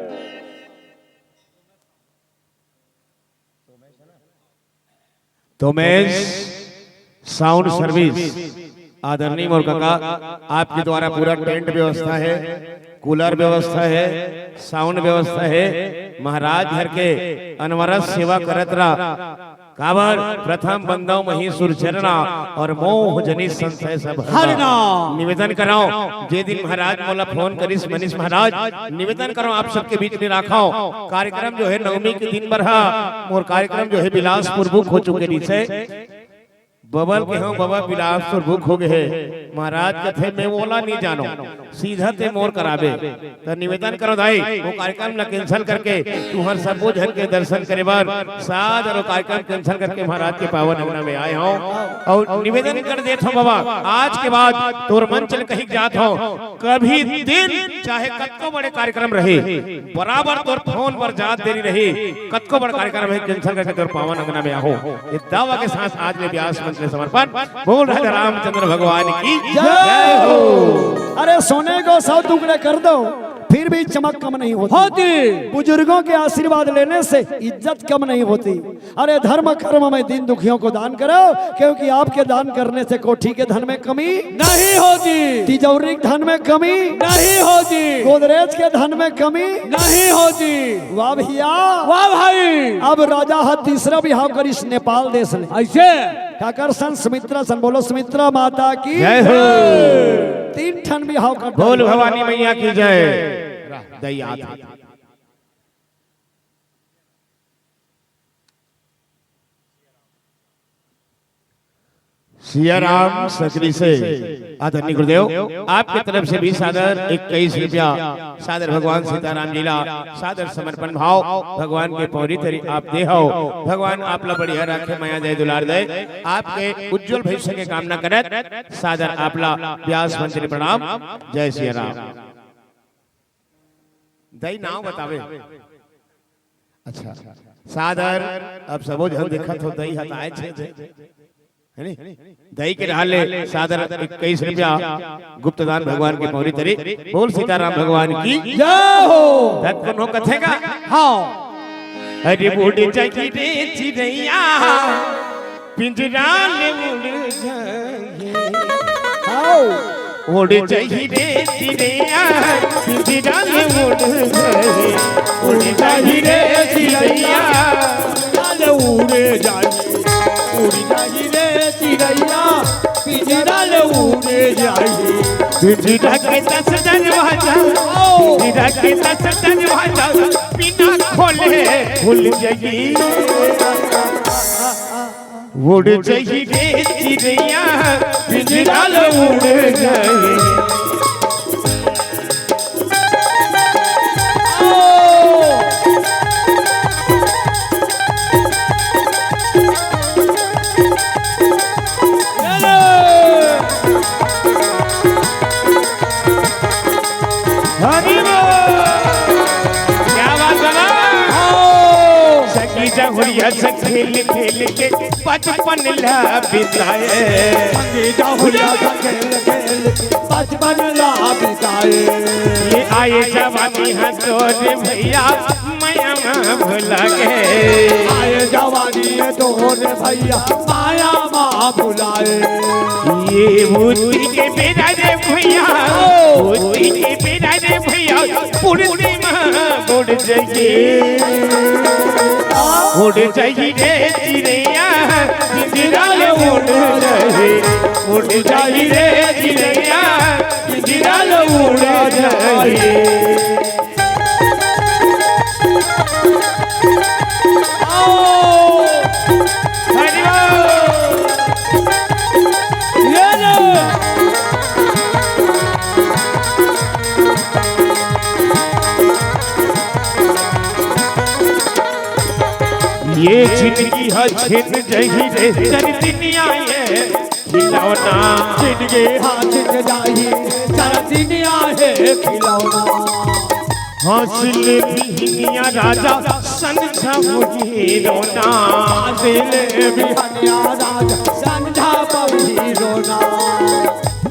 तोमेश साउंड सर्विस, आदरणीय मोर काका, आपके द्वारा पूरा टेंट व्यवस्था है, कूलर व्यवस्था है, साउंड व्यवस्था है। महाराज हर के अनवरत सेवा करत रहा। काबर प्रथम बंदव मही सुरचरना अउ मोह जनित संशय सब हरना। हरना। निवेदन करंव, जे दिन महाराज मोला फोन करिस, मनीष महाराज, निवेदन करंव आप सबके बीच में राखंव। कार्यक्रम जो है नवमी के दिन बर हा, मोर कार्यक्रम जो है बिलासपुर बुक हो चुके रहिसे। बबल के हंव, बबा बिलासपुर बुक हो गे हे। महाराज कथे, "मैं ओला नहीं जानों, सीधा ते मोर कराबे।" त निवेदन करंव दाई, वो कार्यक्रम ला कैंसिल करके तुंहर सबो झन के दर्शन करे बर सादर वो कार्यक्रम कैंसिल करके महाराज के पावन अंगना में आए हंव। अउ निवेदन कर देत हंव बबा, आज के बाद तोर मंच ल कहिके जात हंव, कभी दिन चाहे कतको बड़े कार्यक्रम रहे, बराबर तोर फोन बर जात देरी रही, कतको बड़ कार्यक्रम हे, कैंसिल करके तोर पावन अंगना में आहूं। ये दावा के साथ आज मैं ब्यास मंच में समर्पण। बोल राजा रामचंद्र भगवान की जय हो। अरे सोने को सौ टुकड़े कर दो, फिर भी चमक कम नहीं होती। होती। बुजुर्गों के आशीर्वाद लेने से इज्जत कम नहीं होती। अरे धर्म कर्म में दीन दुखियों को दान करो, क्योंकि आपके दान करने से कोठी के धन में कमी नहीं होती। तिजौरी के धन में कमी नहीं होती। गोदरेज के धन में कमी नहीं होती। वाह भैया। वाह भाई। अब राजा ह तीसरा बिहाव करिस नेपाल देश ले। अइसे? काकर सन? सुमित्रा सन। बोलो सुमित्रा माता की जय हो। तीन ठन बिहाव कर बोल भवानी मैया की जय। दई आत हे। सिया राम सकरी से आदरणीय गुरुदेव, आपके तरफ से भी सादर इक्कीस रुपया, सादर भगवान सीताराम जी ला, सादर समर्पण भाव, भगवान के पौरी तरी आप दे हव। भगवान आप ला बढ़िया राखे, मया दे, दुलार दे, आपके उज्जवल भविष्य के कामना करत सादर आप ला ब्यास मंच ले प्रणाम। जय सिया राम। दई नाव बतावे। अच्छा, सादर अब सबो झन देखत हो, दई हताए छे, छे। है नी? दई के रहले सादर इक्कीस रुपया गुप्तदान भगवान के पौरी तरी। बोल सीताराम भगवान की जय हो। तत्पुन हो कथेगा। हाँ। अरे उड़ जाही रे चिरैया, पिंजरा ले उड़ जाही। हाओ। उड़ जाही रे चिरैया, पिंजरा ले उड़ जाही। उड़ जाही रे चिरैया, ले उड़ जाही। उड़ जाही रे चिरैया, पिंजरा ले उड़ जाही। पिंजरा के दस दरवाजा, आओ। पिंजरा के दस दरवाजा, बिना खोले खुल जाही। उड़ जाही रे चिरैया, पिंजरा ले उड़ जाही। हरि बोल। क्या बात है ना? आओ। सखी जहुरिया से खेल खेल के बचपन ला बिताए। सखी जहुरिया से खेल खेल के बचपन ला बिताए। ये आए जवानी है तोरे भैया, माया मा भुला गे। आए जवानी है तोरे भैया, माया मा भुलाए। ये बुद्धि के बेरा रे भैया, बुद्धि के बेरा रे भैया, पूर्णिमा बुड़ जाही। उड़ जाही रे चिरैया, पिंजरा ले उड़ जाही। उड़ जाही रे चिरैया, पिंजरा ले उड़ जाही। आओ। हरि बोल। ये ले। ये जिंदगी ह छिन जाही रे, चार दिन आए खिलौना। जिंदगी ह छिन जाही, चार दिन आए खिलौना। हंस ले बिहनिया राजा, संझा होही रोना। हंस ले बिहनिया राजा, संझा होही रोना।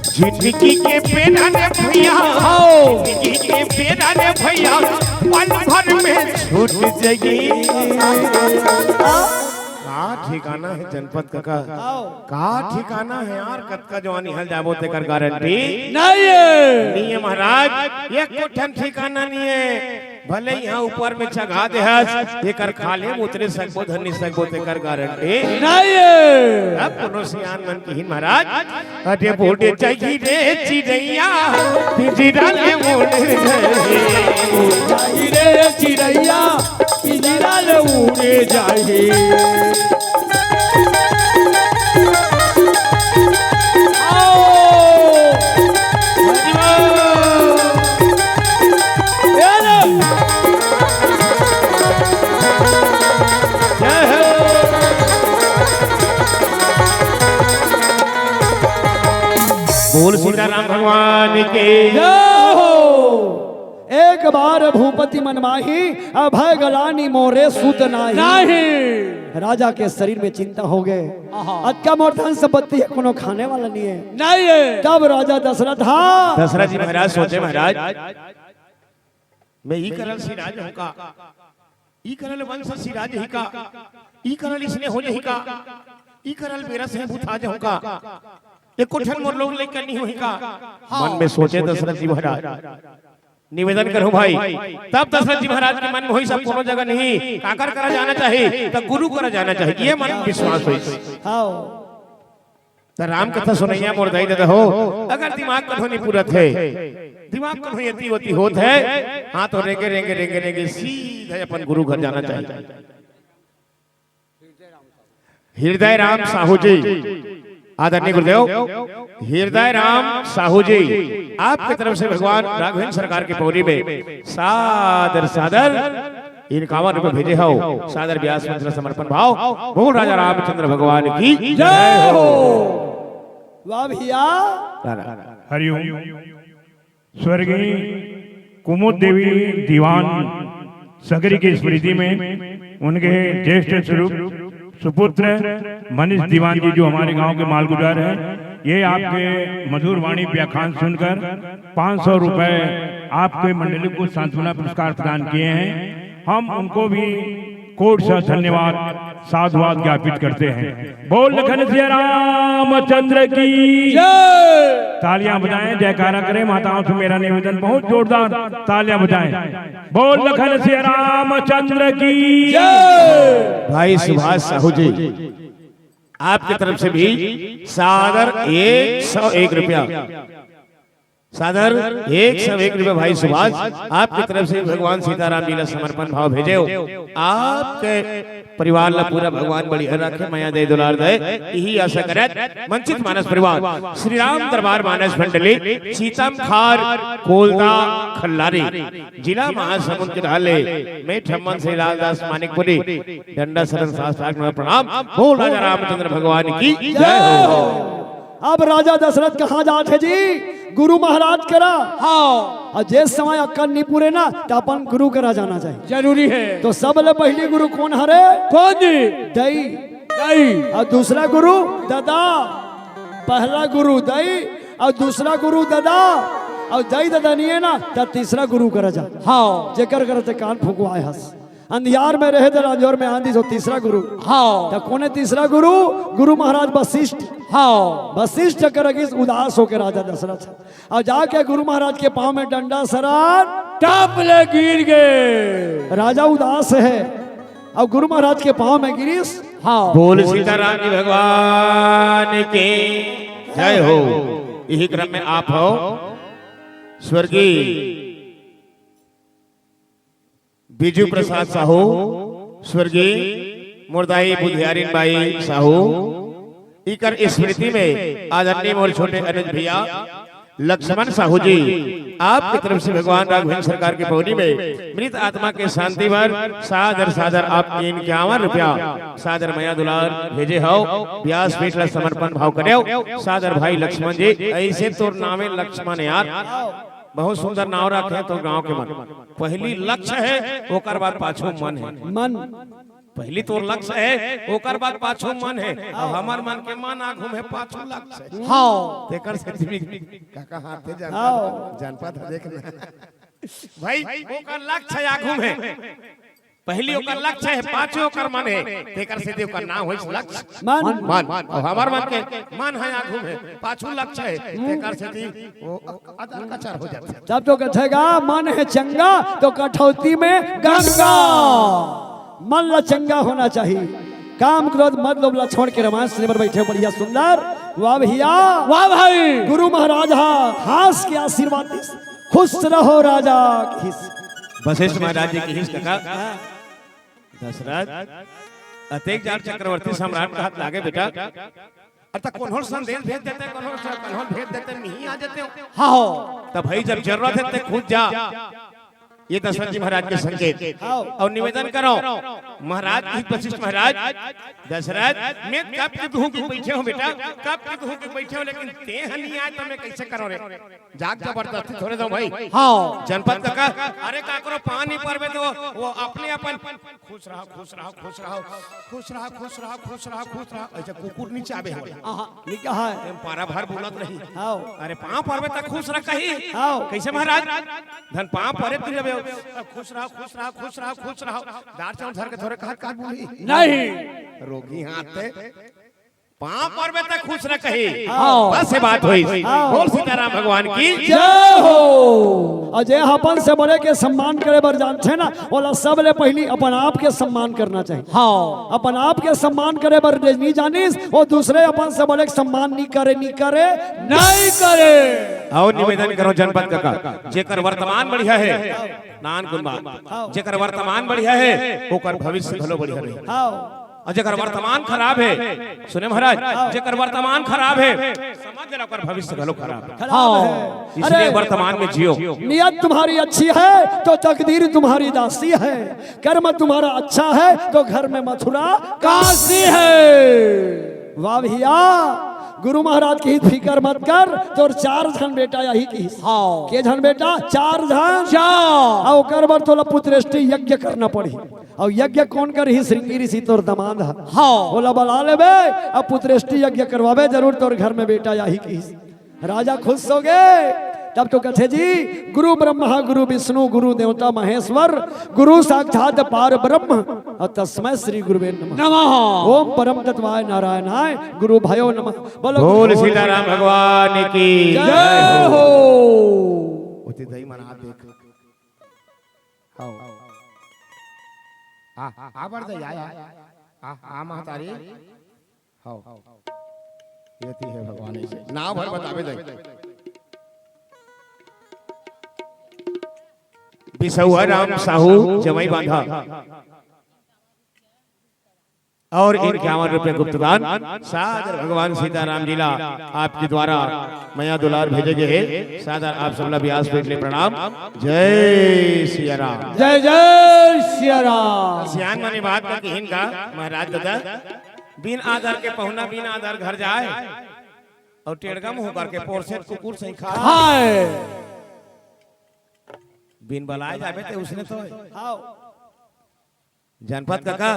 जिंदगी के बेरा रे भैया, हो। जिंदगी के बेरा रे भैया, पल भर में छूट जाही। का ठिकाना है जनपद कका? आओ। का ठिकाना है यार, कतका जवानी हल जाबो तेकर गारंटी नहीं है। नहीं है महाराज, एको ठन ठिकाना नहीं है। भले इहाँ ऊपर में चघा देहस, एकर खा ले, उतरे सकबो, धर नहीं सकबो, तेकर गारंटी नहीं है। अब कोनो सियान मन किहिन महाराज, अरे उड़ जाही रे चिरैया, पिंजरा ले उड़ जाही। उड़ जाही रे चिरैया, पिंजरा ले उड़ जाही। आओ। ए रे। जय हो। बोल सीताराम भगवान की। जय हो। एक बार भूपति मन माही, अभय गलानी मोरे सुत नाही। नाही। राजा के शरीर में चिंता हो गए। आहा। अतका मोर धन संपत्ति है, कोनो खाने वाला नहीं है। नहीं है। तब राजा दशरथ हा। दशरथ जी महाराज सोचे, महाराज, मैं ई करल सिराज हूँ का? ई करल वंश सिराज ही का? ई करल इसने हो जही का? ई करल बेरा से भूत आ जाऊं का? एको ठन मोर लोग लेकर नहीं होही का? हाँ। मन में सोचे दशरथ जी महाराज, निवेदन करूं भाई, तब दशरथ जी महाराज के मन में होई सब कोनो जगह नहीं, काकर करा जाना चाहिए, तो गुरु करा जाना चाहिए, ये मन में विश्वास होई। हाँ। त राम कथा सुनैया मोर दाई ददा हो, अगर दिमाग कन्हो नहीं पूरत है, दिमाग कन्हो एती ओती होत है, हाँ, तो रेंगे, रेंगे, रेंगे, रेंगे सीधा अपन गुरु घर जाना चाहिए। हृदय राम साहू जी, आदरणीय गुरुदेव, हृदय राम साहू जी, आपके तरफ से भगवान राघवेंद्र सरकार की पौरी में सादर, सादर इक्यावन रुपए भेजे हो, सादर ब्यास मंच समर्पण भाव। बोल राजा रामचंद्र भगवान की जय हो। वाह भैया। हरिओम। स्वर्गीय कुमुद देवी दीवान सगरी की स्मृति में उनके ज्येष्ठ स्वरूप सुपुत्र मनीष दीवान जी, जो हमारे गांव के मालगुजार हैं, ये आपके मधुर वाणी व्याख्यान सुनकर पाँच सौ रुपए आपके मंडली को सांत्वना पुरस्कार प्रदान किए हैं। हम उनको भी कोट सा धन्यवाद, साधुवाद ज्ञापित करते हैं। बोल लखन सिया रामचंद्र की। तालियां बजाएं, जयकारा करें। माताओं से मेरा निवेदन, बहुत जोरदार तालियां बजाएं। बोल लखन सिया रामचंद्र की। भाई सुभाष साहू जी, आपकी तरफ से भी सादर एक सौ एक रुपया, सादर एक सौ एक रुपया भाई सुभाष, आपकी तरफ से भगवान सीताराम जी ला समर्पण भाव भेजे हो। आपके परिवार ला पूरा भगवान बढ़िया रखे, मया दे, दुलार दे, यही आशा करत मंचित मानस परिवार, श्री राम दरबार मानस मंडली, चीतम खार, कोलदा, खल्लारी, जिला महासमुंद के ढाले में ठम्मन से लालदास मानिकपुरी, डंडा शरण शास्त्रार्थ में प्रणाम। बोल राजा रामचंद्र भगवान की जय हो। अब राजा दशरथ कहाँ जात हे जी? गुरु महाराज करा। हाँ। अउ जे समय अक्कन नी पुरे ना, त अपन गुरु करा जाना चाहिए। जरूरी हे। तो सबले पहिली गुरु कोन हरे? कोन जी? दई। दई। अउ दूसरा गुरु ददा। पहला गुरु दई, अउ दूसरा गुरु ददा। अउ दई ददा नी हे ना, त तीसरा गुरु करा जा। हाँ। जेकर करा ते कान फुकवाए हस। अंधियार में रहे त रांजोर में आंधी, सो तीसरा गुरु। हाँ। त कोने तीसरा गुरु? गुरु महाराज वशिष्ठ। हाँ। वशिष्ठ कर गिस उदास होके राजा दशरथ, अउ जाके गुरु महाराज के पाँव में डंडा शरण। टप ले गिर गे। राजा उदास हे, अउ गुरु महाराज के पाँव में गिरिस। हाँ। बोल सीताराम जी भगवान की जय हो। यही क्रम में आप हो स्वर्गीय बिजू प्रसाद साहू, स्वर्गीय मुरदाई बुधियारिन बाई साहू, इकर स्मृति में आदरणीय मोर छोटे अनुज भैया लक्ष्मण साहू जी, आपकी तरफ से भगवान राघवेंद्र सरकार के पौनी में मृत आत्मा के शांति बर सादर सादर आपके इक्यावन रुपया सादर मया दुलार भेजे हो, व्यासपीठ ला समर्पण भाव करे हो सादर भाई लक्ष्मण जी। ऐसे तोर नामे लक्ष्मण यार, बहुत सुंदर नाव रखे तो गांव के मन। पहली लक्ष्य हे, ओकर बाद पाछू मन हे। मन। पहली तोर लक्ष्य हे, ओकर बाद पाछू मन हे। अब हमर मन के मन आगू में पाछू लक्ष्य हे। हाँ। तेकर से भी काका हाथे जानता, हाँ। जानता था, देख ना। भाई, ओकर लक्ष्य हे आगू में। पहली ओकर लक्ष्य हे, पाछू ओकर मन हे। तेकर से ओकर नाम होइस लक्ष्य। मन। मन। अब हमर मन के मन हे आगू में, पाछू लक्ष्य हे। तेकर से वो अदर कचर हो जाथे। तब तो कथेगा, मन हे चंगा तो कठौती में गंगा। मन ला चंगा होना चाहिए। काम क्रोध मद लोभ ला छोड़ के रामायण सुने बर बैठे हो, बढ़िया सुंदर। वाह भैया। वाह भाई। गुरु महाराज हा हास के आशीर्वाद दिस। खुश रहो राजा किहिस। वशिष्ठ महाराज जी किहिस कका, दशरथ, अतेक जाड़ चक्रवर्ती सम्राट कहत लागे बेटा, अरे त कोनो ल संदेश भेज देते, कोनो ल, कोनो ल भेज देते, मिही आ जाते हो। हाँ हो। त भाई जब जरूरत हे ते खुद जा। ये दशरथ जी महाराज के संकेत। हाँ। अउ निवेदन करो, महाराज की वशिष्ठ महाराज, दशरथ, मैं कब के कहूँ कि बैठे हो बेटा, कब के कहूँ कि बैठे हो, लेकिन ते ह नी आए त मैं कैसे करो रे? जाग जबरदस्ती थोड़े दो भाई। हाँ। जनपद कका, अरे काकरो पाँव नी परबे तो वो, वो अपने अपन खुश रहो, खुश रहो, खुश रहो, खुश रहो, खुश रहो, खुश रहो, खुश रहो। ऐसे कुकुर नीचे आबे होला। आहा, ये क्या है? एम पारा भर बोलत रही। हाँ। अरे पाँव परबे त खुश रह कही। हाँ। कैसे महाराज? धन पाँव परे तू लेबे। खुश रहो, खुश रहो, खुश रहो, खुश रहो। दार चाउर धर के थोड़े कहा, कहा बोली? नहीं। रोगी हाथ थे। पाँव परबे त खुश रह कही। हाँ। बस ये बात होइस। हाँ। बोल सीताराम भगवान की जय हो। अउ जे अपन से बड़े के सम्मान करे बर जानथे ना, ओला सबले पहिली अपन आप के सम्मान करना चाहिए। हाँ। अपन आप के सम्मान करे बर जे नी जानिस, वो दूसरे अपन से बड़े के सम्मान नी करे, नी करे, नी करे। अउ निवेदन करो जनपद कका, जेकर वर्तमान बढ़िया हे, नान गुण बात। हाँ। जेकर वर्तमान बढ़िया हे, ओकर भविष्य घलो बढ़िया रही। हाँ। अउ जेकर वर्तमान खराब हे, सुने महाराज, हाँ। जेकर वर्तमान खराब हे, समझ लेना ओकर भविष्य घलो खराब हे। खराब हे। इसलिए अरे, वर्तमान में जियो। नियत तुम्हारी अच्छी है तो तकदीर तुम्हारी दासी है, कर्म तुम्हारा अच्छा है तो घर में मथुरा काशी है। वाह भैया, गुरु महाराज किहिस फिकर मत कर, तोर चार झन बेटा आही किहिस। हाँ। के झन बेटा? चार झन। चार। अउ ओकर बर तोला पुत्रेष्टि यज्ञ करना पड़ही। अउ यज्ञ कोन करही? श्रृंगी ऋषि तोर दमांद ह। हाँ। ओला बला लेबे, अउ पुत्रेष्टि यज्ञ करवाबे, जरूर तोर घर में बेटा आही किहिस। राजा खुश हो गे। तब तो कथे जी, गुरु ब्रह्मा गुरु विष्णु गुरु देवता महेश्वर, गुरु साक्षात पार ब्रह्म, और तस्मै श्री गुरुवे नमः। नमः। ओम परम तत्वाय नारायणाय गुरु भयो नमः। बोलो बोल गुरु सीताराम भगवान की जय हो। ओती दई मन आ देख। हाव। आ, आ, आ बढ़ जाई, आ, आ, आ, आ महतारी। हाव। एती हे भगवान ऐसे। नाव भर बतावे दे। बिसौआ राम साहू जमई बांधा। और इक्यावन रुपये गुप्त दान। सादर भगवान सीताराम जी ला आपके द्वारा मया दुलार भेजे गए हे। सादर आप सबला व्यासपीठ ले प्रणाम। जय सिया राम। जय जय सिया राम। सियान मन ए बात ला किहिन का, महाराज दादा, बिन आदर के पहुना बिन आदर घर जाए, और टेड़गा मुंह करके पोरसे कुकुर सही खाए। हाय। बिन बलाए जाबे ते उसने तो हे। हाव। जनपद कका,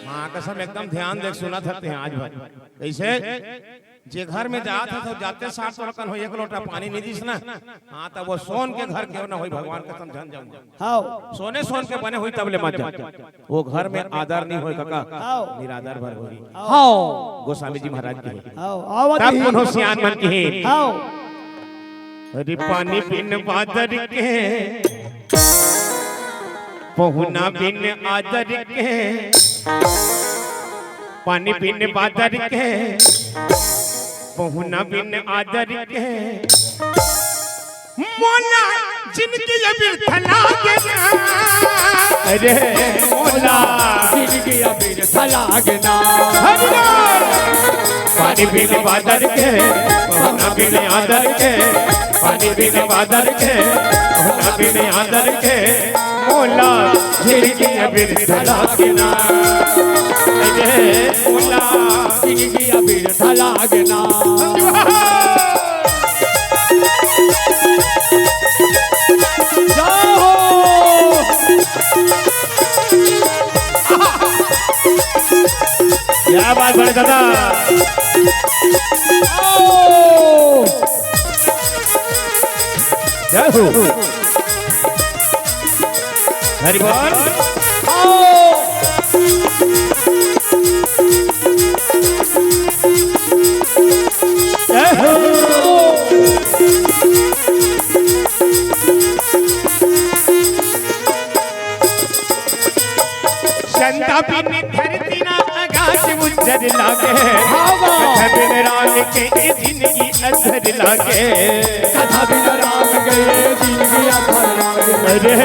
माँ कसम एकदम ध्यान दे सुनत हते आज भर। कइसे? जे घर में जात हे तो जाते साथ तोर कन हो एक लोटा पानी नइ दिस ना। हाँ, तब वो सोन के घर क्यों ना होई, भगवान कसम झन जाऊंगा। हाव। सोने सोन के बने होई तब ले मत जा। वो घर में आदर नइ होय कका, हाव। निरादर भर होई। हाव। गोस्वामी जी महाराज के। हाव, आवत तब ही। कोनो सियान मन के। हाव। अरे पानी बिन बादर के, पहुना बिन आदर के, पानी बिन बादर के, पहुना बिन आदर के, मोला जिनगी ये बिरथा लागे ना। अरे मोला जिनगी ये बिरथा लागे ना। हरि बोल। पानी बिन बादर के, पहुना बिन आदर के, पानी बिन बादर के, पहुना बिन आदर के, मोला जिनगी ये बिरथा लागे ना। अरे मोला जिनगी ये बिरथा लागे ना। जय हो। क्या बात बड़े दादा। आओ। जय हो। हरि बोल। आओ। जय हो। चंदा बिन धरती ना आकाश उज्जर लागे। हाँ, वाह। कथा बिन राम के ये जिनगी अधर लागे। कथा बिन राम के ये जिनगी अधर लागे। अरे।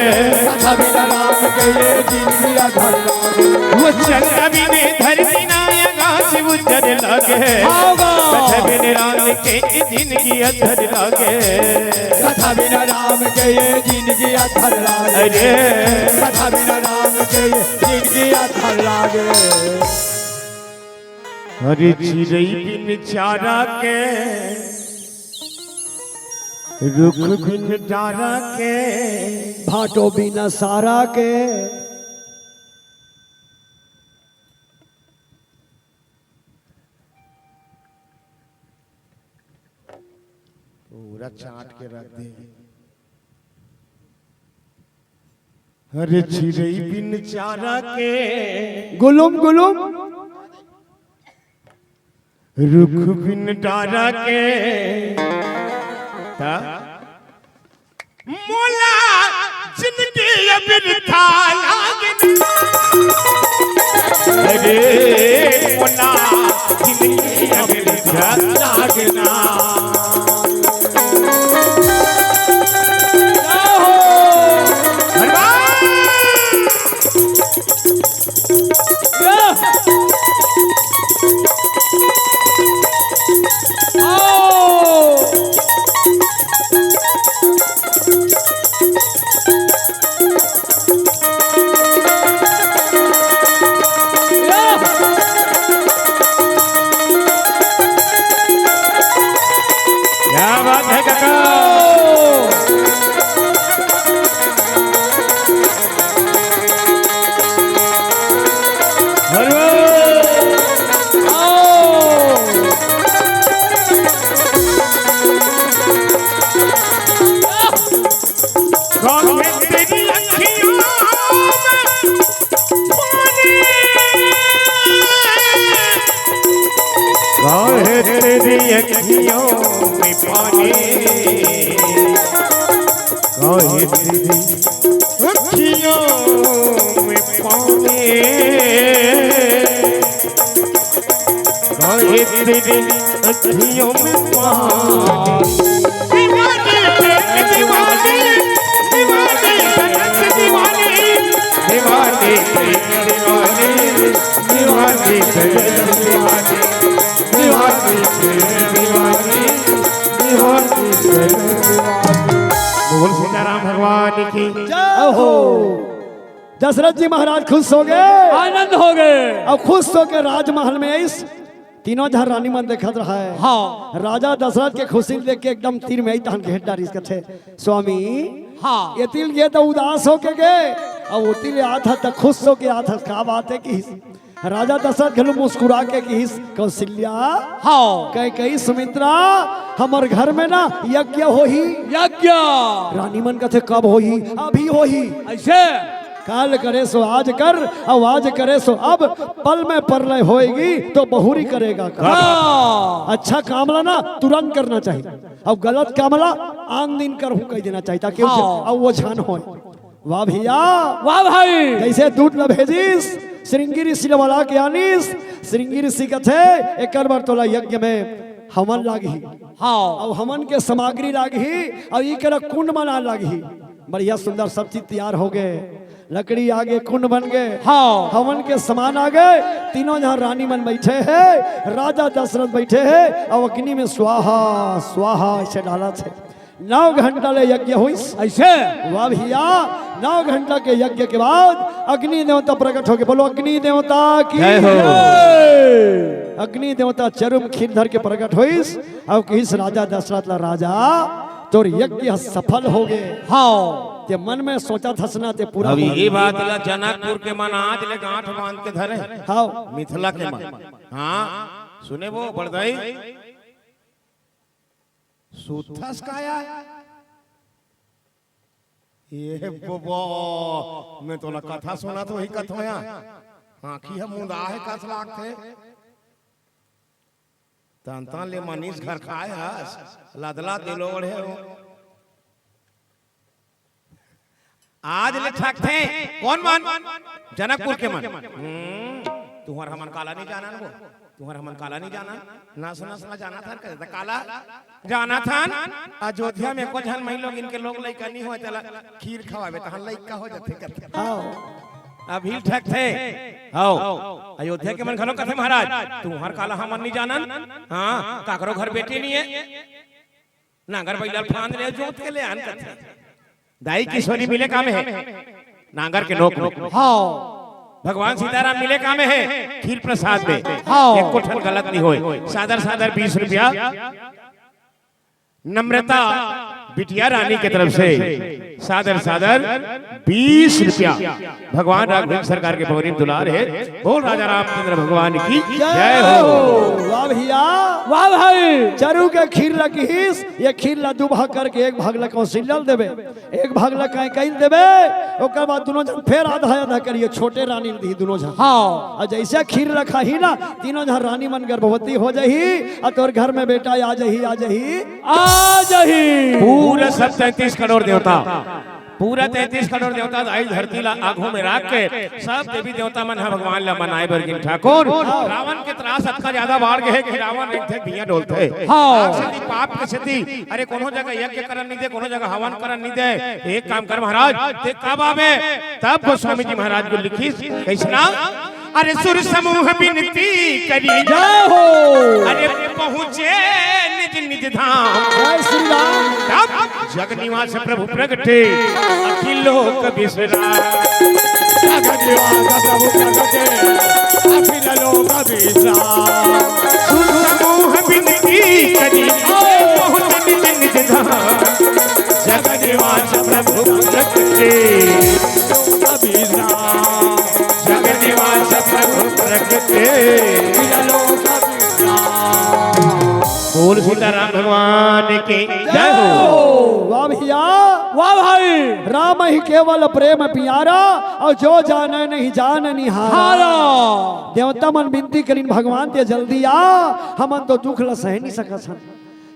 कथा बिन राम के ये जिनगी अधर लागे। वो चंदा बिन धरती ना आकाश उज्जर लागे। हाँ, वाह। कथा बिन राम के ये जिनगी अधर लागे। कथा बिन राम के ये जिनगी अधर लागे। अरे। कथा बिन राम के ये जिनगी अधर लागे। अरे चिरई बिन चारा के, रुख बिन डारा के, भाटो बिन सारा के। पूरा चाट के रख दे। अरे चिरई बिन चारा के, गुलुम गुलुम। रुख बिन डारा के। ता? मोला जिनगी ये बिरथा लागे ना। अरे मोला जिनगी ये बिरथा लागे ना। हनुमान। तेरी अखियों में पानी। दीवानी, दीवानी, दीवानी, दीवानी, दीवानी, दीवानी, दीवानी, दीवानी, दीवानी, दीवानी, दीवानी। बोल सीताराम भगवान की। जय हो। दशरथ जी महाराज खुश हो गए। आनंद हो गए। अब खुश होकर राजमहल में इस तीनों झन रानी मन देखत रहा है। हाँ। राजा दशरथ के खुशी देख के एकदम तीर में ही तहन घेर डारिस, कथे, "स्वामी, हाँ। एतिल गे तो उदास होके गे, अब ओतिल आत ह त खुश होके आत ह, का बात है?" कि राजा दशरथ घलो मुस्कुरा के किहिस, "कौशल्या, हाँ। कैकई सुमित्रा, हमर घर में ना यज्ञ होही।" यज्ञ। रानी मन कथे, "कब होही?" "अभी होही।" ऐसे? "काल करे सो आज कर, अब आज करे सो अब, पल में प्रलय होएगी तो बहुरी करेगा काम।" हाँ। अच्छा काम ला ना तुरंत करना चाहिए, अब गलत काम ला आन दिन करहूँ कह देना चाहिए, ताकि हाँ। अब वो झन होए। वाह भैया। वाह भाई। जैसे दूत ला भेजिस, श्रृंगी ऋषि ला बला के आनिस, श्रृंगी ऋषि कथे, "एकर बर तोला यज्ञ में हवन लागही।" हाँ। अब हवन के सामग्री लागही, अब ई करा कुंड बना लागही। बढ़िया सुंदर सब चीज तैयार हो गए, लकड़ी आगे, कुंड बन गए, हाँ। हवन के सामान आ गए, तीनों झन रानी मन बैठे हैं, राजा दशरथ बैठे हैं, अब अग्नि में स्वाहा स्वाहा ऐसे डालत हे। नौ घंटा ले यज्ञ होइस। ऐसे? वाह भैया, नौ घंटा के यज्ञ के बाद अग्नि देवता प्रकट होके, बोलो, अग्नि देवता की जय हो। जय। अग्नि देवता चरुम खीर धर के प्रकट होइस, अब किहिस राजा दशरथ ला, "राजा, तोर यज्ञ ह सफल हो गे।" हाँ। ते मन में सोचत हस ना, ते पूरा अब हो ये गे। बात ला जनकपुर के मन आज ले गांठ बांध के धरे। हाँ। मिथिला के मन। हाँ, सुने वो बड़दाई। सुतथस काया? ये बबा, मैं तोला कथा सुनत होही कथों या। आँखी ह मुंदा हे कस लागथे। तन तन ले मनीष घर खाए हस, लदला दिलो ओढ़े हो। आज ले ठकथे। कौन मन? जनकपुर के मन। हम्म, तुहर हमन काला नहीं जानन वो? तुहर हमन काला नहीं जानन? नस नस ला जानथन, कहे त काला जानथन। अयोध्या में एको झन मही लोग इनके लोग लइका नहीं होय, तेला खीर खवावे, तहन लइका हो जाथे करथे। हाँ। अभी ठकथे। हाँ। अयोध्या के मन घलो कथे, महाराज, तुहर काला हमन नहीं जानन? हाँ, काकरो घर बेटी नहीं है। नांगर बैला ल फांद ले, जोत के ले आन कथे। दाई किशोरी मिले काम हे, नांगर के नोक में। हाँ। भगवान सीताराम मिले काम हे, खीर प्रसाद में। हाँ। एको ठन गलत नहीं होय। सादर सादर बीस रुपया। नम्रता बिटिया रानी के तरफ से सादर सादर बीस रुपया। भगवान राघवेंद्र सरकार के बहुत दुलार हे। बोल राजा रामचंद्र भगवान की जय हो। वाह भैया। वाह भाई। चरु के खीर ला किहिस, ये खीर ला दू भाग करके एक भाग ला कौशल्या ल देबे, एक भाग ला कैकई ल देबे, ओकर बाद दुनों झन फेर आधा आधा करिए, छोटे रानी ल दिही दुनों झन। हाँ। अउ जैसे खीर ला खाही ना, तीनों झन रानी मन गर्भवती हो जाही, अउ तोर घर में बेटा आ जाही, आ जाही। आ जाही। पूरा सब तैंतीस करोड़ देवता, पूरा तैंतीस करोड़ देवता दाई धरती ला आगू में राख के सब देवी देवता मन ह भगवान ला मनाए बर गिन ठाकुर। रावण के त्रास अतका ज्यादा बाढ़ गे हे कि रावण रहिथे, भुइयां डोलथे। हाँ। आग सेती, पाप के सेती, अरे कोनो जगह यज्ञ करन नहीं दे, कोनो जगह हवन करन नहीं दे। एक काम कर महाराज, ते कब आबे? तब गोस्वामी जी महाराज को लिखिस, कैसना? अरे सुर समूह बिनती करी। जय हो। अरे पहुँचे निज निज धाम। जय श्री राम। तब जग निवास प्रभु प्रगटे, अखिल लोक विश्राम। जग निवास प्रभु प्रगटे, अखिल लोक विश्राम। सुर समूह बिनती करी, पहुँचे निज निज धाम। जग निवास प्रभु प्रगटे। जग निवास प्रभु प्रगटे। बोल सीताराम भगवान की जय हो। वाह भैया। वाह भाई। राम ही केवल प्रेम प्यारा, और जो जाने नहीं जान निहारा। हारा। देवता मन बिनती करिन, भगवान ते जल्दी आ, हमन तो दुख ल सह नहीं सकत हन।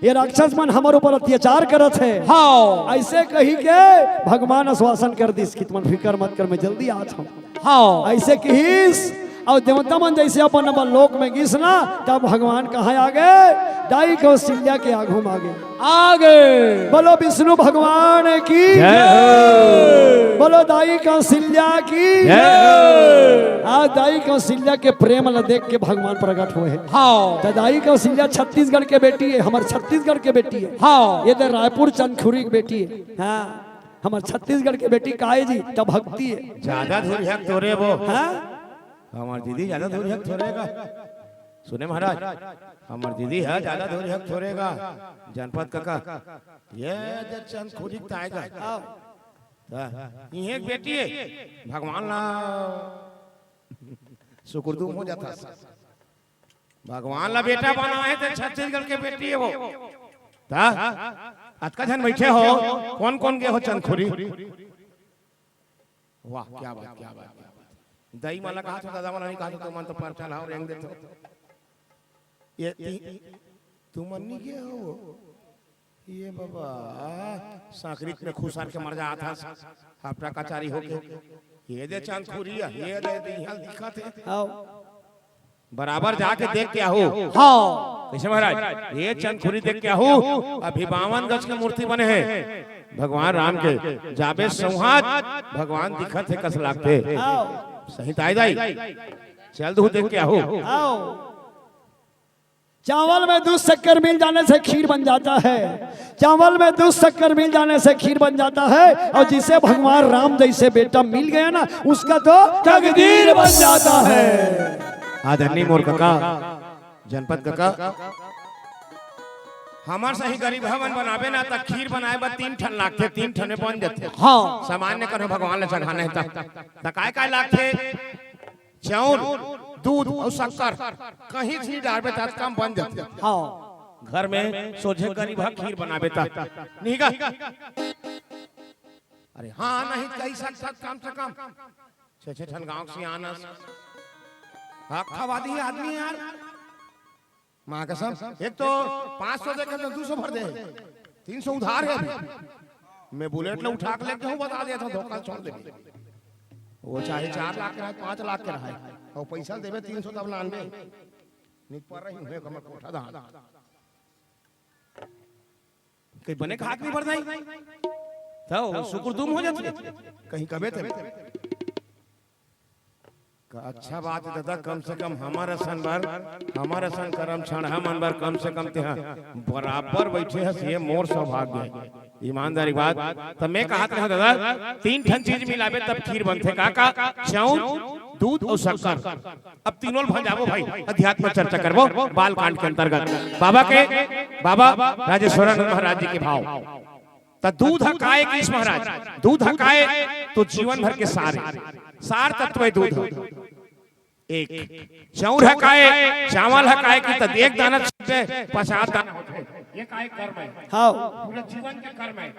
ये राक्षस मन हमर ऊपर अत्याचार करत हे। हाँ। ऐसे कही के भगवान आश्वासन कर दिस कि तुमन फिकर मत कर, मैं जल्दी आत हूँ। हाँ। ऐसे कहिस, अउ देवता मन जइसे अपन अपन लोक में गिस ना, तब भगवान कहाँ आ गे? दाई कौशल्या के आगू में आ गे। आ गे। बोलो विष्णु भगवान की जय हो। बोलो दाई कौशल्या की जय हो। आज दाई कौशल्या के प्रेम ला देख के भगवान प्रकट होय हे। हाँ। त दाई कौशल्या छत्तीसगढ़ के बेटी हे, हमर छत्तीसगढ़ के बेटी हे। हाँ। ये तो रायपुर चंदखुरी के बेटी हे। हाँ, हमर छत्तीसगढ़ के बेटी का हे जी, त भक्ति हे। ज्यादा धुरिहा के थोरे वो। हाँ? हमर दीदी ज्यादा धुरिहा के थोरे का। सुने महाराज, हमर दीदी हे ज्यादा धुरिहा के थोरे का। जनपद कका, ये जे चंदखुरी के ताय का। हाँ। त इहें के बेटी हे, भगवान ला सुकुरदुम हो जाता। भगवान ला बेटा बनाए हे त छत्तीसगढ़ के बेटी हे वो। त अतका झन बइठे हो, कोन कोन गे हो चंदखुरी? वाह, क्या बात, क्या बात, क्या बात। दाई मन ला कहा तो दादा मन ला नहीं कहा तो तुमन तो परचा लाओ रेंग देथो। ये ती-, तुमन नहीं गे हो? ये बाबा, सांकरी में खुसर के मर जात हस, हपटा कचारी होके। ये दे चंदखुरी हे, ये दे, दे इहाँ दिखत हे। आओ। बराबर जाके देख के आहू। हाँ। कइसे महाराज? ये चंदखुरी देख के आहू। अभी बावन गज के मूर्ति बने हे भगवान राम के। जाबे संहार, भगवान दिखत हे कस लागथे। आओ। सही ताई दाई। चल दू देख के आहू। आओ। चावल में दूध शक्कर मिल जाने से खीर बन जाता है, चावल में दूध शक्कर मिल जाने से खीर बन जाता है, और जिसे भगवान राम जैसे बेटा मिल गया ना, उसका तो तकदीर बन जाता है। आदरणीय मोर कका, जनपद कका, हमर सही गरीब हमन बनाबे ना, त खीर बनाए बर तीन ठन लागथे, तीन ठन में बन जाथे। हाँ। सामान्य करो भगवान ला चढ़ाना हे त, त काय काय लागथे? चाउर, दूध अउ शक्कर कहीं भी डारबे त कम बन जाथे। हाँ। घर में सोझे गरीब ह खीर बनाबे त। नहीं का? अरे हाँ, नहीं कही सकत कम से कम। छह छह ठन गांव से आनस। हाँ, खवादी आदमी यार। माँ कसम, एक तो पाँच सौ देके तो दू सौ भर दे, तीन सौ उधार हे अभी। मैं बुलेट ला उठा के लेके जाहूँ, बता देथों, धोखा छोड़ दे। वो चाहे चार लाख के रहे, पाँच लाख के रहे, अउ पैसा देबे तीन सौ तब लानबे। निपर रही हूँ, हमर कोठा धान। कहीं बने खाक नहीं भर जाई, त सुकुरदुम हो जाथे। कहीं कबे थे। का अच्छा बात हे दादा, कम से कम हमर असन बर, हमर असन करम छंड़हा मन बर कम से कम तेहा बराबर बइठे हस, ये मोर सौभाग्य हे। ईमानदारी बात। त मैं कहत रहेंव दादा, तीन ठन चीज मिलाबे तब खीर बनथे। का का? चाउर, दूध अउ शक्कर। अब तीनों ल भंजाबो भाई, अध्यात्म चर्चा करबो बाल कांड के अंतर्गत। बाबा के, बाबा राजेश्वरानंद महाराज जी के भाव। त दूध ह काय किस महाराज? दूध ह काय? तो जीवन भर के सार हे। सार तत्व हे दूध ह। एक। चाउर ह काय? चावल ह काय कि त एक दाना छींटे, पचास दाना होथे। ये काय? कर्म हे। हाँ। पूरा जीवन के कर्म हे।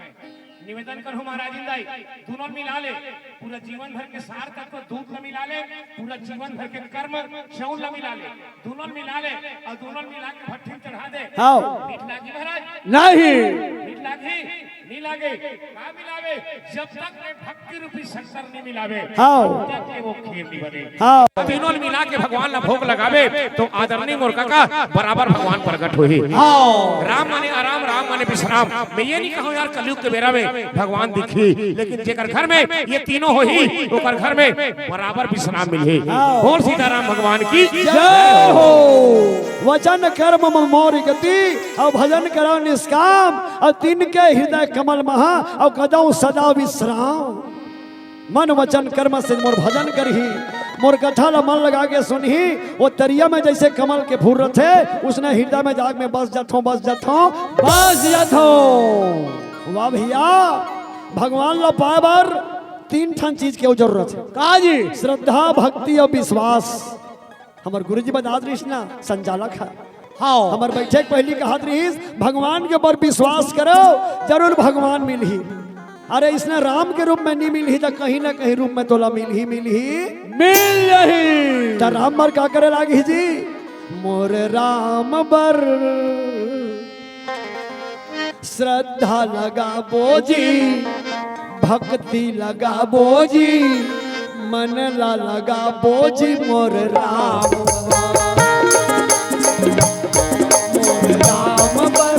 निवेदन करहूँ महाराज जी दाई, दूनों मिला ले, पूरा जीवन भर के सार तत्व दूध ल मिला ले, पूरा जीवन भर के कर्म चाउर ल मिला ले, दूनों मिला ले अउ दूनों मिला के भट्ठी में चढ़ा दे। हाँ। मीठ लागी महाराज? नहीं। मीठ लागी? नहीं लागे। का मिलावे? जब तक मैं भक्ति रूपी शक्कर नहीं मिलावे, हाँ। तब तक ले वो खीर नहीं बने। हाँ। तीनों मिला के भगवान ला भोग लगावे, तो आदरणीय मोर कका बराबर भगवान प्रकट होही। हाँ। राम माने आराम, राम माने विश्राम। मैं ये नहीं कहूँ यार, कलयुग के बेरा में भगवान दिखही, लेकिन जेकर घर में ये तीनों होही, ओकर घर में बराबर विश्राम मिलही। हाँ। बोल सीताराम भगवान की जय हो। वचन कर्म मम मोर गति, अउ भजन करव निष्काम, अउ तिनके हृदय कमल महा, अउ कदव सदा विश्राम। मन वचन कर्म से मोर भजन करही, मोर कथा ल मन लगा के सुनही। वो तरिया में जैसे कमल के फूल रथे, उसने हृदय में जाग में बस जथों, बस जथों, बस जथों। वाह भैया, भगवान ल पाए बर तीन ठन चीज के जरूरत हे। का जी? श्रद्धा, भक्ति अउ विश्वास। हमर गुरुजी बतात रहिस ना, संचालक ह। हाँ। हमर बैठे के पहिली कहत रहिस, "भगवान के ऊपर विश्वास करो, जरूर भगवान मिलही।" अरे, इसने राम के रूप में नहीं मिलही, त कहीं ना कहीं रूप में तोला मिलही, मिलही। मिल जाही। त राम बर का करे लागिस जी? मोर राम बर श्रद्धा लगाबो जी, भक्ति लगाबो जी, मन ला लगाबो जी मोर राम बर, मोर राम बर।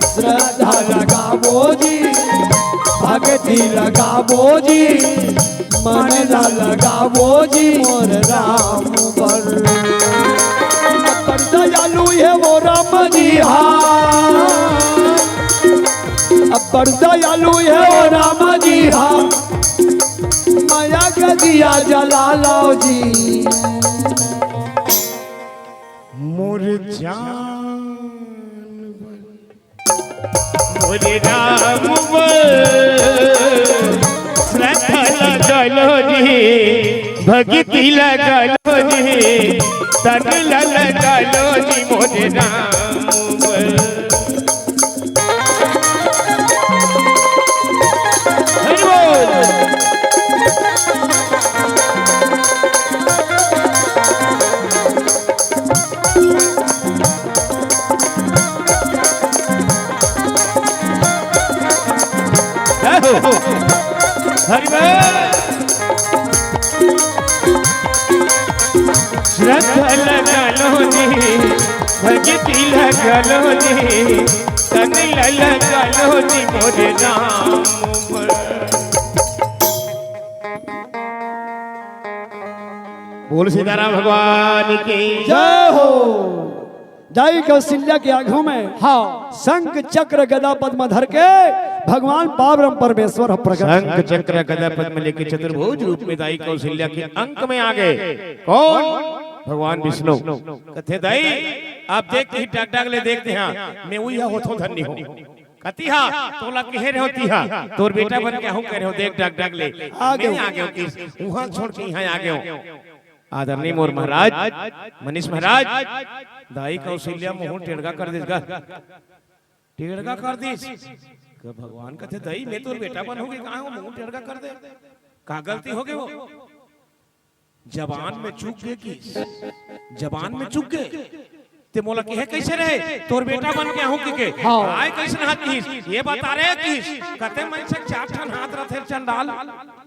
श्रद्धा लगाबो जी, भक्ति लगाबो जी, मन ला लगाबो जी मोर राम बर। अब्बड़ दयालु हे वो राम जी हा, अब्बड़ दयालु हे वो राम जी हा, मया के दिया जला लो जी। मोर जान बर, मोर राम बर, श्रद्धा लगा लो जी, भक्ति लगा लो जी, तन ला लगा लो जी, मोर राम बर। हरि बोल। जय हो। हरि बोल। श्रद्धा लगा लो जी, भक्ति लगा लो जी, तन ला लगा लो जी, मोर राम बर। बोल सीताराम भगवान की। जय हो। दाई कौशल्या के आगू में हाँ। शंख चक्र गदा पद्म धर के भगवान पारब्रह्म परमेश्वर ह प्रकट। शंख चक्र गदा पद्म लेके चतुर्भुज रूप में दाई कौशल्या के अंक में आ गए। कौन? भगवान विष्णु। कथे दाई, आप देख के ही डग डग ले देखते हैं, मैं उही हा होथों धन्य हो। कती हा, तोला कहे रहे होती हा, तोर बेटा बन के आहूं करे हो, देख डग डग ले। आ गयो। मैं आ गयो किस, उहां छोड़ के इहां आ गयो। आदरणीय मोर महाराज, मनीष महाराज, दाई कौशल्या मुंह टेढ़ा कर देस गा। टेढ़ा कर देस। का भगवान कथे, "दाई, मैं तोर बेटा बन होगे, कहां हो मुंह टेढ़ा कर दे? का गलती होगे वो?" जबान में चूक गे किस, जबान में चूक गे। ते मोला कहे कइसे रहे, तोर बेटा बन के आहूं कहिके। हाँ। आय कइसन हाथ किस, ये बता रहे किस, कते मनसे चार ठन हाथ रथे चंडाल,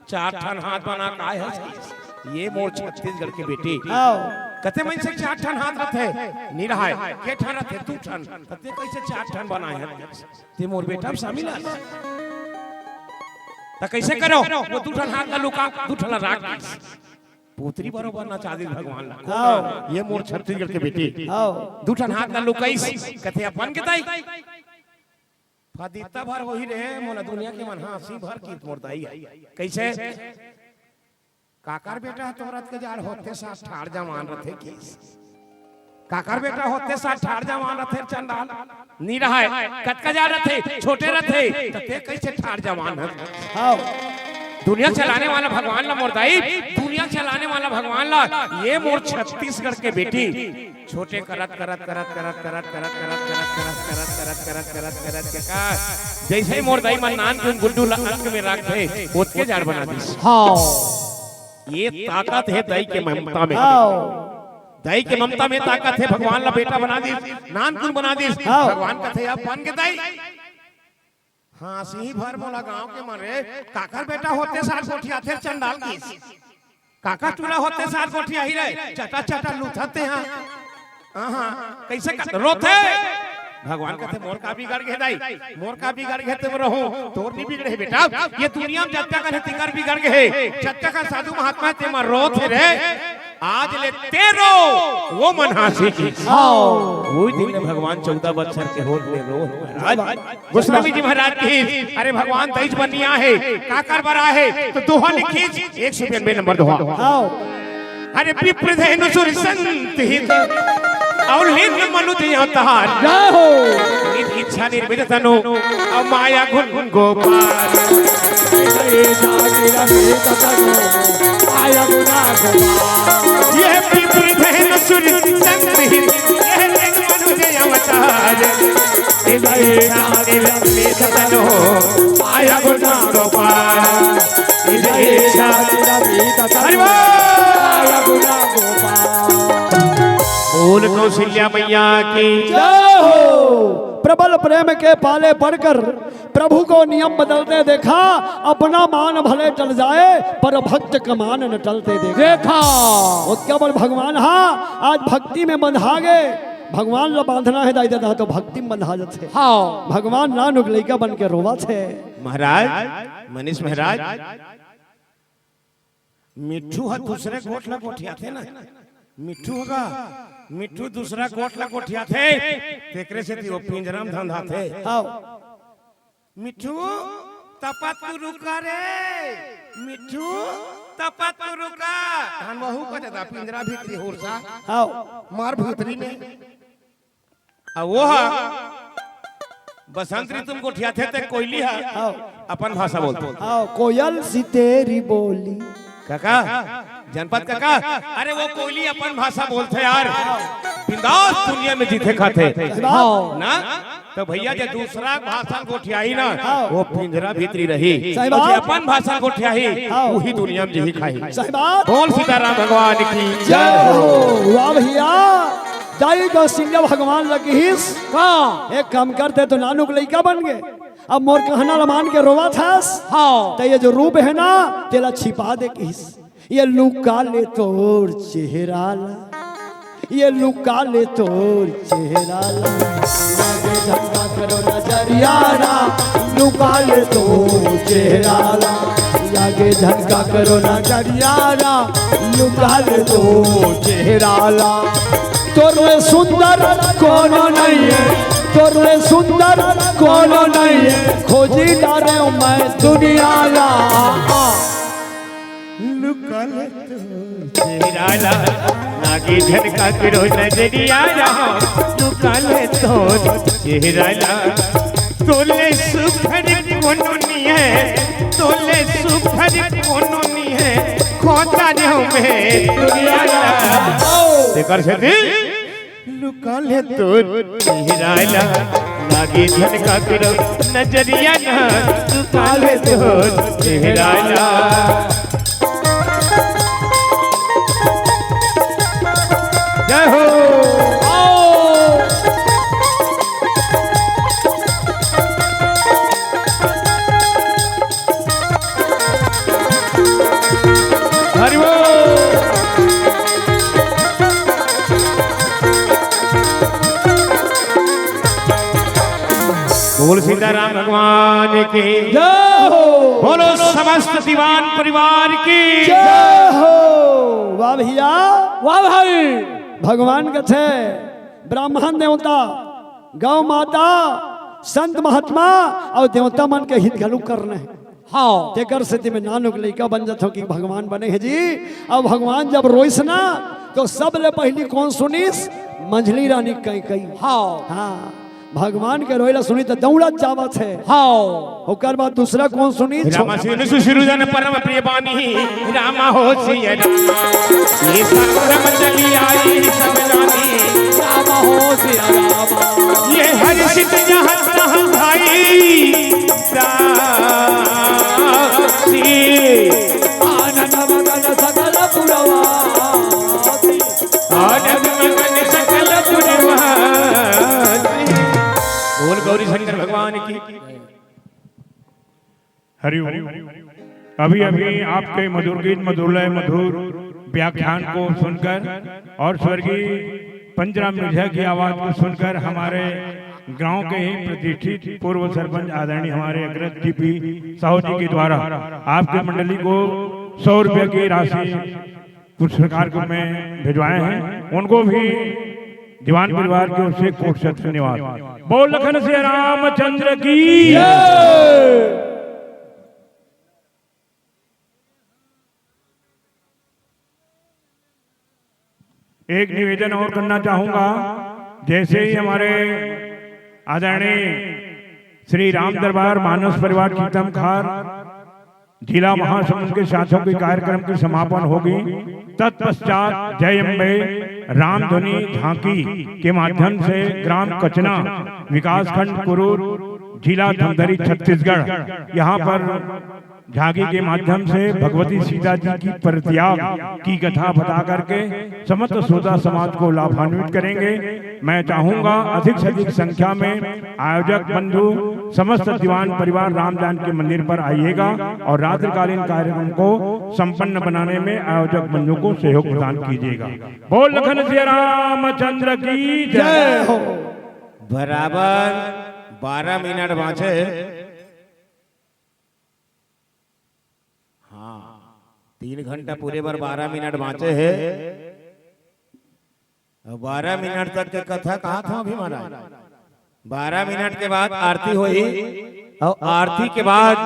चार ठन हाथ बना काय हस किस? ये मोर छत्तीसगढ़ के बेटी। हाँ। कते मनसे चार ठन हाथ रथे, निरहाय, के ठन रथे, दू ठन, त ते कइसे चार ठन बनाय हस? ते मोर बेटा म शामिल हस। त कइसे करो, वो दू ठन हाथ ला लुका, दू ठन ला राख। पोतरी बरोबर नचा दिस भगवान ला। हाँ। ये मोर छत्तीसगढ़ के बेटी। हाँ। दू ठन हाथ ला लुकाइस, कथे अपन के दाई। फदीता भर होही रे, मोला दुनिया के मन हाँसी भर किस मोर दाई। कइसे? काकर बेटा ह तोर अतका जाड़ होथे साठ ठाड़ जवान रथे किस। काकर बेटा होथे साठ ठाड़ जवान रथे चंडाल। निरहाय, कतका जाड़ रथे, छोटे रथे, त ते कइसे ठाड़ जवान हस? हाँ। दुनिया चलाने वाला भगवान ला मोर दाई, दुनिया चलाने वाला भगवान ला, ये मोर छत्तीसगढ़ के बेटी। छोटे करत, करत, करत, करत, करत, करत, करत, करत, करत, करत, करत, करत, करत, करत, के का, जइसे ही मोर दाई मन नानकुन गुड्डू ला अंक में राखथे, ओतके जाड़ बना दिस। हाँ। ये ताकत हे दाई के ममता में। हाँ। दाई के ममता में ताकत हे, भगवान ला बेटा बना दिस, नानकुन बना दिस। हाँ। भगवान कथे, "अब बन गे दाई।" हाँसी भर मोला गांव के मन रे, काकर बेटा होथे साठ गोठियाथे चंडाल किस। काकर टूरा होथे साठ गोठियाही रे, चटा चटा लुथथे हाँ। हाँ, हाँ, कइसे कर रोथे? भगवान कथे, "मोर का बिगड़ गे दाई, मोर का बिगड़ गे ते रहूं, तोर नइ बिगड़े हे बेटा। ये दुनिया में जतका कन हे तिकर बिगड़ गे हे, जतका कन साधु महात्मा हे ते मन रोथे रे।" आज ले ते रो, वो मन हाँसी किस। हाँ। वही दिन ले भगवान चौदह बच्छर के होत ले रो महाराज। गोस्वामी जी महाराज की, अरे भगवान दईच बनिया हे, काकर बर आहे, त दोहा लिखिस, एक सौ बयानबे नंबर दोहा। हाँ। अरे विप्र धेनु सुर संत हित, अउ लीन मनुज अवतार। जय हो। निज इच्छा निर्मित तनु, अउ माया गुण गोपाल। ये विप्र धेनु सुर संत हित, ये लीन मनुज अवतार। हरि बोल। बोल कौशल्या मैया की। जय हो। प्रबल प्रेम के पाले पड़कर प्रभु को नियम बदलते देखा, अपना मान भले टल जाए, पर भक्त का मान न टलते देखा। देखा। ओतका बड़ भगवान हा, आज भक्ति में बंधा गे। भगवान ला बांधना हे दाई ददा, तो भक्ति में बंधा जाथे। हाँ। भगवान नानुक लइका बन के रोवत हे। महाराज, मनीष महाराज, मिट्ठू ह दूसरे गोठ ला गोठियाथे ना, मिट्ठू होगा, मिट्ठू दूसरा गोठ ला गोठियाथे, तेकरे सेती वो पिंजरा म धंधाथे। आओ। मिट्ठू, तपत तू रुका रे, मिट्ठू, तपत तू रुका। धन वहू का दादा पिंजरा भीतरी होरसा। आओ। मार भीतरी में। आ वो हा, बसंत ऋतु में गोठियाथे ते कोयली हा, हाँ। अपन भाषा बोलथे। हाँ, कोयल सी तेरी बोली। काका, जनपद काका, अरे वो कोयली अपन भाषा बोलथे यार, बिंदास दुनिया में जीथे खाथे। हाँ। ना, तो भैया जे दूसरा भाषा गोठियाही ना, हाँ। वो पिंजरा भीतरी रही। सही और जे बात। अपन भाषा गोठियाही, हाँ। वही दुनिया में जीही खाही। सही बात। बोल सीताराम भगवान की जय हो। वाह भैया, दाई कौशल्या भगवान ला किहिस, हाँ। एक काम करते तो नानुक लइका बन गे, अब मोर कहना ला मान के रोवत हस, हाँ। तो ये जो रूप है ना, तेला छिपा दे किहिस। ये लुका ले तोर चेहरा ला, ये लुका ले तोर चेहरा ला, लागे झटका करो नजरिया ला, लुका ले तोर चेहरा ला, लागे झटका करो नजरिया ला, लुका ले तोर चेहरा ला। तोर ले सुंदर कोनो नहीं है, तोर ले सुंदर कोनो नहीं है, खोजी डारे मैं दुनिया ला। लुका ले तोर चेहरा ला, लागे झटका करो नजरिया ला, लुका ले तोर चेहरा ला। तोले सुखर कोनो नहीं है, तोले सुखर कोनो नहीं है, खोता रे मैं दुनिया ला। तेकर से दिल लुका ले तोर चेहरा ला, लागे झटका करो नजरिया ना, लुका ले तोर चेहरा ला। जय हो। हरि बोल। बोल सीताराम भगवान की। जय हो। बोलो समस्त दीवान परिवार की। जय हो। वाह भैया। वाह भाई। भगवान कथे, ब्राह्मण देवता, गौ माता, संत महात्मा अउ देवता मन के हित घलो करना हे। हाँ। तेकर सेती में नानुक लइका बन जाथों कि भगवान बने हे जी। अब भगवान जब रोइस ना, तो सबले पहिली कोन सुनिस? मंझली रानी कैकई। हाँ। हाँ, भगवान के रोइला सुनी त दौड़त जावत हे। हाँ। ओकर बाद दूसरा कोन सुनिस? रामा से सुश्रुजन परम प्रिय बानी, रामा हो सिया रामा। ये संग चली आई सब जानी, रामा हो सिया रामा। ये हर्षित जहाँ तहाँ भाई, आनंद मगन सकल पुरवासी। आनंद मगन सकल पुरवासी। बोल गौरी शंकर भगवान की। हरि ओम। अभी अभी आपके मधुर गीत मधुर लय मधुर व्याख्यान को सुनकर और स्वर्गीय पंजराम मिर्जा की आवाज को सुनकर हमारे गांव के ही प्रतिष्ठित पूर्व सरपंच आदरणीय हमारे अग्रज जीपी साहू जी के द्वारा आपके मंडली को सौ रुपये की राशि पुरस्कार के रूप में भिजवाए हैं, उनको भी दीवान परिवार की ओर से कोट से धन्यवाद। बोल लखन से रामचंद्र की। एक निवेदन और करना चाहूंगा, जैसे ही हमारे आदरणीय श्री राम दरबार मानस परिवार चीतम खार जिला महासमुंद के साथियों के कार्यक्रम की समापन होगी, तत्पश्चात जय अम्बे रामधुनी झांकी के माध्यम से ग्राम कचना, विकासखंड कुरूर, जिला धमतरी, छत्तीसगढ़, यहाँ पर झांकी के माध्यम से भगवती सीता जी की परित्याग की कथा बता करके समस्त श्रोता समाज को लाभान्वित करेंगे। मैं चाहूंगा अधिक से अधिक संख्या में आयोजक बंधु, समस्त दीवान परिवार राम जानकी मंदिर पर आइएगा और रात्रिकालीन कार्यक्रम को संपन्न बनाने में आयोजक बंधु को सहयोग प्रदान कीजिएगा। बोल लखन सिया रामचंद्र की जय। जय हो। बराबर बारह मिनट बांचे हे। हाँ, तीन घंटा पूरे बर बारह मिनट बांचे हे। अब बारह मिनट तक के कथा कहा था अभी महाराज? बारह मिनट के बाद आरती होही और आरती के बाद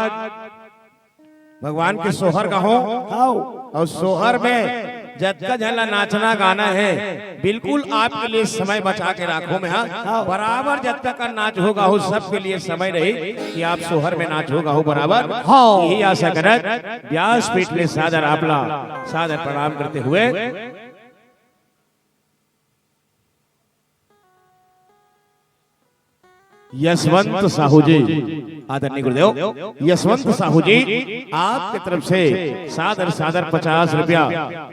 भगवान के सोहर गाहो। हाव। और सोहर में जतका झन ला नाचना गाना हे, बिल्कुल आपके लिए समय बचा के राखो मैं। हाँ, बराबर जतका का नाच होगा हो, सबके लिए समय रही कि आप सोहर में नाच होगा हो बराबर। हाँ। यही आशा करत व्यासपीठ में सादर आपला सादर प्रणाम करते हुए यशवंत साहू जी, आदरणीय गुरुदेव यशवंत साहू जी, आपके तरफ से सादर सादर पचास रुपया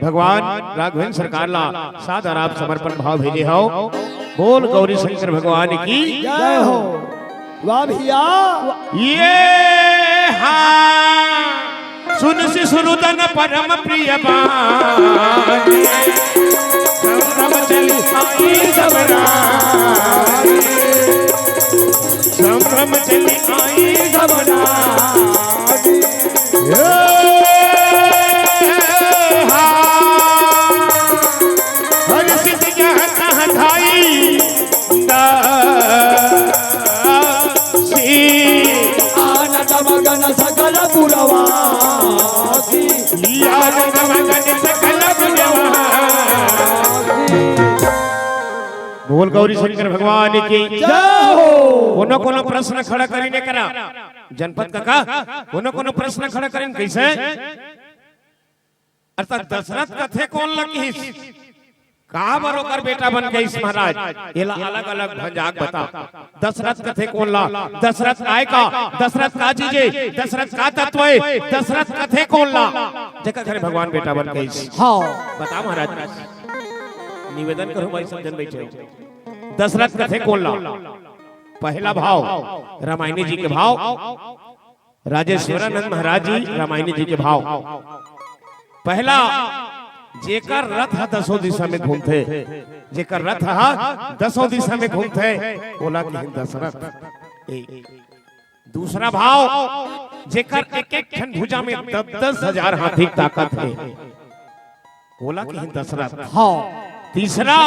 भगवान राघवेंद्र सरकार ला सादर आप समर्पण भाव भेजे हो। बोल गौरी शंकर भगवान की। जय हो। वाह भैया। ये हाँ सुन शिशुरुदन परम प्रिय बानी। संभ्रम चली आई घबराई। संभ्रम चली आई घबराई। हे हा। हर्षित जहाँ तहाँ धाई। दासी। आनंद मगन सकल पुरवासी। आनंद मगन सकल पुरवासी। बोल गौरी शंकर भगवान की। जय हो। कोनो कोनो प्रश्न खड़ा करिन करा। जनपद काका, कोनो कोनो प्रश्न खड़ा करिन, कैसे? अर्थात दशरथ कथे कोन ला किहिस? काबर ओकर बेटा बन गइस महाराज? एला अलग-अलग भंजाक बता। दशरथ कथे कोन ला? दशरथ काय का? दशरथ का चीज हे? दशरथ का तत्व हे? दशरथ कथे कोन ला? जेकर घरे भगवान बेटा बन गइस। हाँ। बता महाराज। निवेदन करूं भाई, सब झन बइठे हो। दशरथ कथे कोन ला? पहला भाव रामायणी जी के भाव। राजेश्वरानंद महाराज जी रामायणी जी के भाव। पहला, जेकर रथ ह दसों दिशा में घूमथे, जेकर रथ ह दसों दिशा में घूमथे, ओला किहिन दशरथ। एक। दूसरा भाव, जेकर एक एक ठन भुजा में दस दस हजार हाथी के ताकत हे, ओला किहिन दशरथ। हाँ। तीसरा,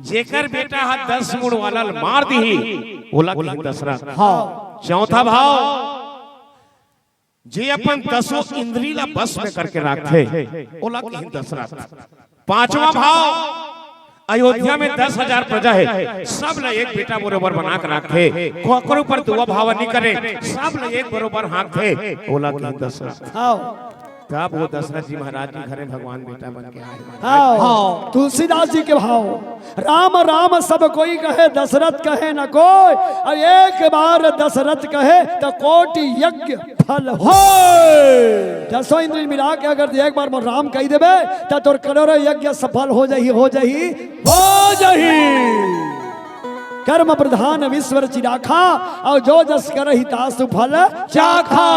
जेकर बेटा ह दस मुड़ वाला ल मार दिही, ओला किहिन दशरथ। हाँ। चौथा भाव, जे अपन दसों इंद्री ला बस में करके राखथे, ओला किहिन दशरथ। पांचवा भाव, अयोध्या में दस हजार प्रजा हे, सब ला एक बेटा बरोबर बना के राखथे, कोकरो पर दुआ भाव नी करे, सब ला एक बरोबर हाँकथे, ओला किहिन दशरथ। हाँ। तब वो दशरथ जी महाराज के घरे भगवान बेटा बन के आए। हाँ। तुलसीदास जी के भाव, राम राम सब कोई कहे, दशरथ कहे न कोई। और एक बार दशरथ कहे तो कोटि यज्ञ फल हो। दसों इंद्री मिला के अगर एक बार मोर राम कहि देबे, त तोर करोड़ों यज्ञ सफल हो जाही, हो जाही, हो जाही। कर्म प्रधान विश्व रचि राखा, और जो जस करहि तासु फल चाखा।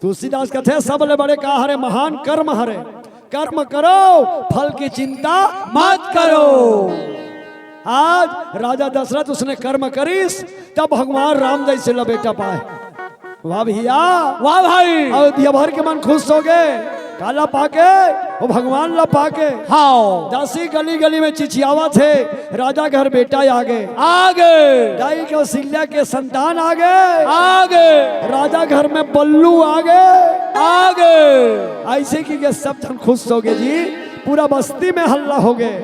तुलसीदास कथे, सबले बड़े का हरे? महान कर्म हरे। कर्म करो, फल की चिंता मत करो। आज राजा दशरथ उसने कर्म करिस, तब भगवान राम जैसे ल बेटा पाए। वाह भैया, वाह भाई। अयोध्या भर के मन खुश हो गए। काला पाके? वो भगवान ला पाके। हाँ। दासी गली गली में चिचियावत हे, राजा घर बेटा आ गे। आ गे। दाई कौशल्या के संतान आ गे। आ गे। राजा घर में बल्लू आ गे। आ गे। ऐसे कि के सब झन खुश हो गए जी, पूरा बस्ती में हल्ला हो गए।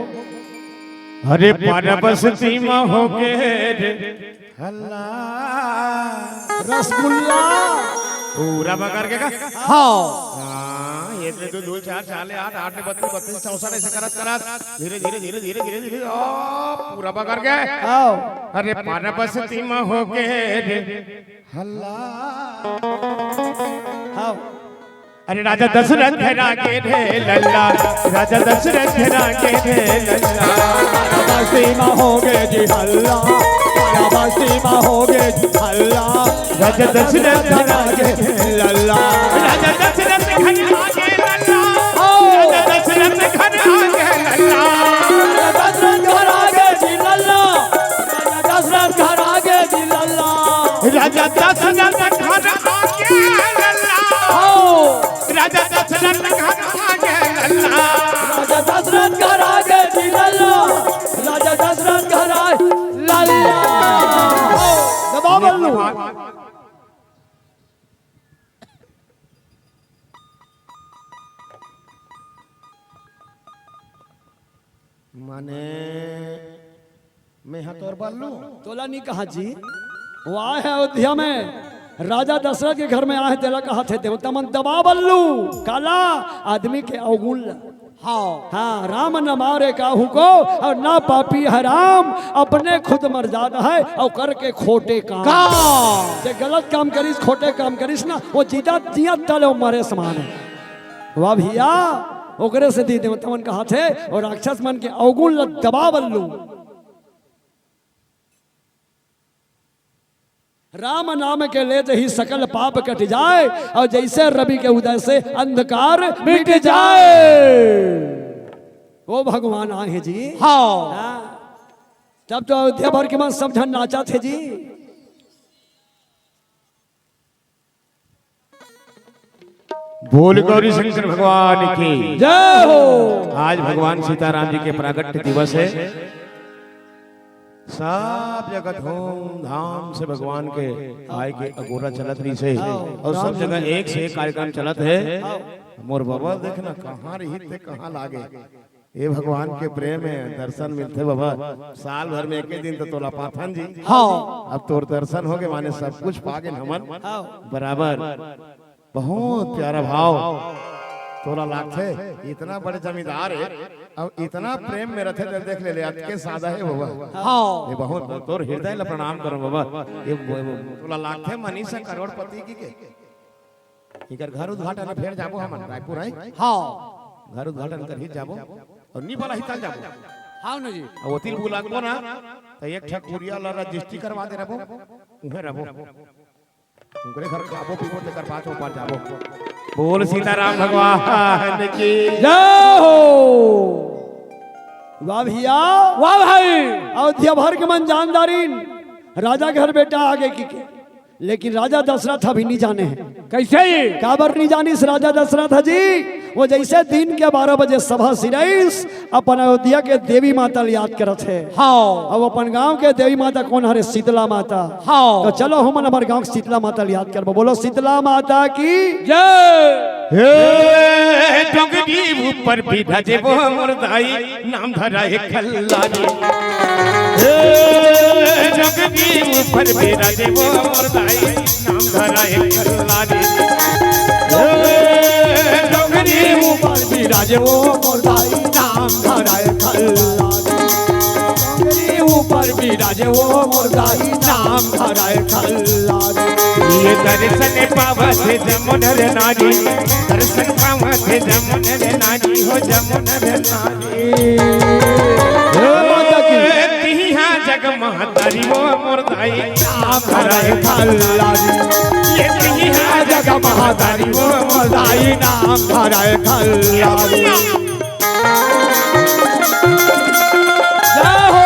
अरे पर बस्ती में हो गए रे हल्ला। रसगुल्ला। पूरा बगर के का? हाँ। हाँ, ये एक, दो, दो, चार, चार ले आठ, आठ ले बत्तीस, बत्तीस, चौसठ, ऐसे करत करत धीरे धीरे धीरे धीरे धीरे धीरे, ओ, पूरा बगर गए। आओ। अरे पान बस्ती में हो गए रे हल्ला। आओ। अरे राजा दशरथ घर आगे रे लल्ला, राजा दशरथ घर आगे रे लल्ला। बस्ती में हो गए जी हल्ला, बस्ती में हो गए जी हल्ला। राजा दशरथ घर आगे लल्ला। राजा दशरथ घर आगे लल्ला। राजा दशरथ घर आगे लल्ला। दशरथ घर आगे जी लल्ला। राजा दशरथ घर आगे जी लल्ला। राजा दशरथ घर आगे लल्ला। राजा दशरथ घर आगे लल्ला। राजा दशरथ घर आगे जी लल्ला। राजा दशरथ घर आगे लल्ला। दबा बल्लू। माने, मैं हा तोर बल्लू। तोला नहीं कहा जी, वो आए हैं अयोध्या में, राजा दशरथ के घर में आए हैं, तेला कहा थे देवता मन दबा बल्लू, काला आदमी के अवगुण ला। हाँ। हाँ, राम न मारे काहू को और ना पापी है राम, अपने खुद मर जाता है और करके खोटे काम। काम। जे गलत काम करिस, खोटे काम करिस ना, वो जीता जिया तले वो मरे समान है। वाह भैया, ओकरे से दी देवता मन कहा थे और राक्षस मन के अवगुण ल दबा बल्लू। राम नाम के लेते ही सकल पाप कट जाए और जैसे रवि के उदय से अंधकार मिट जाए। वो भगवान आए हैं जी। हाँ। हाँ। तब तो अयोध्या भर के मन सब झन नाचा थे जी। बोल गौरी शंकर भगवान की। जय हो। आज भगवान सीताराम जी के प्रागट्य दिवस है। सब जगह धूमधाम से भगवान के आए के अगोरा चलत रही से, और सब जगह एक से एक कार्यक्रम चलत है। मोर बाबा देखना कहाँ रही थे, कहाँ लागे। ये भगवान के प्रेम है, दर्शन मिलथे बाबा। साल भर में एक ही दिन तो तोला पाथन जी। हाँ। अब तोर दर्शन हो गए, माने सब कुछ पा गए हमन। हाँ। बराबर। बहुत प्यारा भाव तोला लागथे। इतना बड़े जमींदार है, अब इतना प्रेम में रथे, तो देख ले ले, अतके सादा है बाबा। हाँ। ये बहुत, तोर हृदय ला प्रणाम करो बाबा। ये तोला लागथे मनीषा करोड़पति की के। इकर घर उद्घाटन में फेर जाबो हमन रायपुर, आई। हाँ। घर उद्घाटन कर ही जाबो। और नी बोला ही तल जाबो। हाँ ना जी। अब ओतिल बुलाबो ना, तो एक ठकुरिया ला रजिस्ट्री करवा दे रबो, उहे रबो। उनकरे घर खाबो पीबो, तेकर बाद ओ पार जाबो। बोल सीताराम भगवान की। जय हो। वाह भैया। वाह भाई। अयोध्या भर के मन जानदारीन, राजा घर बेटा आगे की के। लेकिन राजा दशरथ अभी नहीं जाने हैं। कैसे? काबर नहीं जानिस राजा दशरथ जी? वो जैसे दिन के बारह बजे सभा सिराइस, अपन अयोध्या के देवी माता ल याद करत है। हाँ। अब अपन गांव के देवी माता कौन हरे? शीतला माता। हाँ। तो चलो हमन हमर गांव के शीतला माता ल याद करबो। बोलो शीतला माता की। जय। हे डोंगरी ऊपर बिराजे वो मोर दाई, नाम धरा है खल्लारी। हे डोंगरी ऊपर बिराजे वो मोर दाई, नाम धरा है खल्लारी। हे डोंगरी ऊपर बिराजे वो मोर दाई, नाम धरा है खल्लारी। डोंगरी ऊपर बिराजे वो मोर दाई, नाम धरा है खल्लारी। ये दर्शन पावत है जमुन रे नारी, दर्शन पावत है जमुन रे नारी, हो जमुन रे नारी। हे माता की। तिहा जग महतारी वो मोर दाई, नाम धरा है खल्लारी। ये तिहा जग महतारी वो मोर दाई, नाम धरा है खल्लारी। जय हो।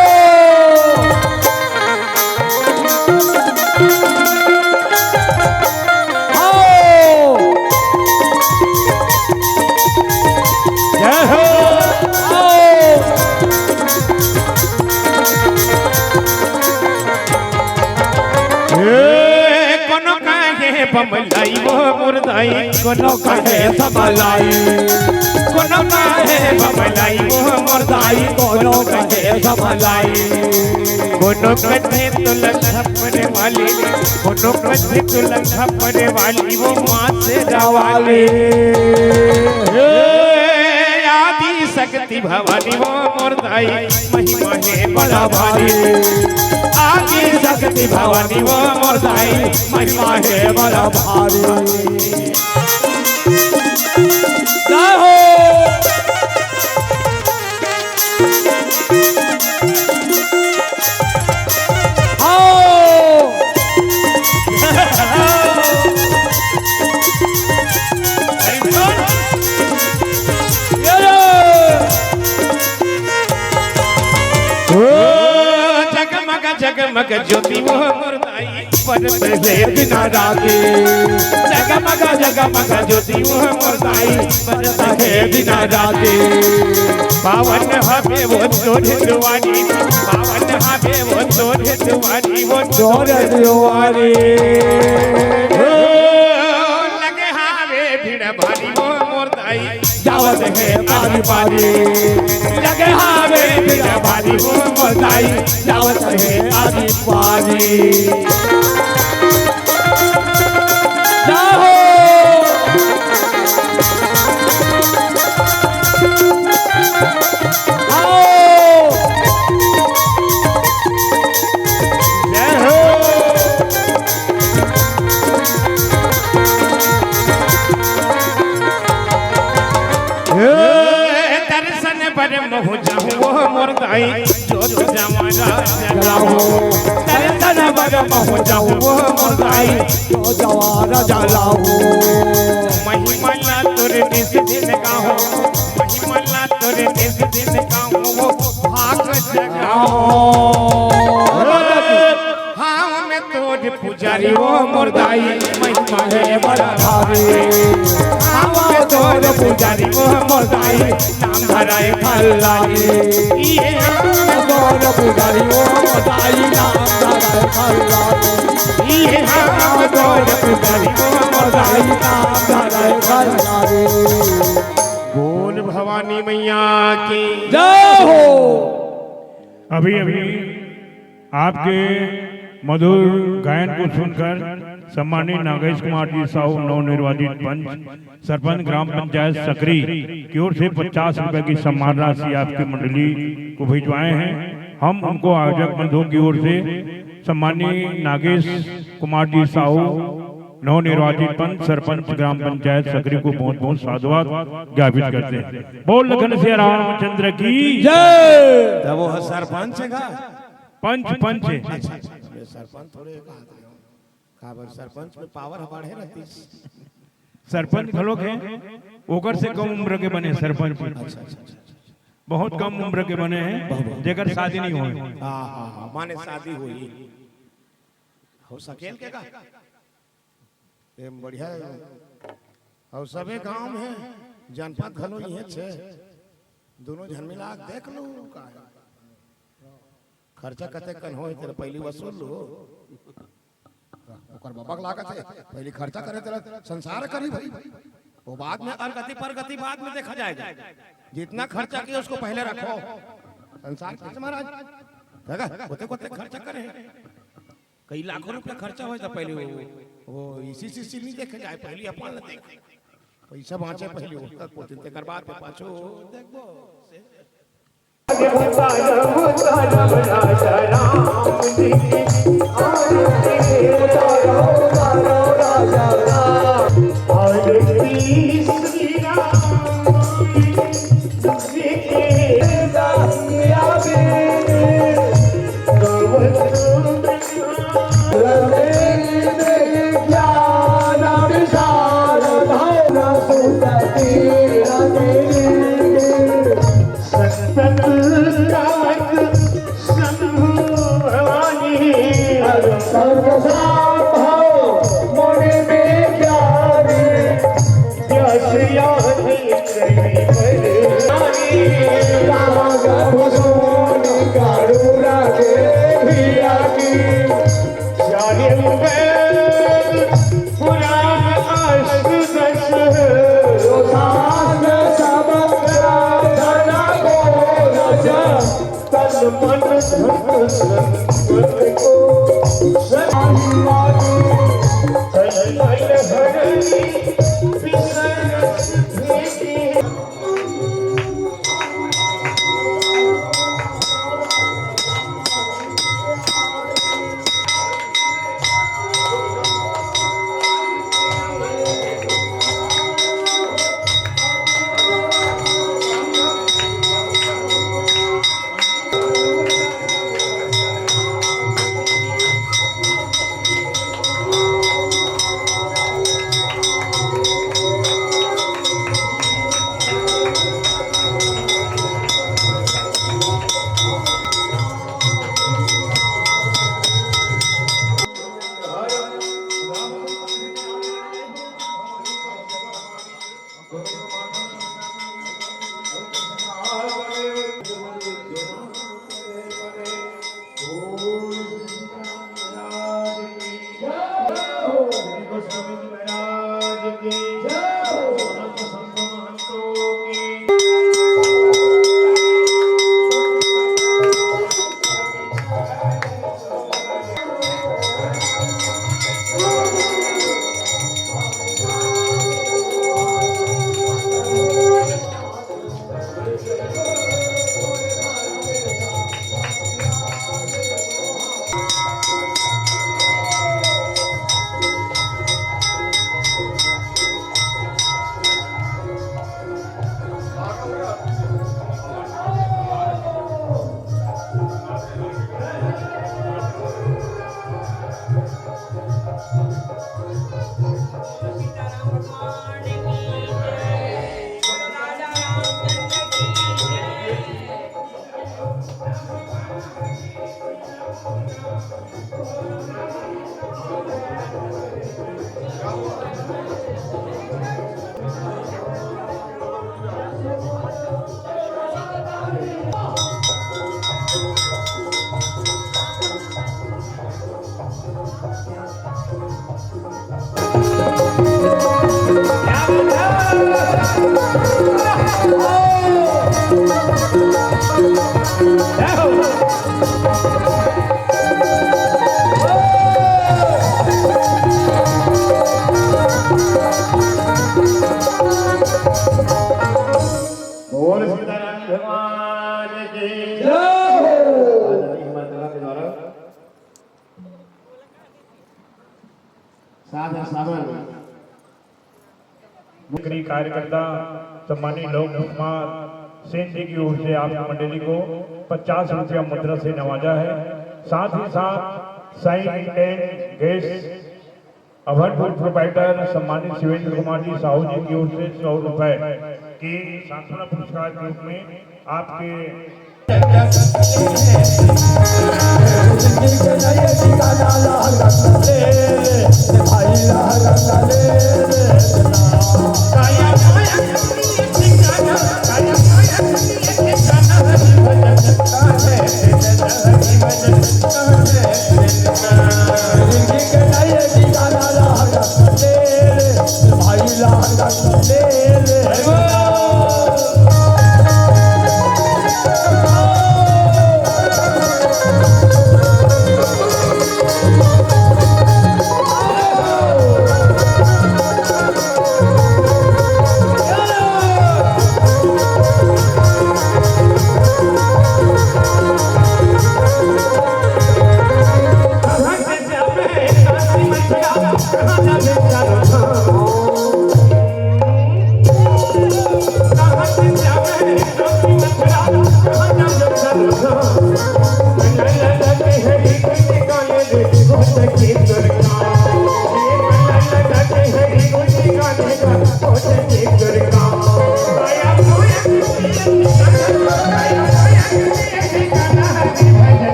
आओ। जय हो। आओ। हे कोनो काहे बमलाई वो मोर दाई, कोनो काहे समलाई, कोनो काहे बमलाई वो मोर दाई, कोनो काहे समलाई। कोनो कथे तो लंघा परे वाली, कोनो कथे तो लंघा परे वाली वो माँ शेरा वाली। हे भवानी वो मोर दाई, महिमा हे बड़ा भारी। आदि शक्ति भवानी वो मोर दाई, महिमा हे बड़ा भारी। जय हो। आओ। ओ, जगमग जगमग ज्योति वो मोर दाई, बरत हे दिन राति। जगमग जगमग ज्योति वो मोर दाई, बरत हे दिन राति। पावन हवे वो तोर दुआरी, पावन हवे वो तोर दुआरी, वो तोर दुआरी। ओ, लगे हवे भीड़ भारी वो मोर दाई, जावत हे बारी बारी। लगे हवे भीड़ भारी वो मोर दाई, जावत हे आरी पारी। जय हो। आओ। जय हो। हे दर्शन बर महु जाहूं वो मोर दाई, जोत जवारा जलाहूं। दर्शन बर महु जाहूं वो मोर दाई, जोत जवारा जलाहूं। महिमा ला तोर निस दिन गाहूं, महिमा ला तोर निस दिन गाहूं, वो भाग जगाहूं। हाँ, मैं तोर पुजारी वो मोर दाई, महिमा हे बड़ा भारी। हाँ, वो तोर पुजारी वो मोर दाई, नाम धराए खल्लारी। ये हाँ, तोर पुजारी वो मोर दाई, नाम धराए खल्लारी। ये हाँ, तोर पुजारी वो मोर दाई, नाम धराए खल्लारी। बोल भवानी मैया की जय हो। अभी अभी आपके मधुर गायन को सुनकर सम्मानित नागेश कुमार जी साहू, नवनिर्वाचित पंच, सरपंच ग्राम पंचायत सकरी की ओर से पचास रुपए की सम्मान राशि आपकी मंडली को भिजवाए हैं। हम उनको आयोजक बंधुओं की ओर से सम्मानित नागेश कुमार जी साहू, नवनिर्वाचित पंच, सरपंच ग्राम पंचायत सकरी को बहुत बहुत साधुवाद ज्ञापित करते हैं। बोल लखन सिया रामचंद्र की जय। तब वो सरपंच है का? पंच, पंच है। अच्छा, अच्छा, अच्छा। मैं सरपंच थोड़े कहा था। काबर सरपंच में पावर बढ़े रहती। सरपंच घलोक है, ओकर से कम उम्र के बने सरपंच। अच्छा, अच्छा, अच्छा, अच्छा। बहुत कम उम्र के बने हैं, बहुत, बहुत। जेकर शादी नहीं होए। हाँ, हाँ, हाँ, माने शादी हुई। हो सकेल के का? ए, बढ़िया हे। अउ सबे गांव में हे, जनपद घलो इहेच हे। दोनों झन मिला के देख लो, का हे? खर्चा कते कन होय, तेला पहिली वसूल लो। ओकर बाबा के लागत हे, पहिली खर्चा करे, तेला संसार करी भाई। वो बाद में, अरगति परगति बाद में देखा जाएगा। जितना खर्चा किया, उसको पहले रखो। संसार के महाराज, देखा, ओते, ओते खर्चा करे। कई लाखों रुपया खर्चा होय त पहले वो, वो इसी चीज से नहीं देखे जाए, पहले अपन ला देख। पैसा बांचे पहले वो, तब पोतिन तेकर बाद में पाछो देखबो। बोल सीताराम भगवान की जय हो। आज अभी हमारे कला के द्वारा सादर सादर कार्यकर्ता सम्मानित लोक कुमार सेन जी की ओर से आपकी मंडली को पचास रुपया मुद्रा से नवाजा है। साथ ही साथ साइन टेन गेस्ट अभनपुर प्रोप्राइटर सम्मानित शिवेंद्र कुमार जी साहू जी की ओर से सौ रुपए की सांत्वना पुरस्कार के रूप में आपके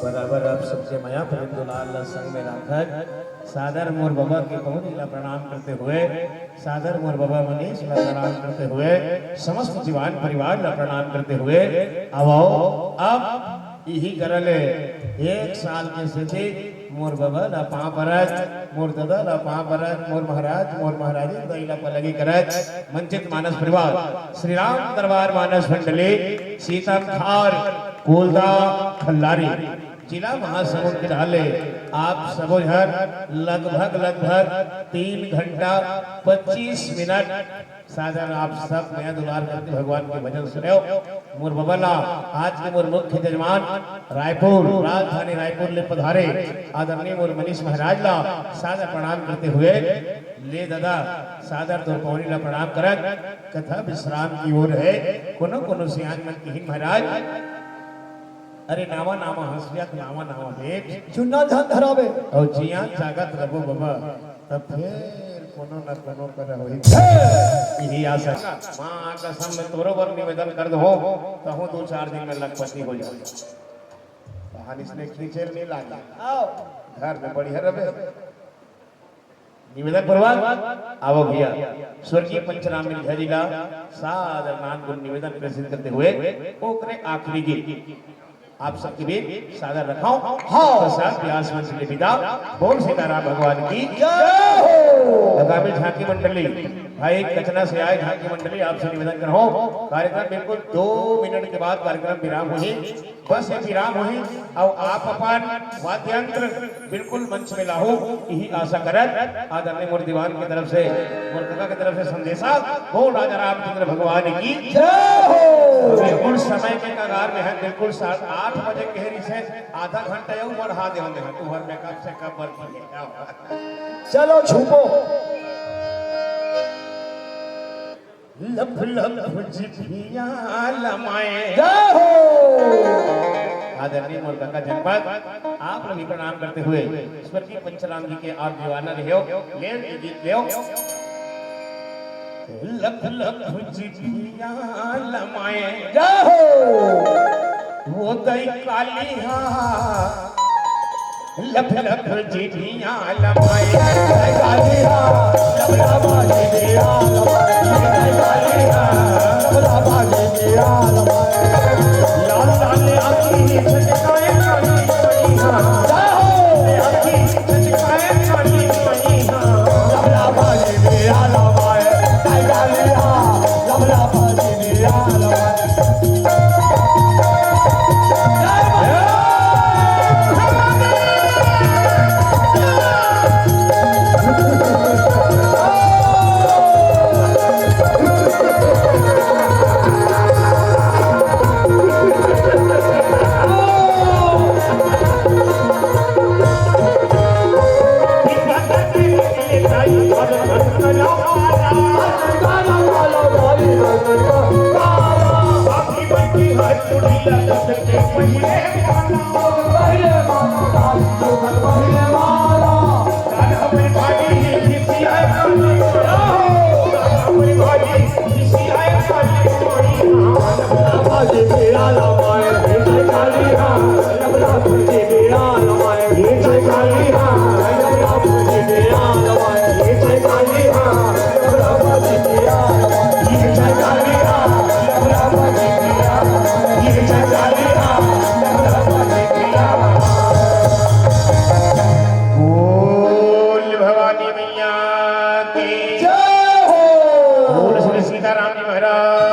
बराबर आप सबके मया प्रेम दुलार ला संग में राखत सादर मोर बबा के पहुनी ला प्रणाम करते हुए, सादर मोर बबा मनीष ला प्रणाम करते हुए, समस्त दीवान परिवार ला प्रणाम करते हुए, अब आओ, अब इही करा ले एक साल के सेती मोर बबा ला पाँव परत, मोर ददा ला पाँव परत, मोर महाराज, मोर महाराजी दाई ला पलगी करत, मंचित मानस परिवार, श्री राम दरबार मानस मंडली, सीतम खार, कोलदा, खल्लारी। जिला महासमुंद के ढाले आप सबो झन लगभग, लगभग तीन घंटा पच्चीस मिनट सादर आप सब मया दुलार करते भगवान के भजन सुनेव। मोर बबा ला आज के मोर मुख्य जजमान रायपुर, राजधानी रायपुर ले पधारे आदरणीय मोर मनीष महाराज ला सादर प्रणाम करते हुए, ले दादा सादर तोर पौनी ला प्रणाम करत कथा विश्राम की ओर है। कोनो कोनो सियान मन किहिन महाराज, अरे नावा नावा हंसिया नावा नावा बेच चुन्ना झन धरावे। अउ जिया जागत रबो बबा, तब फेर कोनो न कोनो कर होई। यही आशा। माँ कसम में तोरो बर निवेदन कर दो, तहूँ दो चार दिन में लखपति हो जाओ। कहानी इसने खींचे नहीं लागे। आओ। घर में बढ़िया रहे। निवेदन पूर्वक आवो भैया, स्वर्गीय पंचराम मिर्झा जी ला सादर नान गुण निवेदन प्रेषित करते हुए ओकरे आखिरी गीत आप सबके बीच सादर रखाओ। हाँ। प्रसाद व्यास मंच ले विदा। बोल सीताराम भगवान की जय हो। आगामी झांकी मंडली, भाई कचना से आए झांकी मंडली, आपसे निवेदन करो, कार्यक्रम बिल्कुल दो मिनट के बाद कार्यक्रम विराम होही। बस ये विराम होही, अउ आप अपन वाद्य यंत्र बिल्कुल मंच में लाहू, यही आशा करत आदरणीय मोर दीवान की तरफ से, मोर कका की तरफ से संदेशा, बोल राजा रामचंद्र भगवान की जय हो। बिल्कुल समय के कगार में है, बिल्कुल साढ़े आठ बजे कहे रही से, आधा घंटा यू बढ़ा दे होंगे, तू हर मेकअप से कब बरकी है। चलो छुपो। लफ लफ जिभिया लमाए। जय हो। आदरणीय मोर कका जनपद, आप लोग भी प्रणाम करते हुए स्वर्गीय पंचराम जी के आप दीवाना रहे हो, ले गीत ले। लफ लफ जिभिया लमाए। जय हो। वो दई काली हा। लफ लफ जिभिया लमाए, जय कालिया, लफ लफ जिभिया लमाए, जय कालिया, लफ लफ जिभिया लमाए। लाल लाल आँखी झटकाए काली मैया, जय हो। आँखी झटकाए काली मैया, लफ लफ जिभिया लमाए, जय कालिया, लफ लफ जिभिया लमाए। बोल भवानी मैया की जय हो। बोल श्री सीताराम जी महाराज।